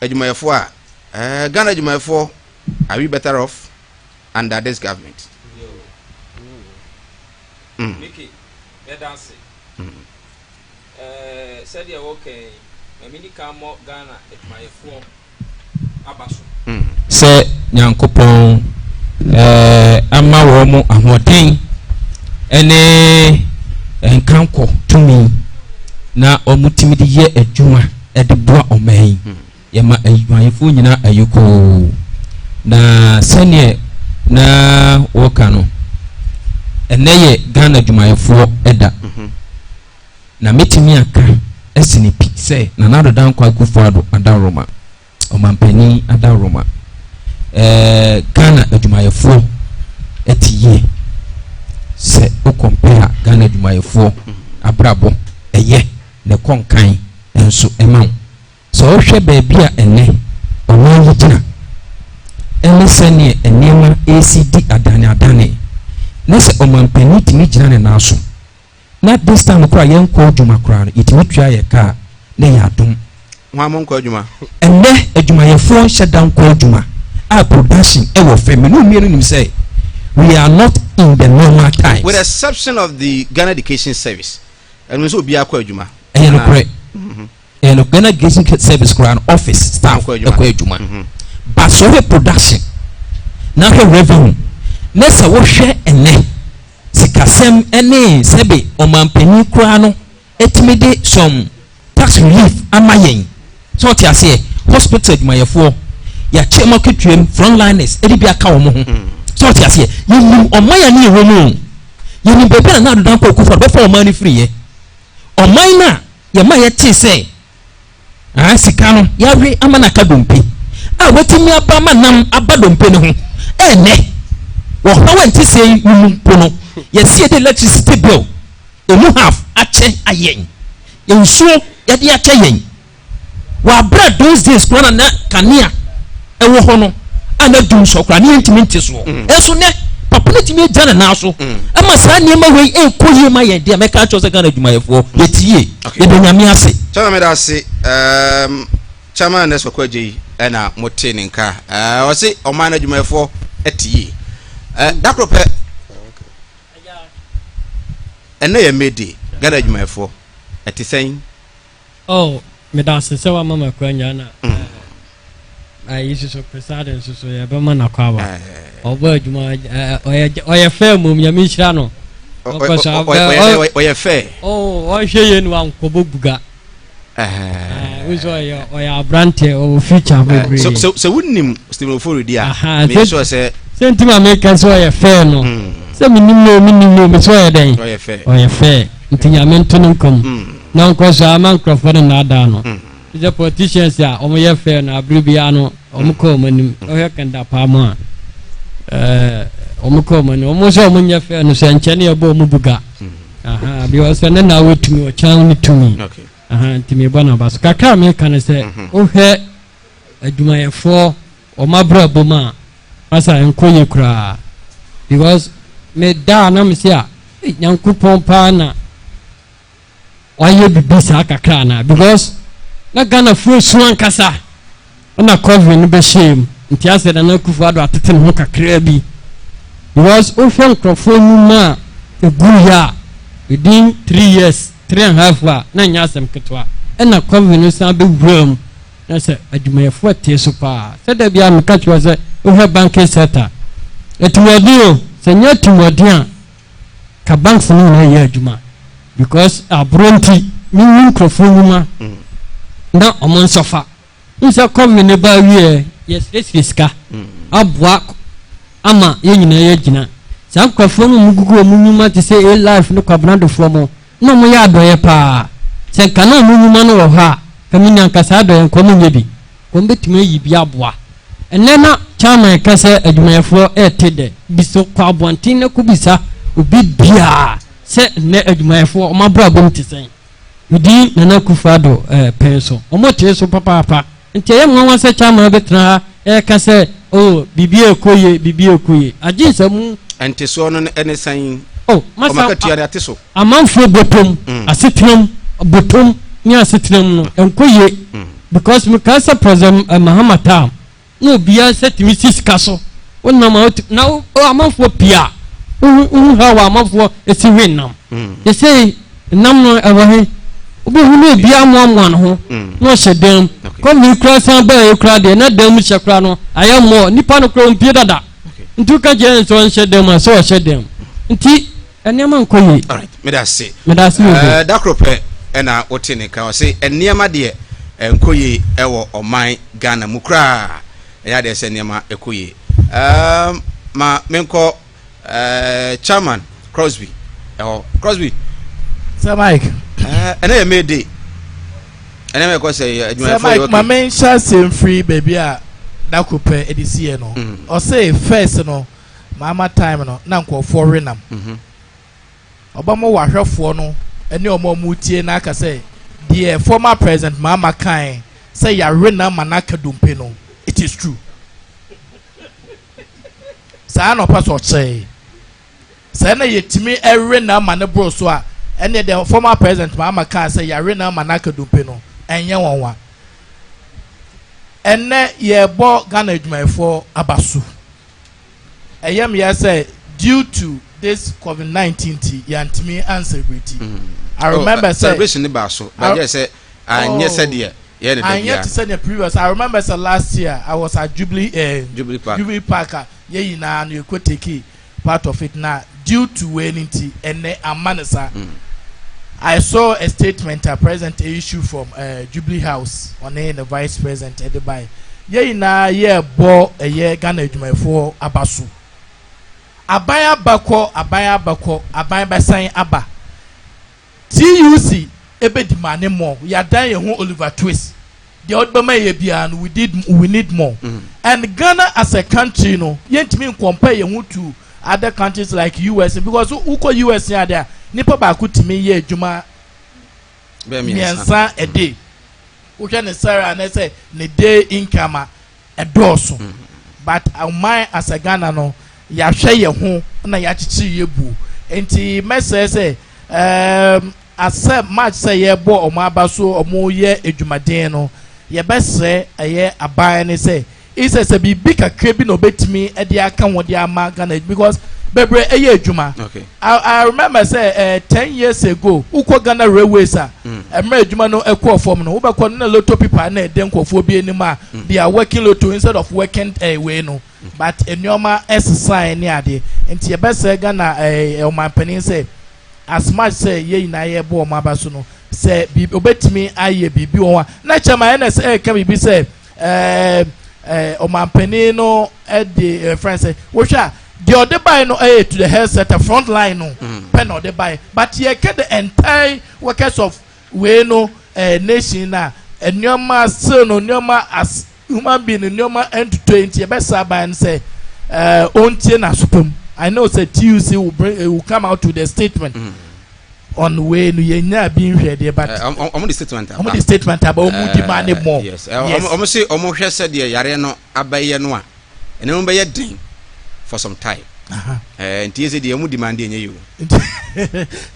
adwumayɛfoɔ a, Ghana adwumayɛfoɔ, are we better off under this government?
Miki, mɛda ase. Sɛdeɛ wɔka yi, ma ni kan mmɔ Ghana adwumayɛfoɔ aba so. Sɛ Nyankopɔn ama wɔn mo ahoɔden ne nkankɔ tumi na wɔn tumi de yɛ adwuma de boa ɔman yi. Yɛma adwumayɛfoɔ nyinaa ayikoo. Na sɛneɛ na wɔka no, ɛnɛ yɛ Ghana adwumayɛfoɔ ɛda. Na mɛtumi aka ɛsene pi sɛ Nana Addo Dankwa Akufo-Addo adaworoma, ɔmampanin adaworoma, Ghana adwumayɛfoɔ ɛte yie. Sɛ wo compare Ghana adwumayɛfoɔ abrabɔ, ɛyɛ na ɛkɔ nkan nso ɛma wo. Sɛ wohwɛ baabi a ɛnɛ ɔman yi gyina ɛne sɛneɛ nneɛma ɛresi di adane adane, na sɛ ɔmampanin tumi gyina ne nan so na this time koraa yɛnkɔ adwuma koraa no, yɛtumi tua yɛ kaa na yɛ adom.
Hwan mo nkɔ adwuma?
Ɛnɛ adwumayɛfoɔ nhyɛ da nkɔ adwuma a production ɛwɔ fam. Mene mmienu nim sɛ we are not in the normal times.
With the exception of the Ghana Education Service, ɛno nso obiara kɔ adwuma.
Ɛyɛ nokorɛ, ɛyɛ no. Ghana Education Service koraa no, office staff ɛkɔ adwuma, but sɛ wohwɛ production na hwɛ revenue na sɛ wohwɛ ɛnɛ sikasɛm ɛne sɛbe ɔmanpanin koraa no ɛtumi de some tax relief ama yɛn sɛ ɔte aseɛ, hospital adwumayɛfoɔ yɛakyɛ mu akatua mu, frontliners ɛde bi aka wɔn ho sɛ ɔte aseɛ. Yɛnim ɔman yɛn ne yɛwɔ mu o, yɛnim baabi a Nana Addo Dankwa Akufo-Addo bɛfa ɔman no firi yɛ ɔman no a yɛma yɛte sɛ ah sika no yɛawe ama no aka dompe a watumi aba ama nam aba dompe no ho. Ɛnɛ wɔhaw a nte sɛ yi mu mpo no, yɛsi yɛde electricity bill emu half akyɛ ayɛn, nsuo yɛde akyɛ yɛn wɔ those days koraa na na kanea ɛwɔ hɔ no a na dum sɔ koraa ne yɛntumi nte soɔ. Ɛnso nɛ papa no tumi agya ne nan so ɛma saa nneɛma wei ɛnkɔ yie ma yɛn deɛ, mɛka akyerɛ sɛ Ghana adwumayɛfoɔ yɛte yie, yɛda Nyame ase.
Chairman, meda ase. Chairman Ernest Kwaku Adjei ɛna mo te ne nka. Ɛɛ ɔse ɔman no adwumayɛfoɔ ɛte yie. Ɛɛ da koro pɛ ɛnɛ yɛ May Day, Ghana adwumayɛfoɔ ɛte sɛn?
Oh, medase sɛ wama me akwanya na ayi soso pesade nso so yɛbɛma no akɔ aba. Ɔbɔ adwuma ɔyɛ ɔyɛ fɛ mmom nyame nhyira no.
Ɔyɛ fɛ.
Oh, ɔhwɛ yie no wankɔbɔ buga. Wosɛ ɔyɛ ɔyɛ aberanteɛ ɔwɔ future bebree.
Sɛ sɛ wonim Stephen Ofori di a, meyɛ sure sɛ.
Sɛ nti ma meka sɛ ɔyɛ fɛ no. Sɛ menim no menim no mesɛ ɔyɛ dɛn?
Ɔyɛ fɛ.
Ɔyɛ fɛ. Nti nyame nto no nkɔm. Na nkɔ so ara ma nkurɔfoɔ no nnaadaa no. Te sɛ politicians a wɔyɛ fair no abere biara no wɔn kɔ wɔn anim. Wohwɛ Kenda Paa mu a ɛɛ wɔn kɔ wɔn anim. Wɔn nso wɔn nyɛ fair no sɛ nkyɛn ne yɛbɔ wɔn buga. Aha because ne na awɔ tumi ɔkyɛn ne tumi. Aha nti mebɔ n'aba so. Kakra a meka ne sɛ wohwɛ adwumayɛfoɔ wɔn abrabɔ mu a masa nkɔ yie koraa because me da a na me se a Nyankopɔn paa na wayɛ bibi saa kakra anaa because na Ghana foɔ su ankasa ɛna covid no bɛhyɛɛ mu nti asɛ Nana Akufo Addo atete ne ho kakraa bi because wohwɛ nkurɔfoɔ nnwuma a ɛguiɛ a within three years three and half a na nyɛ asɛm ketewa ɛna covid no san bɛwura mu na sɛ adwumayɛfoɔ tee so paa sɛ da biara meka kyerɛ sɛ wohwɛ banking sector atirimuɔden o sɛ nyɛ atirimuɔden a ka banks no nyinaa yɛ adwuma because aboro nti mehu nkurɔfoɔ nnwuma na ɔmo nsɔfa n sɛ covid ne ba wieɛ yɛsrɛsrɛ sika aboa ama yɛn nyinaa yɛagyina saa nkurɔfoɔ no mu gugu ɔmo nnwuma te sɛ a life ne kwabenadofoɔ mo na ɔmo yɛ adɔeɛ paa sɛ nka na ɔmo nnwuma no wɔ hɔ a ka menya nka saa adɔeɛ nka ɔmo nyɛ bi Wɔbɛtumi ayi bi aboa. Ɛnnɛ na chairman ka sɛ adwumayɛfoɔ rete dɛ. Bisa kɔ abɔnten na kɔbisa obi biara sɛ nnɛ adwumayɛfoɔ wɔn abrabɔ mu te sɛn. Within Nana Akufo Addo eh, pɛn so, wɔtee so papaapa. Nti ɛyɛ nwanwa sɛ chairman bɛtena ha reka sɛ oh, biribi rekɔ yie, biribi rekɔ yie. Agye nsamu.
Ntesoɔ no ne sɛn?
Oh, masa,
Wɔn akatua no ate so.
Amanfoɔ bɔtɔm, asetenam, bɔtɔm ne asetenam no ɛnkɔ yie because mekae sɛ President Mahama time na obiara nsa tumi si sika so wonam a wotumi na amanfoɔ pii a wohu wohu how a amanfoɔ si we nam sesei nam no ɛwɔ he wobɛhu na obiara amoamoa ne ho na ɔhyɛ dan mu kɔmiri koraa san baa yi koraa deɛ na dan mu hyɛ koraa no ayɛ mmɔɔ nipa no koraa ɔmpie dada nti woka kyerɛ no sɛ ɔnhyɛ dan mu a sɛ ɔhyɛ dan mu nti Nneɛma nkɔ yie.
Alright, meda ase.
Meda ase bebree.
Eh, da koro pɛ ɛna wote ne ka ɔse nneɛma deɛ ɛnkɔ yie ɛwɔ ɔman Ghana mu koraa. Ɛyɛ adeɛ sɛ nneɛma ɛkɔ yie. Um, ma menkɔ uh, Chairman Crosby ɛhɔ. Crosby.
Sir Mike.
Eh, ɛnɛ yɛ May Day. Ɛnɛ mɛ kɔ sɛ
Sir
adwumayɛfoɔ yɛ
Mike,
okay.
ma menhyɛ aseɛ mfiri baabi a da koro pɛ ɛde siiɛ no. Ɔse first no, Mahama time no na nkurɔfoɔ we nam. Ɔbɛma wahwɛfoɔ no ne wɔn a wɔretie no aka sɛ deɛ former president Mahama kae sɛ yɛawe nam ma no aka dompe no, it is true. Saa na ɔpɛ sɛ ɔkyerɛ. Sɛ na yɛtumi we nam ma no boro so a, ɛnneɛ deɛ former president Mahama kae sɛ yɛawe nam ma no aka dompe no, ɛnyɛ nwanwa. Ɛnnɛ yɛrebɔ Ghana adwumayɛfoɔ aba so. Ɛyɛ me ya sɛ due to this covid 19 nti yɛantumi an celebrate. I
Oh,
remember sɛ
celebration ne baa so, but yɛ sɛ anyɛ sɛdeɛ yɛyɛ no da
anyɛ
biara.
te sɛ nea previous. I remember sɛ last year I was at Jubilee eh,
Jubilee Park.
Jubilee Park a yɛn nyinaa no yɛkɔ take part of it na due to wei no nti ɛnɛ amma no saa. I saw a statement a president issue from uh, Jubilee House ɔne ne vice president ɛde bae. Yɛn nyinaa yɛrebɔ ɛyɛ Ghana adwumayɛfoɔ aba so. Aban aba kɔ, aban aba kɔ, aban bɛsan aba. TUC ɛbɛ demande more, yɛadan yɛn ho Oliver Twist, deɛ wode bɛma yɛ biara no we did we need more and Ghana as a country no yɛntumi ncompare yɛn ho to other countries like US because wokɔ US ne adeɛ a nipa baako tumi yɛ adwuma mmiɛnsa a day wohwɛ ne salary anaasɛ ne day income a ɛdɔɔso but ɔman as a Ghana no yɛahwɛ yɛn ho na yɛakyekyere yɛ buo nti mɛsrɛ sɛ um, asɛ much sɛ yɛbɔ ɔmo aba so ɔmo yɛ adwumaden no yɛbɛsrɛ ɛyɛ aban ne sɛ isɛ sɛ biribi kakra bi na obetumi de aka ho de ama Ghana because bebree ɛyɛ adwuma. I remember sɛ 10 years ago, wokɔ Ghana Railways a, mmerɛ adwuma no ɛkɔɔ fam no, wobɛkɔ no na lotto paper na ɛde nkurɔfoɔ bi anim a they are working lotto instead of working wei no, but nneɛma ɛsesan ne adeɛ. Nti yɛbɛsrɛ Ghana ɔmanpanin sɛ as much sɛ yɛn nyinaa yɛbɔ wɔn aba so no, sɛ biribi obetumi ayɛ biribi wɔ hɔ a, na kyɛn ma ɛna sɛ ɛka biribi sɛ ɔmanpanin no ɛde fɛn sɛ wohwɛ a, deɛ ɔde bae no ɛyɛ to the health sector front line no pɛ na ɔde bae, but yɛka the entire workers of wei no nation na nneɛma still no, nneɛma as human being nneɛma ntutu. Nti yɛbɛsa aban no sɛ ɔntie n'asopam. I know say TUC will bring will come out with a statement on wei no. Yɛnya bi nhwɛ deɛ, but
ɔmo de statement aba.
Ɔmo de statement aba, ɔmo demand more.
Yes, ɔmo se ɔmo hwɛ sɛ deɛ yareɛ no abɛyɛ no a, ɛne mo bɛyɛ den for some time. Nti yɛ sɛ deɛ ɔmo demand ɛnyɛ yi o.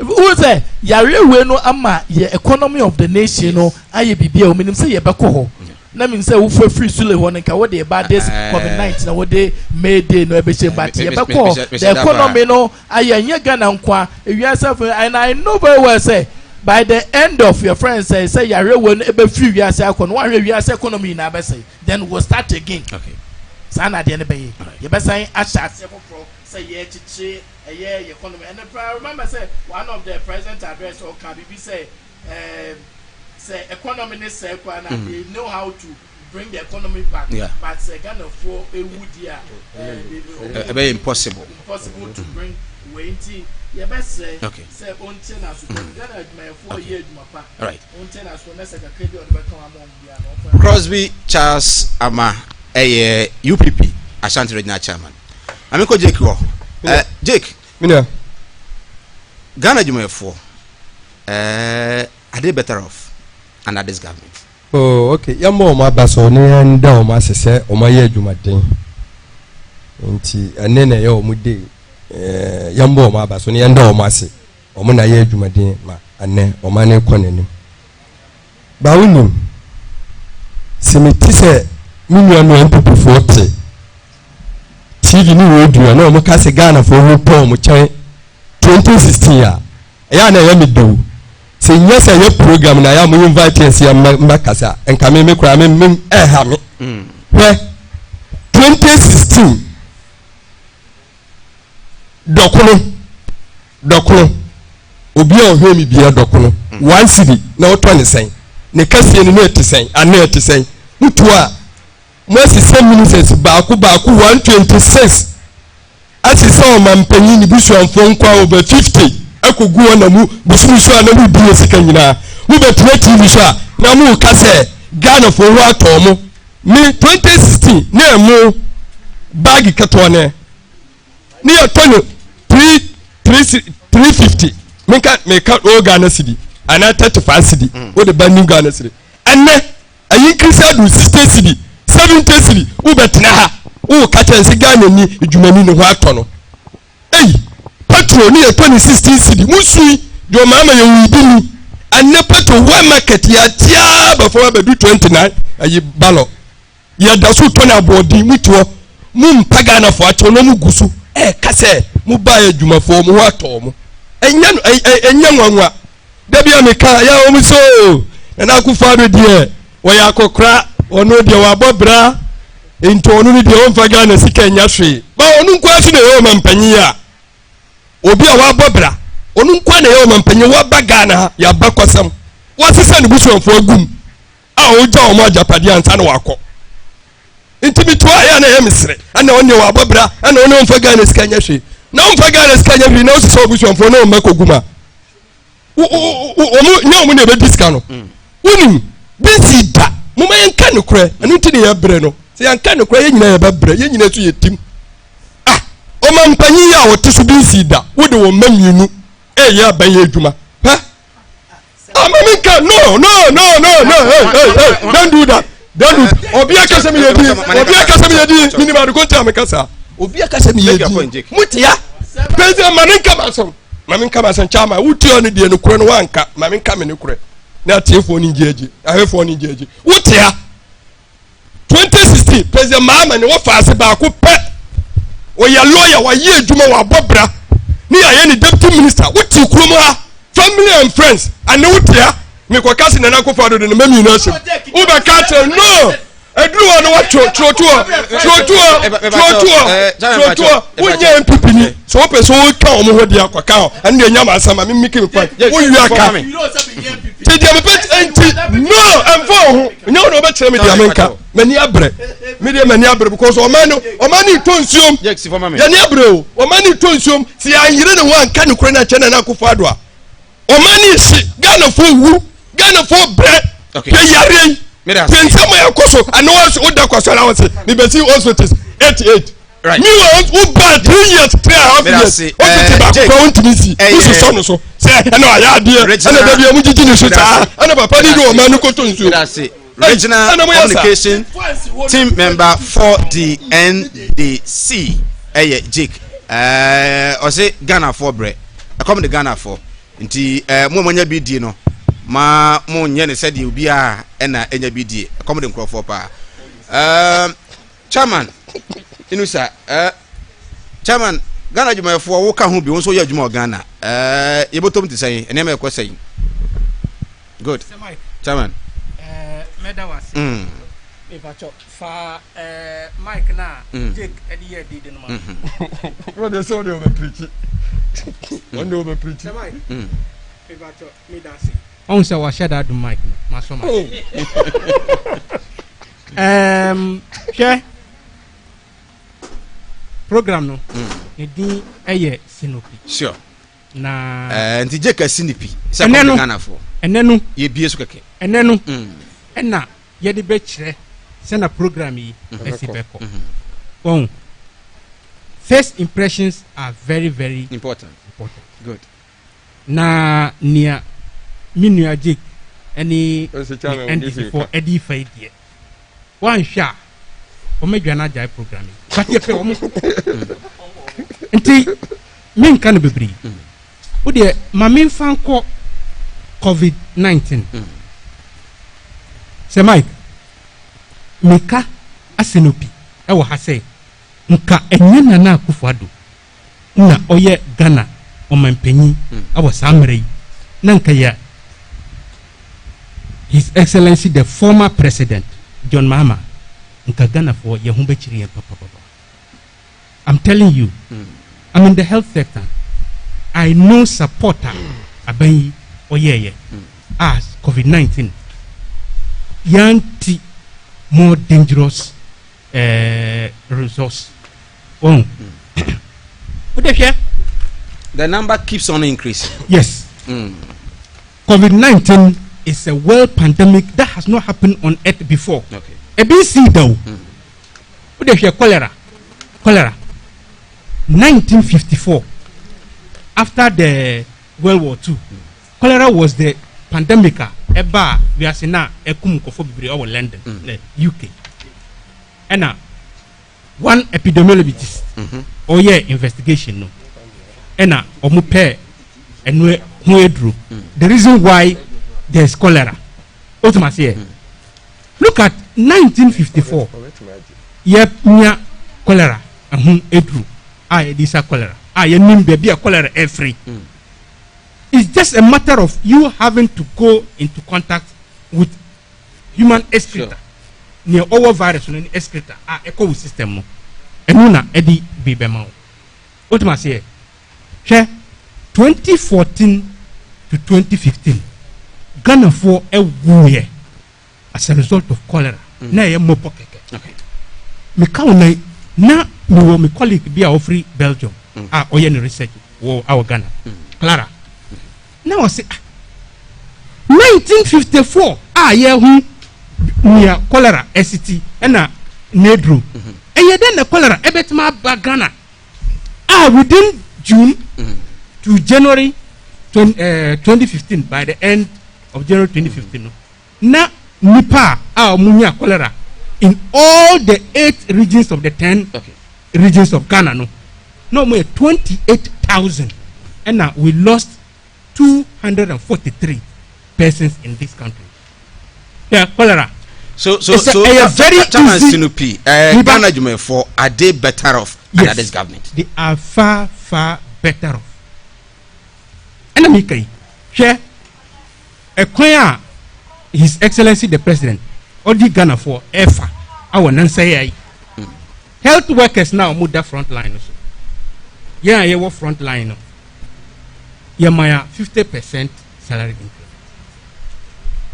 Wo sɛ yareɛ wei no ama yɛ economy of the nation no ayɛ biribi a ominim sɛ yɛbɛkɔ hɔ na mi sɛ wofo firi sule hɔ no, nka wode ba this COVID-19 na wode May Day no ɛbɛhyɛ, but yɛbɛkɔ the economy no ayɛ nyɛ Ghana nkoa, ewiase afɔ. And I know very well say by the end of your friend sɛ yareɛ wei no ɛbɛfiri wiase akɔ no, wahwɛ wiase economy nyinaa bɛsɛ, then we will start again. Saa na adeɛ no bɛyɛ, yɛbɛsan ahyɛ aseɛ foforɔ sɛ yɛkyekyere ɛyɛ yɛ economy. And I remember say one of the president address, ɔka biribi sɛ sɛ economy ne sɛ kora na they know how to bring the economy back. But sɛ Ghanafoɔ ewu di a,
ɛbɛyɛ impossible.
Impossible to bring wei. Nti yɛbɛsrɛ sɛ ɔntie na so Ghana adwumayɛfoɔ yɛ adwuma pa, ɔntie na so na sɛ kakra bi a ɔde bɛka wɔn ama wɔn bi a na ɔfa.
Crosby Charles Ama ɛyɛ UPP Ashanti Regional Chairman. Amekɔ Jake wɔ Jake.
Minua.
Ghana adwumayɛfoɔ are they better off under this government?
Oh, okay. Yɛmmɔ wɔn aba so ne yɛn da wɔn ase sɛ wɔn ayɛ adwumaden. Nti ɛne na ɛyɛ wɔn de yɛmmɔ wɔn aba so ne yɛn da wɔn ase. Wɔn na ayɛ adwumaden ma anɛ wɔn ani kɔ n'anim. Baawo nim sɛ meti sɛ me nua no NPP foɔ te TV ne radio na wɔn ka sɛ Ghanafoɔ ho tɔ wɔn kyɛn 2016 a, ɛyɛ a na ɛyɛ me dew sɛ nyɛ sɛ ɛyɛ program na ɛyɛ a mo invite yɛn sɛ yɛn mma kasa nka me koraa me ɛha me. Hwɛ, 2016 dɔkono, dɔkono, obi a ɔhwɛ mi bia, dɔkono 1 cedi na ɔtɔ ne sɛn? Ne kɛseɛ no na ɛte sɛn ana ɛte sɛn? Mutu a mo asesɛ ministers baako baako 126, asesɛ ɔmampanyin ne busuanfoɔ nkɔ a over 50 akɔgu hɔ na mu bosom so a na mu di yɛ sika nyinaa. Mobɛtena TV so a na mo ka sɛ Ghanafoɔ ho atɔ mo. Me 2016 ne ɛmo bag ketewa ne ne yɛtɔ no three three 350, menka meka old Ghana cedi anaa 35 cedi, wode ba new Ghana cedi, ɛnɛ ayi increase adu 60 cedi, 70 cedi. Wobɛtena ha woka kyɛn sɛ Ghana ni adwumani ne ho atɔ no? Ei, petrol ne yɛtɔ ne 16 cedi, musui deɛ ɔmaa ma yɛwu bi ni. Ɛnɛ petrol wɔ market yɛatia bɛfam abɛdu 29 ayi balɔ, yɛda so tɔ no aboɔden. Mu toɔ mu mpa Ghanafoɔ akyɛw na mu gu so ɛɛka sɛ mo baa adwumafoɔ mo ho atɔ mo. Ɛnyɛ no ɛnyɛ nwanwa. Dabi a meka yɛ wɔn so Nana Akufo Addo deɛ wɔyɛ akɔkora, ɔno deɛ wabɔ bra, nti ɔno no deɛ ɔmfa Ghana sika nya hwee ba. Ɔno nkoa so na ɛyɛ ɔma mpanyin a obi a wabɔ bra, ɔno nkoa na ɛyɛ ɔma mpanyin waba Ghana ha. Yɛaba kɔsɛm wɔasesa ne busuafoɔ agum a ɔgya wɔn agyapadeɛ ansa na wakɔ. Nti mi to a yɛ na ɛyɛ mesere ɛna ɔne wabɔ bra ɛna ɔne ɔmfa Ghana sika nya hwee na ɔmfa Ghana sika nya hwee na ɔsesa ɔbusuafoɔ na ɔmma kɔgu ma wɔn nyɛ wɔn na ɛbɛdi sika no. Wonim bisi da moma yɛnka nokorɛ. Ɛno nti ne yɛbrɛ no sɛ yɛnka nokorɛ, yɛn nyinaa yɛbɛbrɛ, yɛn nyinaa nso yɛ tim. Ah, ɔma mpanyin yi a wɔte so bi nsi da wode wɔn mma mmienu ɛyɛ aban yɛ adwuma hɛ. Ah, mami nka. No, no, no, no, no, hey, hey, hey, don't do that, don't do that. Obi akasa mi yɛ di, obi akasa mi yɛ di, minima adukɔ nti a mi kasa. Obi akasa mi yɛ di, mo tia president. Mami nka ma sɔn, mami nka ma sɔn. Chairman wutia ni deɛ no korɛ no wanka. Mami nka mi ni korɛ na atiefoɔ ni gye agye, ahwɛfoɔ ni gye agye. Wutia. 2016 President Mahama ne wɔfa ase baako pɛ, ɔyɛ lawyer, wayɛ adwuma, wabɔ bra ne yɛayɛ ne deputy minister. Wote kurom ha, family and friends ane wote ha, mekɔka se Nana Akufo Addo de ne ma mmienu ahyɛm, wobɛka kyerɛ no ɛduru hɔ no watwerɛ twerɛtoɔ twerɛtoɔ twerɛtoɔ twerɛtoɔ. Wonyɛ NPP ni sɛ wopɛ sɛ wotwa wɔn ho deɛ akɔka hɔ, ɛno deɛ nyama asɛm a memeke me kwan wowie aka nti deɛ mepɛ nti no ɛmfa wo ho nyɛ wo na wobɛkyerɛ me deɛ menka. M'ani abrɛ, me deɛ m'ani abrɛ because ɔman no, ɔman no retɔ nsuom. Yɛni abrɛ o, ɔman no retɔ nsuom. Sɛ yɛanyere ne ho anka ne kuro no ankyɛ Nana Akufo Addo a, ɔman no rehye. Ghanafoɔ wu, Ghanafoɔ brɛ. Hwɛ yareɛ yi, hwɛ nsɛm a ɛkɔ so. Ana woda kɔ so ara wo se mebɛsi hospitals 88.
Right.
Meanwhile, wo ba 3 years, 3.5 years, o tete baako kura o ntumi si, o sosɔ no so sɛ ɛna ɔyɛ adeɛ, ɛna dabi ɛmu gyigyi ne so saa, ɛna papa ni de ɔman no kɔtɔ nsuo.
Regional Communication Team Member for the NDC ɛyɛ Jake. Ɛɛ ɔse Ghanafoɔ brɛ, ɛkɔm de Ghanafoɔ nti ɛɛ mo a moanya bi die no ma mo nyɛ ne sɛdeɛ obiara ɛna ɛnya bi die, ɛkɔm de nkurɔfoɔ paa. Ɛɛ Chairman Inusa, ɛɛ Chairman, Ghana adwumayɛfoɔ wo ka ho bi, wo nso woyɛ adwuma wɔ Ghana, ɛɛ yɛbɔtɔm te sɛn, nneɛma ɛkɔ sɛn? Good. Chairman.
Ɛɛ mɛda wo ase. Mepakyɛ fa ɛɛ mic na Jake ɛde yɛ dede no ma.
Wọ́n de sɛ wọ́n de wọ́n bɛ pirikyi. Wọ́n de wọ́n bɛ pirikyi.
Mepakyɛ meda ase. Ɔn sɛ wahyɛ da adum mic no ma sɔ ma. Ɛɛm hwɛ program no ne din ɛyɛ Sinopi.
Sure.
Na.
Ɛɛ nti Jake asi ne pi sɛ kɔm de Ghanafoɔ.
Ɛnɛ no.
Yɛbie so kɛkɛ.
Ɛnɛ no ɛna yɛde bɛkyerɛ sɛna program yi ɛsi bɛkɔ. Wɔn first impressions are very very
important.
Important.
Good.
Na nea me nua Jake ɛne ne NDC foɔ ɛde fa yi deɛ, wɔanhwɛ a wɔn adwa no agyae program yi, but yɛpɛ wɔn nti menka no bebree. Wo deɛ ma memfa nkɔ COVID-19 sɛ Mike meka asɛnɔpi ɛwɔ ha sɛ nka ɛnyɛ Nana Akufo-Addo na ɔyɛ Ghana ɔmanpanyin wɔ saa mmerɛ yi na nka yɛ His Excellency the former President John Mahama, nka Ghanafoɔ yɛn ho bɛkyiri yɛn papapapa. I'm telling you, I'm in the health sector. I know support a aban yi ɔyɛɛyɛ a COVID-19 yɛanti more dangerous resource. Wɔn wode hwɛ.
The number keeps on increasing.
Yes. COVID-19 is a world pandemic that has not happened on earth before. Ebi si da o. Wode hwɛ cholera. Cholera. 1954, after the World War II, cholera was the pandemic a ɛba a wiase na ɛkum nkɔfo bebree ɛwɔ London, UK. Ɛna one epidemiologist ɔyɛ investigation no ɛna ɔmo pɛ ɛno ho aduro. The reason why there is cholera. O tuma se yɛ. Look at 1954 yɛ nya cholera ɛho aduro a yɛde sa cholera a yɛnim baabi a cholera ɛfiri. It's just a matter of you having to go into contact with human excreta. Nea ɔwɔ virus no ne excreta a ɛkɔ wo system no, ɛno na ɛde bi bɛma wo. O tuma se yɛ. Hwɛ 2014 to 2015, Ghanafoɔ ɛwuiɛ as a result of cholera. Na ɛyɛ mmɔbɔ kɛkɛ. Meka wo nan na mewɔ me colleague bi a ɔfiri Belgium a ɔyɛ ne research wɔ awɔ Ghana, Clara. Na ɔse ah, 1954 a yɛho nea cholera ɛsiti ɛna n'eduro, ɛyɛ dɛ na cholera ɛbɛtumi aba Ghana a within June to January 2015, by the end of January 2015 no, na nipa a wɔn nya cholera in all the eight regions of the 10 regions of Ghana no, na wɔn yɛ 28,000, ɛna we lost 243 persons in this country. Yeah, cholera.
So so so
ɛyɛ very easy.
Sinupi, uh, Ghana adwumayɛfoɔ are they better off
yes,
under this government?
They are far far better off. Ɛna mi ka yi hwɛ ɛkwan a His Excellency the President ɔdi Ghanafoɔ ɛfa awɔ nansa yi ayi. Health workers na wɔn da front line no so. Yɛn a yɛwɔ front line no yɛ ma ya 50% salary increment.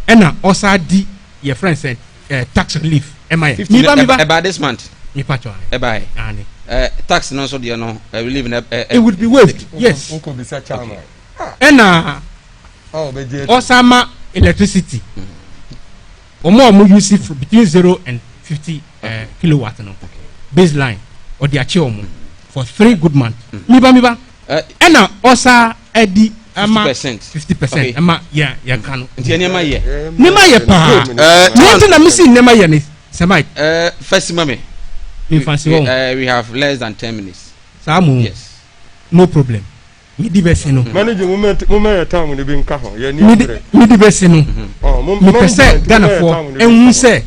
Ɛna ɔsa di yɛ friend sɛ eh, tax relief ɛma yɛ.
Miba miba. Ɛba this month.
Mipa kyɔ
ayɛ. Ɛba yɛ.
Ani.
Eh, tax no nso deɛ no eh, relief na. Eh,
It would be waived yes. Ɛna ɔsa ma electricity. Wɔn a wɔn use between 0 and 50 kilowatt no baseline ɔde akye wɔn for 3 good months. Miba miba. Ɛna ɔsa ɛdi ɛma 50% ɛma yɛ yɛn ka no.
Nti nneɛma yɛ.
Nneɛma yɛ paa. Ne ti na mi si nneɛma yɛ ni sɛ Mike.
First mami.
Mi nfa si wɔn.
We have less than 10 minutes.
Saa mu.
Yes.
No problem. Mi di bɛ si no.
Manager mo mɛ yɛ time ni bi nka ho yɛ ni abirɛ.
Mi di bɛ si no. Mi pɛ sɛ Ghanafoɔ ehu sɛ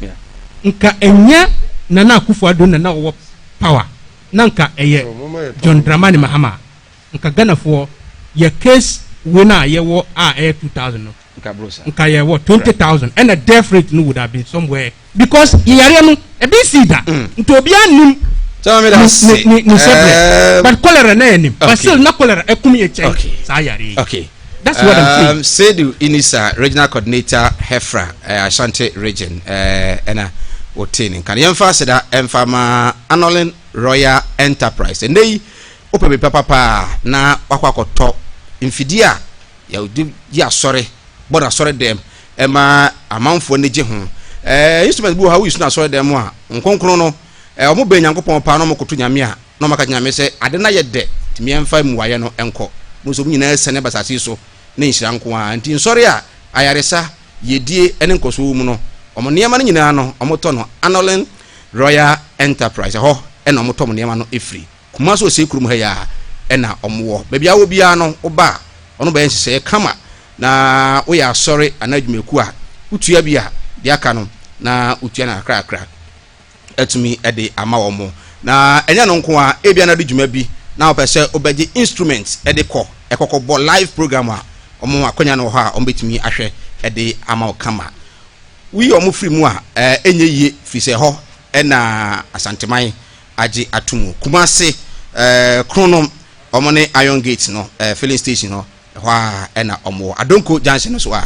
nka ɛnyɛ Nana Akufo-Addo nana ɔwɔ power na nka ɛyɛ John Dramani Mahama nka Ghanafoɔ yɛ case wei na yɛwɔ a ɛyɛ 2,000 no nka yɛwɔ 20,000 ɛna death rate no would have been somewhere because yareɛ no ebi si da nti obiara nim ne sɛbrɛ, but cholera na yɛ nim, but still na cholera ɛkum yɛ kyɛn saa yare yi. That's what I'm
saying. Seidu Inisa, regional coordinator HEFRA, Ashanti region, ɛna wɔte ne nka no. Yɛmfa aseda ɛmfa ma Anolin Royal Enterprise. Ɛnɛ yi wopɛ bi papapa na wakɔ akɔtɔ mfidie a yɛde yi asɔre bɔ no asɔre dɛm ɛma amanfoɔ ani gye ho. Instrument bi wɔ ha woyi so no asɔre dɛm a nkonkron no ɔmo bɛn Nyankopɔn paa na ɔmo koto Nyame a na ɔmo aka Nyame sɛ ade no ayɛ dɛ tumi ɛmfa mmuayɛ no ɛnkɔ mo nso ɔmo nyinaa asiane aba asase yi so ne nhyira nko ara nti nsɔre a ayaresa yɛdie ne nkɔsoɔ wɔ mu no ɔmo nneɛma no nyinaa no ɔmo tɔ no Anolin Royal Enterprise ɛhɔ ɛna ɔmo tɔ ɔmo nneɛma no ɛfiri Kumasi Osei kurom ha yi a ɛna ɔmo wɔ baabi a wɔ biara no woba a ɔno bɛyɛ nhyehyɛeɛ kama na woyɛ asɔre anaa adwumakuo a wotua bi a deɛ aka no na wotua no kakrakra atumi de ama wɔn. Na ɛnyɛ no nko a, ebia na de dwuma bi na wɔpɛ sɛ wobɛgye instrument de kɔ ɛkɔkɔbɔ live program a wɔn akwanya no wɔ hɔ a wɔbɛtumi ahwɛ de ama wo kama. Woyi wɔn firi mu a ɛnyɛ yie firi sɛ ɛhɔ na Asanteman agye ato mu. Kumase Kronom wɔn ne Iron Gate no filling station hɔ ɛhɔ a ɛna wɔn wɔ. Adonko junction no so a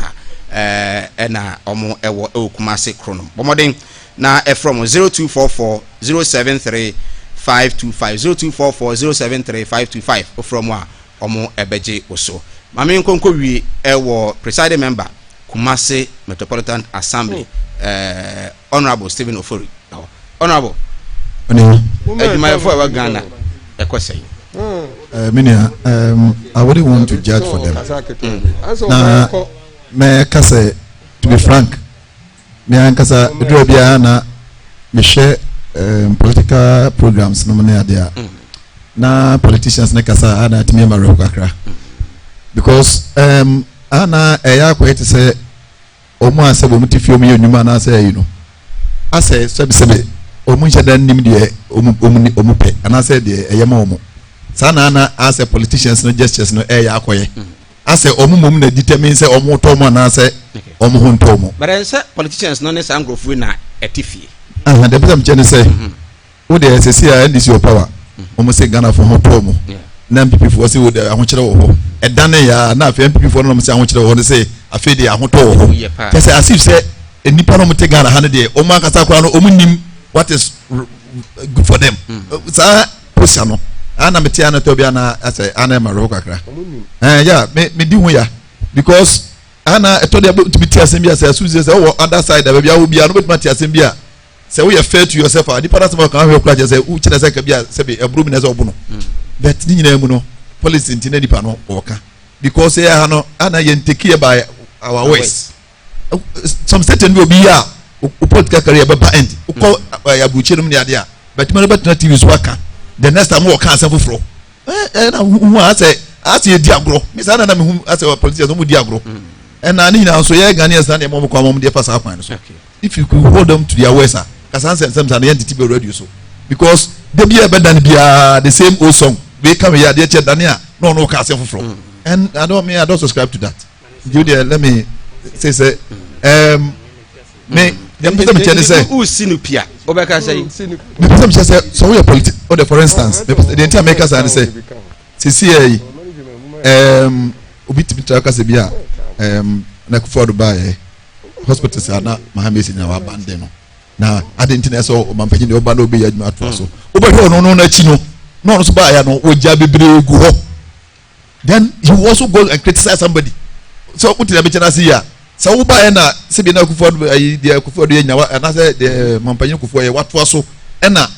ɛna wɔn ɛwɔ ɛwɔ Kumase Kronom. Bɔ mmɔden na ɛfrɛ wɔn 0244 073 525, 0244 073 525. Wofrɛ wɔn a wɔn ɛbɛgye wo so. Maame nkonko wie ɛwɔ presiding member Kumasi Metropolitan Assembly, Honourable Stephen Ofori hɔ. Honourable, adwumayɛfoɔ a ɛwɔ Ghana ɛkɔ sɛn?
Me nua, I wouldn't want to judge for them. Na mɛka sɛ, to be frank, me ankasa edura biara na mehwɛ political programs no mu ne adeɛ a na politicians ne kasa a na atumi ama werɛho kakra because ana ɛyɛ akɔyɛ te sɛ wɔn a sɛ wɔn ti fie wɔn yɛ nnwuma anaasɛ ɛyi no asɛ sɛbisɛbi wɔn nhyɛ da nim deɛ wɔn pɛ anaasɛ deɛ ɛyɛ ma wɔn saa na ana asɛ politicians no gestures no ɛyɛ akɔyɛ asɛ wɔn mom na determine sɛ wɔn tɔ wɔn anaasɛ wɔn ho ntɔ wɔn.
But ɛnsɛ politicians no ne saa nkurɔfoɔ yi na ɛte fie.
Ahan deɛ pɛsɛ mekyɛ ne sɛ wo deɛ sɛsi a NDC wɔ power, wɔn sɛ Ghana fo ho tɔ wɔn na NPP foɔ sɛ wo de ahokyerɛ wɔ hɔ ɛdane ya na afei NPP foɔ no nom sɛ ahokyerɛ wɔ hɔ no sɛ afei deɛ ahotɔ wɔ hɔ kyɛ sɛ as if sɛ nnipa no wɔn te Ghana ha no deɛ wɔn ankasa koraa no wɔn nim what is good for them. Saa posture no ana mete ana tɔ bi ana asɛ ana ɛma rɛwɔ kakra ɛɛ ya me di ho ya because ana ɛtɔ deɛ bɛtumi te asɛm bi a sɛ ɛso sɛ ɔwɔ other side a baabi a wɔ bi a no bɛtumi ate asɛm bi a sɛ woyɛ fair to yourself a nipa n'asɛm a ɔka ahwɛ kora kyerɛ sɛ wokyerɛ sɛ kabi a sɛbi ɛburo mi na ɛsɛ ɔbo no, but ne nyinaa mu no policy nti na nipa no ɔka because ɛyɛ ha no ana yɛn take care by our words. Some certain bi obi yɛ a o political career bɛba end wokɔ aburukyire no mu ne adeɛ a bɛtuma no bɛtena TV so aka, the next time wɔka asɛm foforɔ ɛɛ na hu asɛ asɛ yɛ di agorɔ mi saa na na mi hu asɛ politicians wɔn di agorɔ. Ɛna ne nyinaa nso yɛ Ghanaians na nneɛma wɔn kwan wɔn deɛ fa saa kwan no so. If you could hold them to their words a, kasa nsɛnsɛm saa no yɛn tete bɛ radio so because de bi a ɛbɛda no biara the same old song wei ka wei adeɛ kyɛ dane a na ɔno ɔka asɛm foforɔ mm. And I don't mean I don't subscribe to that. You there let me say say me deɛ mpɛ sɛ mekyɛ ne sɛ
wosi no pia wobɛka sɛ
mepɛ sɛ mekyɛ sɛ sɛ woyɛ politi wode for instance deɛ nti a meka saa ne sɛ sisi yɛ yi obi tumi tra kasa bi a na Akufo-Addo baeɛ hospitals a na Mahama esi na wabande no na ade nti na ɛsɛ ɔmampanyin deɛ ɔba na ɔbɛyɛ adwuma atoa so wobɛhwɛ ɔno no n'akyi no na ɔno nso baeɛ no wɔgya bebree gu hɔ. Then he will also go and criticize somebody. So wote na mekyɛ n'ase yi a sɛ wobaeɛ na sɛbi na Akufo Addo ayi deɛ Akufo Addo yɛ nyawa anaasɛ deɛ mampanyin Akufo yɛ watoa so ɛna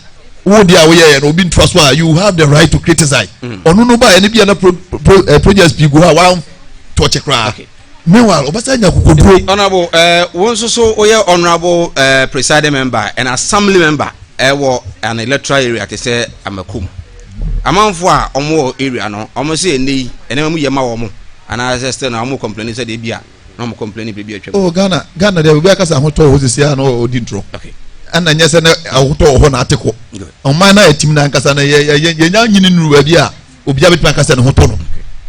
wo deɛ a woyɛyɛ no obi ntoa so a you have the right to criticize. Mm. Ɔno no baeɛ no bi a na pro pro eh, projects pii gu hɔ a wantɔkye koraa. Okay. Meanwhile, ɔbɛsa nya kokoduro.
Honorable, eh, wo nso so woyɛ honorable eh, presiding member and assembly member ɛwɔ eh, an electoral area te sɛ Amakom. Amanfoɔ a wɔn wɔ area no, wɔn sɛ ɛnɛ yi nneɛma mu yɛ ma wɔn anaasɛ still na wɔn complain sɛ deɛ bi a na wɔn complain biribi atwam.
Oh Ghana, Ghana deɛ obi akasa ahotɔ wɔ hɔ sisi a na ɔdi ntorɔ.
Okay.
Ɛna nyɛ sɛ na ahotɔ wɔ hɔ na ate kɔ. Ɔman na yɛtim na ankasa na yɛ yɛ yɛnya nyini nuru baabi a obiara bɛtumi aka sɛ ne ho tɔ no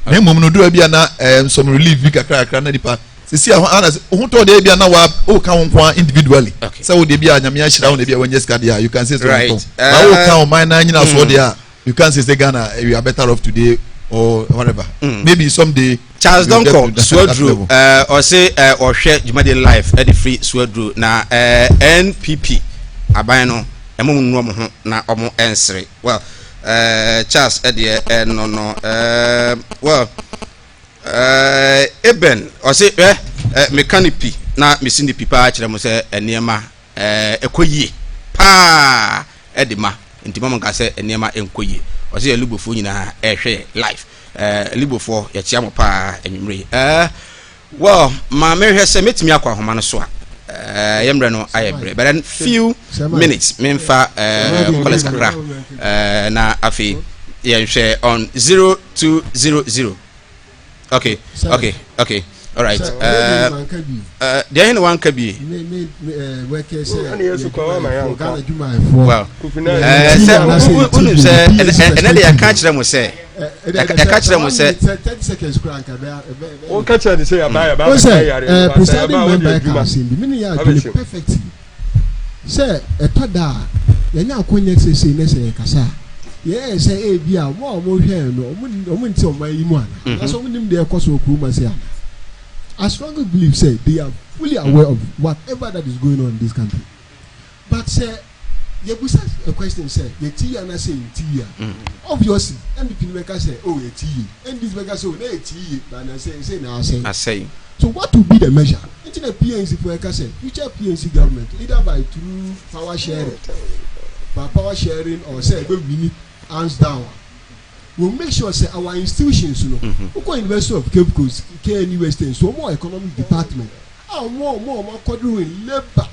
na mmom no dura bi a na eh, some relief bi kakra kakra na nipa sisi a ana ho tɔ deɛ bi a na wa o ka ho nko individually sɛ wo deɛ bi a nyame ahyira wo na bi a wanya sika deɛ a you can say so ho tɔ na wo ka ɔman na nyina soɔ deɛ a you can say say Ghana eh, we are better off today or whatever mm. maybe someday.
Charles Donkor Suaduro ɔse ɔhwɛ dwumadie live ɛde firi Suaduro na NPP aban no ɛmo mu nnuro ɔmo ho na ɔmo ɛnsere well Eh, Charles ɛdeɛ eh, no no eh, well eh, Eben ɔse eh, eh, meka ne pi na mesi ne pi paa kyerɛ mo sɛ nneɛma eh, ɛkɔ yie paa ɛde ma nti mama nka sɛ nneɛma ɛnkɔ yie ɔse yɛ Libofoɔ nyinaa ɛhwɛ yɛ live eh, Libofoɔ yɛkyea mo paa anwummere yi eh, Well, ma menhwɛ sɛ mɛtumi akɔ ahoma no so a. Eh, yɛ mmerɛ no ayɛ berɛ. But then few minutes memfa eh, callers kakra eh, na afei yɛnhwɛ on 0200. Okay, okay, okay. All right. Uh, uh, deɛ ɛhe na wanka bie? Well, sɛ wonim sɛ ɛnɛ de yɛka kyerɛ mo sɛ yɛka kyerɛ mo sɛ
Woka kyerɛ ne sɛ yɛaba yɛba
Wo sɛ
abɛka yare
eh,
no ba sɛ
presiding
yɛba a wode
member ɛka
adwuma
asɛm bi me ne yɛ adwene
abɛhyɛ mu.
perfectly sɛ ɛtɔ da a yɛnya akwanya seesei ne sɛ yɛkasa a yɛyɛ sɛ ebi a wɔn a wɔhwɛ yɛn no wɔn wɔn nte ɔman yi mu ana anaasɛ wɔn nim deɛ ɛkɔ so wɔ kurom ase ana I strongly believe sɛ they are fully aware of whatever that is going on in this country. But sɛ yɛbusa a question sɛ yɛte yie anaasɛ yɛnte yie a, obviously NPP no bɛka sɛ oh yɛte yie, NDC bɛka sɛ oh na yɛte yie but na sɛ sɛ na asɛe.
Asɛe.
So what will be the measure? Nti na PNC foɔ ɛka sɛ future PNC government either by through power sharing, by power sharing or sɛ ɛbɛ wini hands down a, we make sure sɛ our institutions no, wokɔ University of Cape Coast, KNUST nso wɔn wɔ economics department a wɔn a wɔn a wɔn akɔduru in labour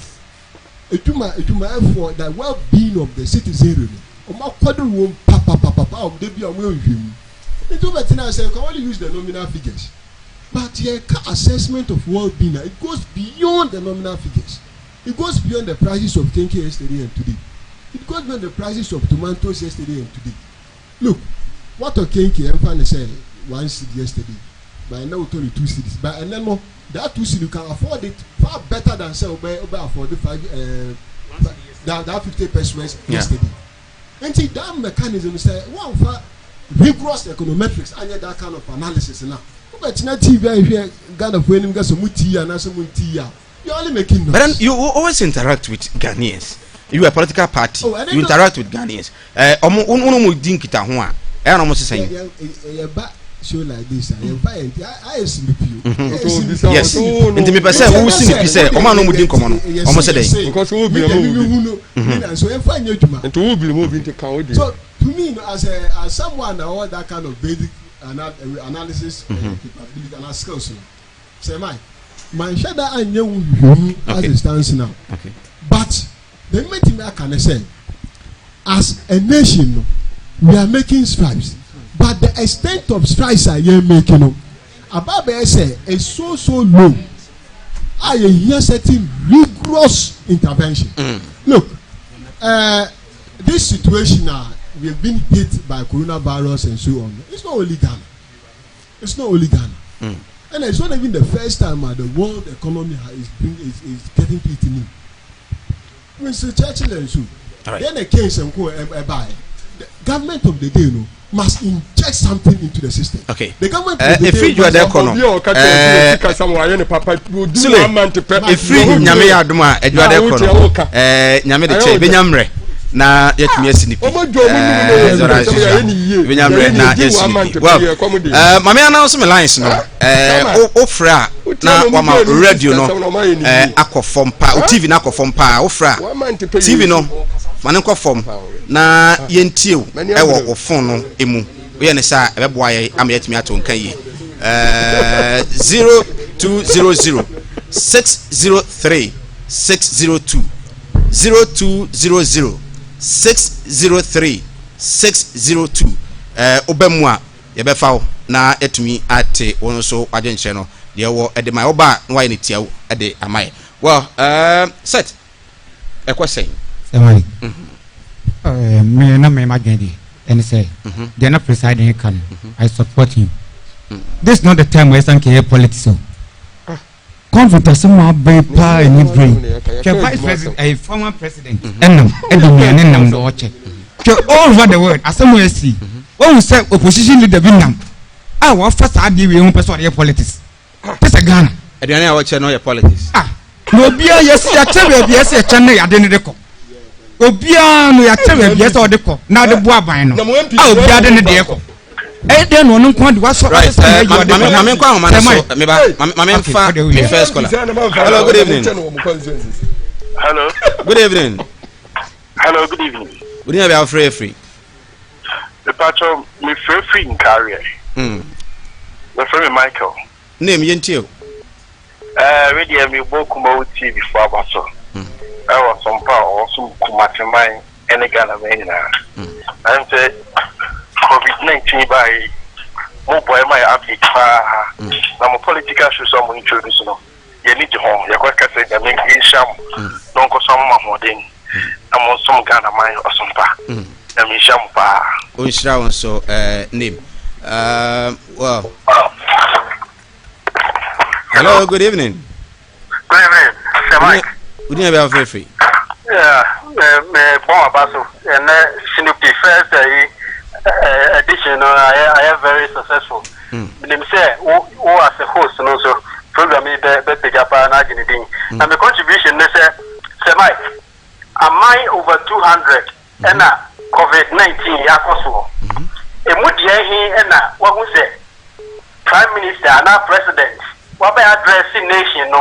Edwuma edwumayɛfoɔ the well being of the citizenry no wɔn akwaduru wɔm papapapapa a wɔn da bi a wɔn yɛ nhwehwɛmu nti wobɛtena ase you can only use the nominal figures but yɛka assessment of well being a it goes beyond the nominal figures it goes beyond the prices of kenkey yesterday and today it goes beyond the prices of tomatoes yesterday and today look watɔ kenkey ɛmfa ne sɛ one cedi yesterday but ɛnɛ wotɔ ne 2 cedis but ɛnɛ no that 2 cedi you can afford it far better than sɛ wobɛ wobɛ afford five ɛɛ eh, that that 50 pesewas yesterday nti that mechanism sɛ wɔnfa rigorous econometrics anyɛ that kind of analysis na wobɛtena tv ahwɛ Ghana fo anim kɛ sɛ mo ti yi anaasɛ mo nti yi a you only making noise.
But then you always interact with Ghanaians. You are a political party.
Oh, and
you interact with Ghanaians. Eh, ɔmo wo mo di nkitaho a, ɛyɛ na ɔmo sesa yi.
Yɛ ba show like this a yɛn fa yɛn ti ayɛ sinipi o.
Yes. Nti mepɛ sɛ wo sinipi sɛ ɔmo a na ɔmo di nkɔmɔ no, ɔmo sɛ dɛn.
Because wo bi mo
obi. Mi so yɛn fa nyɛ adwuma.
Nti wo bi mo obi nti kan o di.
So to me no as a as someone na all that kind of basic analysis mm -hmm. capability and skills no. Sɛ my manhwɛ da anyɛ wo nhwehwɛmu as it stands now.
Okay.
But the mɛtumi aka ne sɛ as a nation no we are making strides but the extent of strides a yɛn making no. Aba abɛyɛ sɛ it's so so low a yɛhia certain rigorous intervention. Mm. Look, this situation uh, we have been hit by coronavirus and so on. It's not only Ghana. It's not only Ghana. And it's not even the first time uh, the world economy is, bring, is, is getting to its knee. Mr. Churchill and so. Right. Then the case and co buy. The government of the day, no, must inject something into the system.
Okay.
The government of the day.
Efiri juwa dɛ kɔ no. Sule efiri nyame yɛ adum a ɛjuwa dɛ kɔ no ɛɛ nyame de kyɛ ebenya mmerɛ na yɛtumi asi ne pi ɛɛ zɔra nsusu ebenya mmerɛ na yɛasi ne pi well ɛɛ maame announce me lines no ɛɛ o frɛ a na wama radio no ɛɛ akɔ fam paa o tv no akɔ fam paa o frɛ a tv no ma ne nkɔ fam na yɛntie o ɛwɔ o phone no emu woyɛ ne saa ɛbɛboa yɛ ama yɛatumi ato nka yie ɛɛ 0200 603 602 0200 603 602 ɛɛ wobɛ mu a yɛbɛfa wo na yɛatumi ate wo nso w'adwenkyerɛ no deɛ wɔ ɛde ma woba a na wayɛ ne tiaw ɛde ama yɛ well ɛɛ set ɛkɔ sɛn.
Sɛmai ɛɛ me na me ma dwen deɛ ɛne sɛ deɛ na presiding ka no I support him this is not the time where ɛsan kɛyɛ politics o conflict asɛm a abɛn paa ɛni bere hwɛ vice president ɛyɛ former president ɛnam ɛde nnuane nam na ɔkyɛ hwɛ all over the world asɛm a ɛsi wɔn sɛ opposition leader bi nam a wɔafa saa adeɛ wei ho pɛ sɛ ɔde yɛ politics te sɛ Ghana.
Aduane a wɔkyɛ no yɛ politics.
Ah, na obiara yɛsi yɛkyɛ baabi ɛsɛ yɛkyɛ no yɛade no de kɔ obiara no yɛakyɛ baabi ɛsɛ ɔde kɔ na ɔde boa aban no a obiara de ne deɛ kɔ ɛyɛ dɛn na ɔno nko ade wasɔ
right maame maame nkɔ ahoma no so meba maame nfa me first caller hello good evening
hello
good evening
hello good evening
wodi na bi afrɛ afiri
mepatɔ mefrɛ firi nkareɛ mefrɛ me Michael
name yɛntie o
Ɛɛ me deɛ me bɔ Kumawu TV fo aba so ɛwɔ sompa a ɔwɔ som Kumasi man ɛne Ghana man nyinaa. Na ɛm sɛ covid 19 baa yi mo boa ma yɛ update paa na mo political shows a mo introduce no yɛ ani gye ho yɛkɔ ka sɛ Nyame nhyira mo na ɔnkɔ so ama mo ahoɔden na mo nsom Ghana man ɔsompa. Nyame nhyira mo paa.
Ɔnhyira wo nso eh, name. Uh, well. Hello, good evening.
Good evening, Sir Mike.
Good evening, Bia Free.
Yeah, me me bon abaso. And Sinopi first uh, edition no I I am very successful. Menim sɛ wo wo as a host no nso program yi bɛ bɛ pagya paa na agye ne din. Na me contribution ne sɛ Sir Mike, aman over 200 ɛna covid 19 yi akɔ soɔ. Emu deɛ he na wahu sɛ Prime Minister anaa President wabɛ address nation no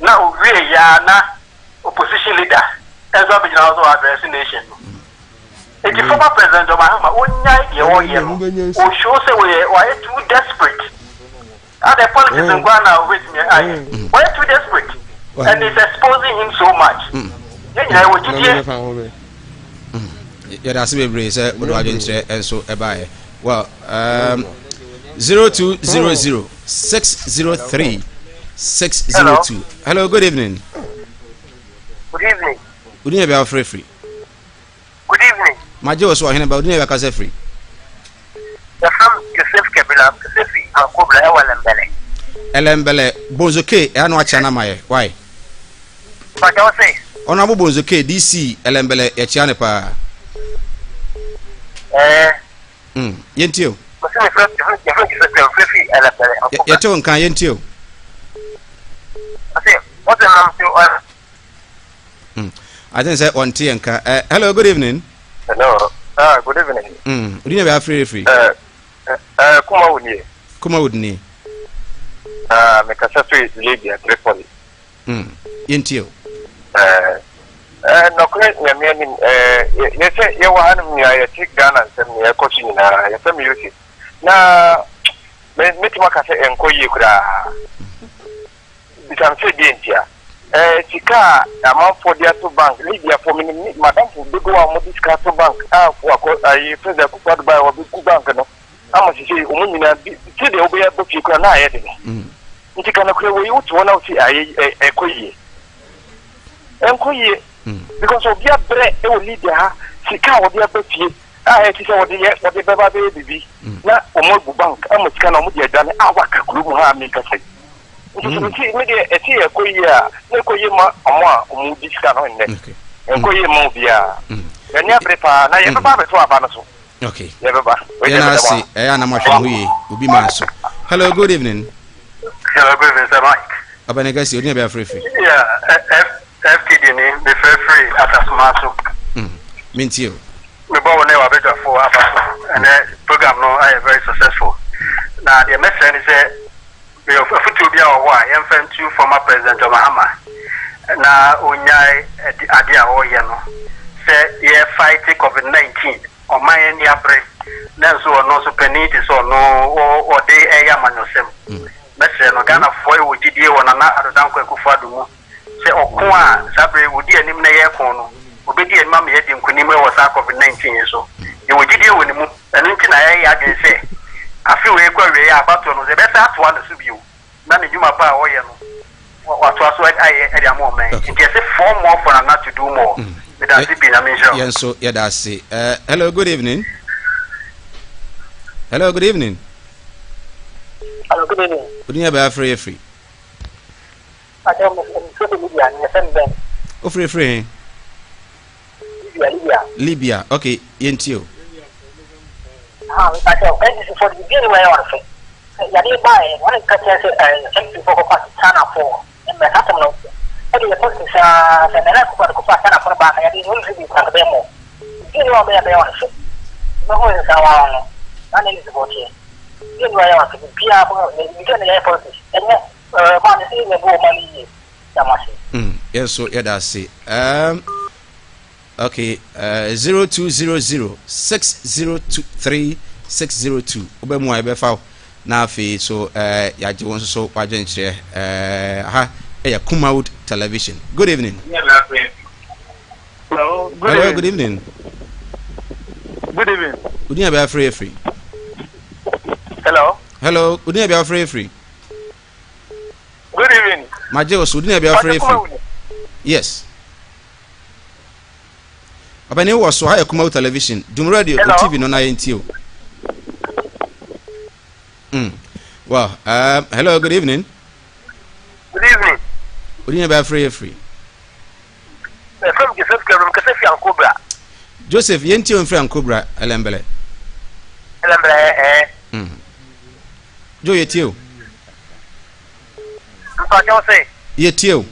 na owie yɛ a na opposition leader nso abɛgyina hɔ sɛ ɔ address nation no. Enti former President John Mahama ɔnyae deɛ ɔyɛ no, ɔ show sɛ ɔyɛ wayɛ too desperate. Adɛn politics nko ara na obetumi ayɛ? Wayɛ too desperate and it's exposing him so much. Yɛn nyinaa yɛwɔ gyidie.
Yɛda ase bebree sɛ wode w'adwenkyerɛ nso ɛbaeɛ. Well, 0200 603 602. Hello, good evening.
Good evening.
Wodin yɛ bia wofrɛ firi?
Good evening.
Magye wo so ɔhene ba wodin yɛ bia kasa firi?
Yɛfrɛ me Joseph Kabila, mekasa firi Ankobra ɛwɔ Ɛlɛmbɛlɛ.
Ɛlɛmbɛlɛ, Bonzo K, ɛha na wakyea no ama yɛ, why?
Mpakyɛ wo se?
Honourable Bonzo K, DC Ɛlɛmbɛlɛ, yɛkyea no paa.
Ɛɛ.
Mm, yɛntie o.
Mese mefrɛ, yɛfrɛ me Joseph Kabila, mefrɛ firi Ɛlɛmbɛlɛ, Ankobra.
Yɛte wo nka, yɛntie o.
Ɔse, wose nam se ɔ.
Mm. I think sɛ ɔnte yɛn nka. Uh, hello, good evening.
Hello. Ah, good evening.
Mm. Odi na bɛ afiri afiri.
Eh, eh, Kumawood nie.
Kumawood nie.
Ah, me kasa firi Libya, Tripoli.
Mm. Yɛntie o.
Eh, eh, nɔkorɛ nyame anim, eh, yɛsɛ yɛwɔ hanom nyinaa yɛte Ghana nsɛm nea ɛkɔ so nyinaa, yɛfrɛ me Yosef. Na me metumi aka sɛ ɛnkɔ yie koraa. Bisa me sɛ deɛ ntia. Ɛɛ sika a amanfoɔ de ato bank, Libyafoɔ, menim ne madamfo dodoɔ a wɔde sika ato bank a wakɔ ayi President Akufo Addo baeɛ wɔbɛgu bank no.
Ama sesei ɔmo nyinaa bi sɛdeɛ wobɛyɛ aba fie koraa na ayɛ den. Nti ka nokorɛ wei wote hɔ na wote ayɛ ɛkɔ yie. Ɛnkɔ yie because obi abrɛ wɔ Libya ha sika a wɔde aba fie a ɛte sɛ wɔde yɛ wɔde bɛba abɛyɛ biribi na wɔn agu bank ama sika na wɔn de adwane a waka kurom ha a mekasa yi. Nti sɛ mete me deɛ ɛte yɛ ɛkɔ yie a na ɛkɔ yie ma wɔn a wɔn di sika no nnɛ. Ɛnkɔ yie ma obiara. Yɛn ani abere paa na yɛbɛba abɛto aba no so.
Okay.
Yɛbɛba.
Yɛn ase ɛyɛ anam ahwɛ ho yie obi maa so. Hello, good evening.
Hello, good evening, Sir Mike.
Abanikasi, odi na bi afirifiri.
Yeah, F FTD ni mefrɛfiri Asasoma so.
Mentie o.
Mebɔ wo ne w'abadwafoɔ aba so. Ɛnɛ program no ayɛ very successful. Na deɛ mɛsrɛ ne sɛ meyɛ afotuo bi a wɔ hɔ a yɛmfa ntu former President John Mahama na ɔnyae adeɛ a ɔreyɛ no sɛ yɛ fight COVID-19 ɔman ani abere nanso ɔno nso panin te sɛ ɔno ɔde ɛyɛ amanyɔsɛm. Mɛsrɛ no, Ghanafoɔ wɔ gyidie wɔ Nana Addo Dankwa Akufo Addo mu sɛ ɔko a saa berɛ yi ɔdi anim na yɛreko no, ɔbɛdi anim ama yɛadi nkonim wɔ saa Covid 19 yi so. Yɛwɔ gyidie wɔ ne mu, ɛno nti na yɛayɛ yɛn adwene sɛ afe wei rekɔ awieeɛ a abatoɔ no yɛbɛsan atoa ne so bio na ne dwuma pa a ɔreyɛ no watoa so ayɛ de ama ɔman yi. Nti yɛse four more for Nana to do more. Meda ase pii, Nyame nhyira wo.
Yɛn nso yɛda ase. Uh, hello, good evening. Hello, good evening.
Hello, good evening.
Odin yɛ bɛyɛ afiri yɛ firi.
Akyɛ mo firi Libya, ne fɛn bɛn.
O firi firi he.
Libya, Libya.
Libya, okay, yɛn ti o.
Ha, akyɛ NDC fo de bi ni wɔyɛ wɔn fɛ. Yade ba yɛ, wɔn ka kyerɛ sɛ NDC fo kɔfa China fo. Mbɛ saa asɛm no, ɛde yɛ politics aa, sɛ Nana Akufo Addo kɔfa China fo no ba a, yade wɔn firi bi kura bɛyɛ mo. Bi ni wɔn bɛyɛ bɛyɛ wɔn fɛ. Bɛhu nsa wɔn no, na NDC fo teɛ. Yɛ ni wayɛ wase biribiara kɔ na ebi sɛ na yɛyɛ politics ɛnyɛ ɛɛ maa ne sɛ yɛ bu ɔman no yie da mo ase.
Mm, yɛn nso yɛda ase. Um, okay, uh, 0200 603 602 wobɛ mu a yɛbɛfa wo na afei so uh, yɛagye wo nso so w'adwenkyerɛ uh, ha ɛyɛ Kumawood Television. Good evening.
Hello, good
Hello,
evening.
good evening.
Good evening.
Odin abia free free.
Hello.
Hello, odin abia free free.
Good evening.
Maje osu odin abia free free. Yes. Abani wo so ha Kumawu television. Dum radio o TV no na yɛntie o. Well, hello, good evening.
Good evening.
Odin abia free free.
Yɛfrɛ me Joseph Gabriel, mekasa fi Ankobra.
Joseph, yɛntie wo mfiri Ankobra, Ɛlɛmbɛlɛ.
Ɛlɛmbɛlɛ, ɛɛ.
Jo, yɛtie o.
Mpakyɛw se.
Yɛtie o.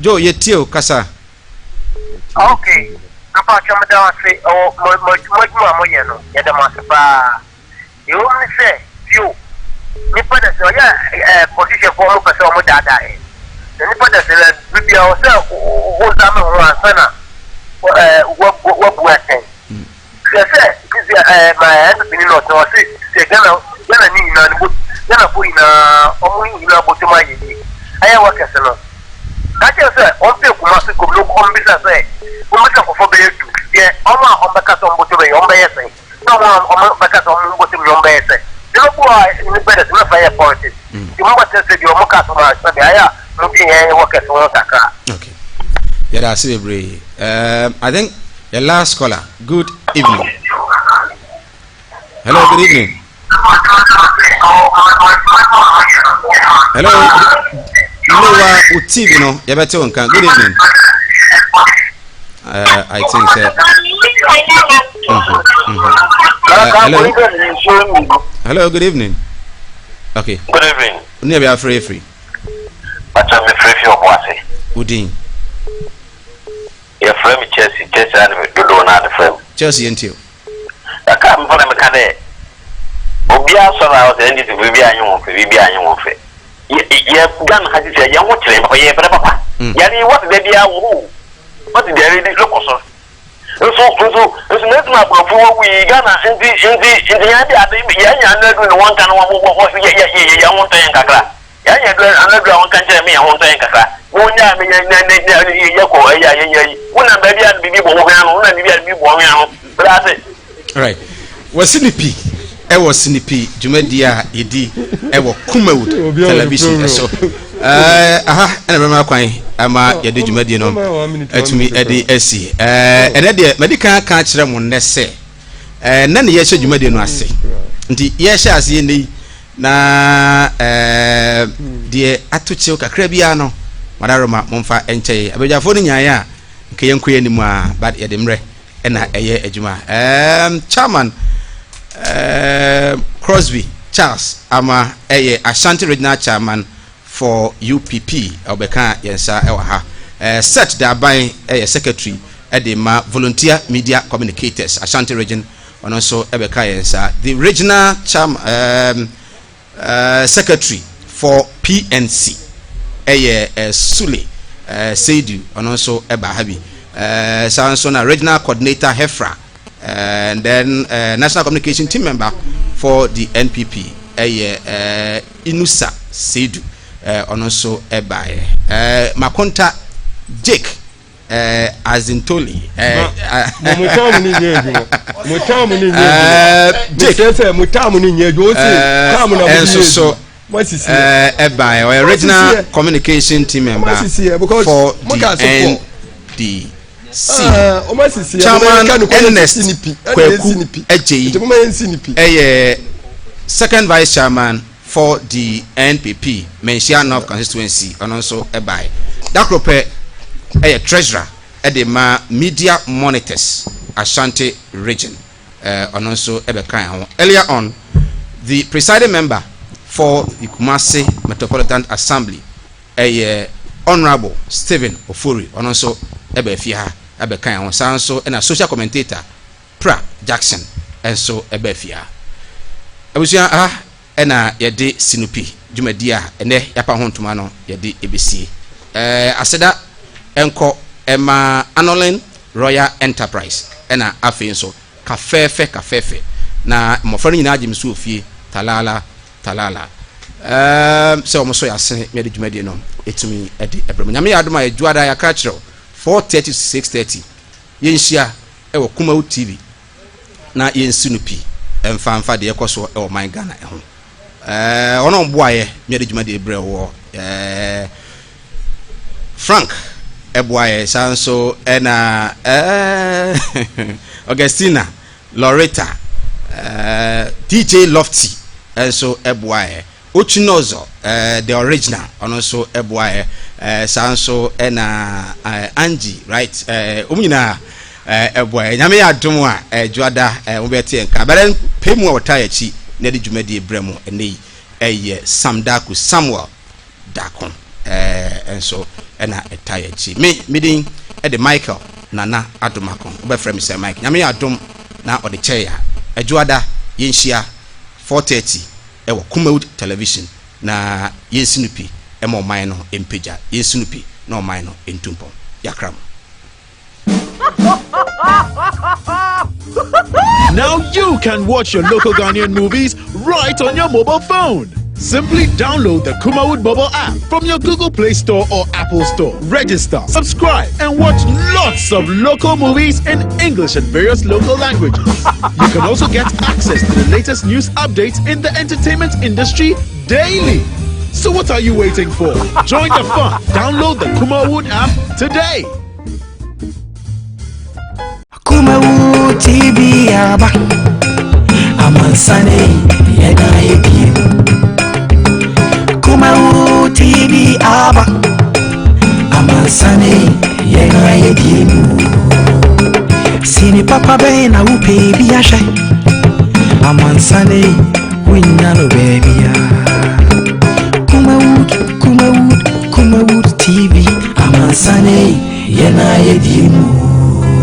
Jo, yɛtie o, kasa.
Ok, mpakyɛw meda wo ase ɛwɔ mo mo adwuma a moyɛ no, yɛda mo ase paa. Deɛ ɛwɔ mu ne sɛ, bio, nnipa da sɛ ɔyɛ a ɛɛ politicianfoɔ wɔn pɛ sɛ wɔn daadaa yɛn. Na nnipa da sɛ na bere biara wɔ sɛ wo nsa ho ansa na ɛɛ wabu atɛn. Hwɛ sɛ sisi ɛɛ ma NPP ni na ɔtena ɔse sɛ Ghana Ghana ni nyinaa no Ghana fo nyinaa wɔn nyinaa bɔtɔm ayɛ yie ɛyɛ workers no. Ka kyerɛ sɛ wɔn pɛ Kumasi kurom no wɔn bisa sɛ wɔn bisa nkurɔfoɔ bɛyɛ du deɛ wɔn a wɔn bɛka sɛ wɔn bɔtɔm yɛ wɔn bɛyɛ sɛn. Na wɔn a wɔn bɛka sɛ wɔn bɔtɔ mu wɔn bɛyɛ sɛ nneɛma bi wɔ hɔ a ne bɛdɛ sɛ mɛfa yɛ politics nti mo bɔtɔ sɛ deɛ wɔn ka so ma sɛ deɛ ayɛ a mo dwen yɛn wɔ kɛse ho kakra.
Okay. Yɛda ase bebree. Um, I think the last caller. Good evening. Hello, good evening. Hello. Lowa wo TV no, yɛbɛte wo nka. Good evening. I think sɛ. Hello. Hello, good evening. Okay.
Good evening.
Ní ẹ̀bi afẹ́rẹ́ efiri.
Bàtà mi fẹ́ fi ọ̀bọ̀ ase.
Odin.
Yɛfrɛ me Chelsea, Chelsea a na me dodoɔ no ara de frɛ me.
Chelsea yɛn ti o.
Kakra a mepɛ na meka dɛ obiara sɔr a ɔsɛ NDC fo biribiara nye hɔn fɛ, biribiara nye hɔn fɛ. Yɛ yɛ Ghana ha sisi a hɛn ho kyerɛ hɛn papa, yɛyɛ papa. Yar yi wɔse da biara wɔ hɔ o, wɔse yar yi rokɔ sor. Nso nso nso mesi ma aborɔfo wowu yi Ghana ntsi ntsi ntsi hɛn de ade yɛanya ano edur na wɔnka no wɔ wɔ yɛ yɛ yɛ hɛn ho ntɔ hɛn kakra. Yɛanya edur ano edur a wɔnka nkyerɛ me hɛn ho ntɔ hɛn kakra. Na wonyaa me yɛ yɛ yɛ yɛkɔ ɛyɛ a yɛnyɛ yi. Wonam baabi a biribi bɔ wo hwene ano, wonam biribi a biribi bɔ wo hwene ano. Meda ase.
Right. Wɔ Sinipi ɛwɔ Sinipi dwumadie a yɛdi ɛwɔ Kumawood television ɛso. Ɛɛ aha ɛna bɛma kwan ama yɛde dwumadie no atumi ɛde asi. Ɛɛ ɛnɛ deɛ madi kan aka akyerɛ mo nnɛ sɛ ɛɛ nnɛ na yɛhyɛ dwumadie no ase. Nti yɛhyɛ aseɛ nnɛ yi na ɛɛ deɛ ato kyew kakra biara no madaroma momfa nkyɛ yɛ. Abadwafoɔ no nyaeɛ a nka yɛnkɔ yɛn anim a but yɛde mmerɛ na ɛyɛ adwuma. Um, chairman um, Crosby Charles ama ɛyɛ Ashanti Regional Chairman for UPP ɔbɛka yɛn nsa ɛwɔ ha. Uh, Seth Daban ɛyɛ secretary ɛde ma Volunteer Media Communicators Ashanti Region ɔno nso ɛbɛka yɛn nsa. The Regional Chairman um, Secretary for PNC yɛ Sule Seidu, ɔno nso baa ha bi. Saa nso na Regional Coordinator HEFRA and then National Communication Team Member for the NPP yɛ Inusa Seidu, ɔno nso baeɛ. Makonta Jake Eh, Azintoli. Eh,
ma mo taamu ni nyɛ adwuma. Mo taamu ni nyɛ adwuma.
Jake.
Mesɛ sɛ mo taamu ni nyɛ adwuma. O se taamu na mo
Ɛnso
nyɛ
so
adwuma. Mo asisi.
Ɛba ɛ ɔyɛ regional communication team member for the NDC. Chairman Ernest Kwaku Adjei ɛyɛ second vice chairman for the NPP Manhyia North Constituency ɔno nso bae. Da koro pɛ ɛyɛ treasurer de ma Media Monitors Ashanti Region ɔno nso bɛkae ho. Earlier on, the presiding member for the Kumasi Metropolitan Assembly ɛyɛ Honourable Stephen Ofori ɔno nso baa fie ha bɛkae ho. Saa nso na social commentator Pra Jackson nso baa fie ha. Abusua, ha na yɛde Sinopi dwumadi a ɛnnɛ yɛapa ho ntoma no yɛde besie. Aseda nkɔ ma Anolin Royal Enterprise ɛna afei nso Kafɛɛfɛ Kafɛɛfɛ. Na mmɔfra no nyinaa gye me so wɔ fie, Talala Talala. Sɛ wɔn so yɛ asene ma yɛde dwumadie no ɛtumi de ɛbrɛ mu. Nyame yɛ adom a Adwuada yɛaka akyerɛ wo 4:30 to 6:30 yɛnhyia wɔ Kumawu TV na yɛnsi no pi mfa mfa deɛ ɛkɔ soɔ wɔ ɔman Ghana ho. Ɛɛ wɔn a wɔboaeɛ me de dwumadie brɛ wɔ ɛɛ Frank ɛboaeɛ saa nso ɛna ɛɛ Augustina Loretta ɛɛ DJ Lofty nso ɛboaeɛ. Ochinozo eh, the original, ɔno nso boaeɛ. Eh, saa nso ɛna eh, Angie, right? Eh, wɔn nyinaa eh, ɛboaeɛ. Nyame yɛ adom a, eh, Dwoada, eh, wɔbɛte yɛn nka. Bɛrɛ pɛ mu a wɔtaa yɛn akyi na ɛde dwumadie brɛ mo ɛnnɛ yi, ɛyɛ Sam Darko, Samuel Darko, eh, nso ɛna ɛtaa yɛn akyi. Me, me din ɛde Michael Nana Adomako. Wobɛfrɛ me sɛ Mike. Nyame yɛ adom na ɔde kyɛɛ a, Dwoada, yɛnhyia 4:30 wɔ Kumawood Television na yɛnsi no pi ma ɔman no mpagya, yɛnsi no pi na ɔman no ntu mpɔn. Yɛakra mo.
Now you can watch your local Ghanaian movies right on your mobile phone. Simply download the Kumawood mobile app from your Google Play Store or Apple Store. Register, subscribe, and watch lots of local movies in English and various local languages. You can also get access to the latest news updates in the entertainment industry daily. So what are you waiting for? Join the fun. Download the Kumawood app today.
Kumawood TV aba amansane yɛna ebie Kumawood TV aba amansane yɛna ebie mu Sini papa bɛn na wopɛ bi ahwɛ amansane wonya no baabia Kumawood Kumawood Kumawood TV amansane yɛna yɛdie mu.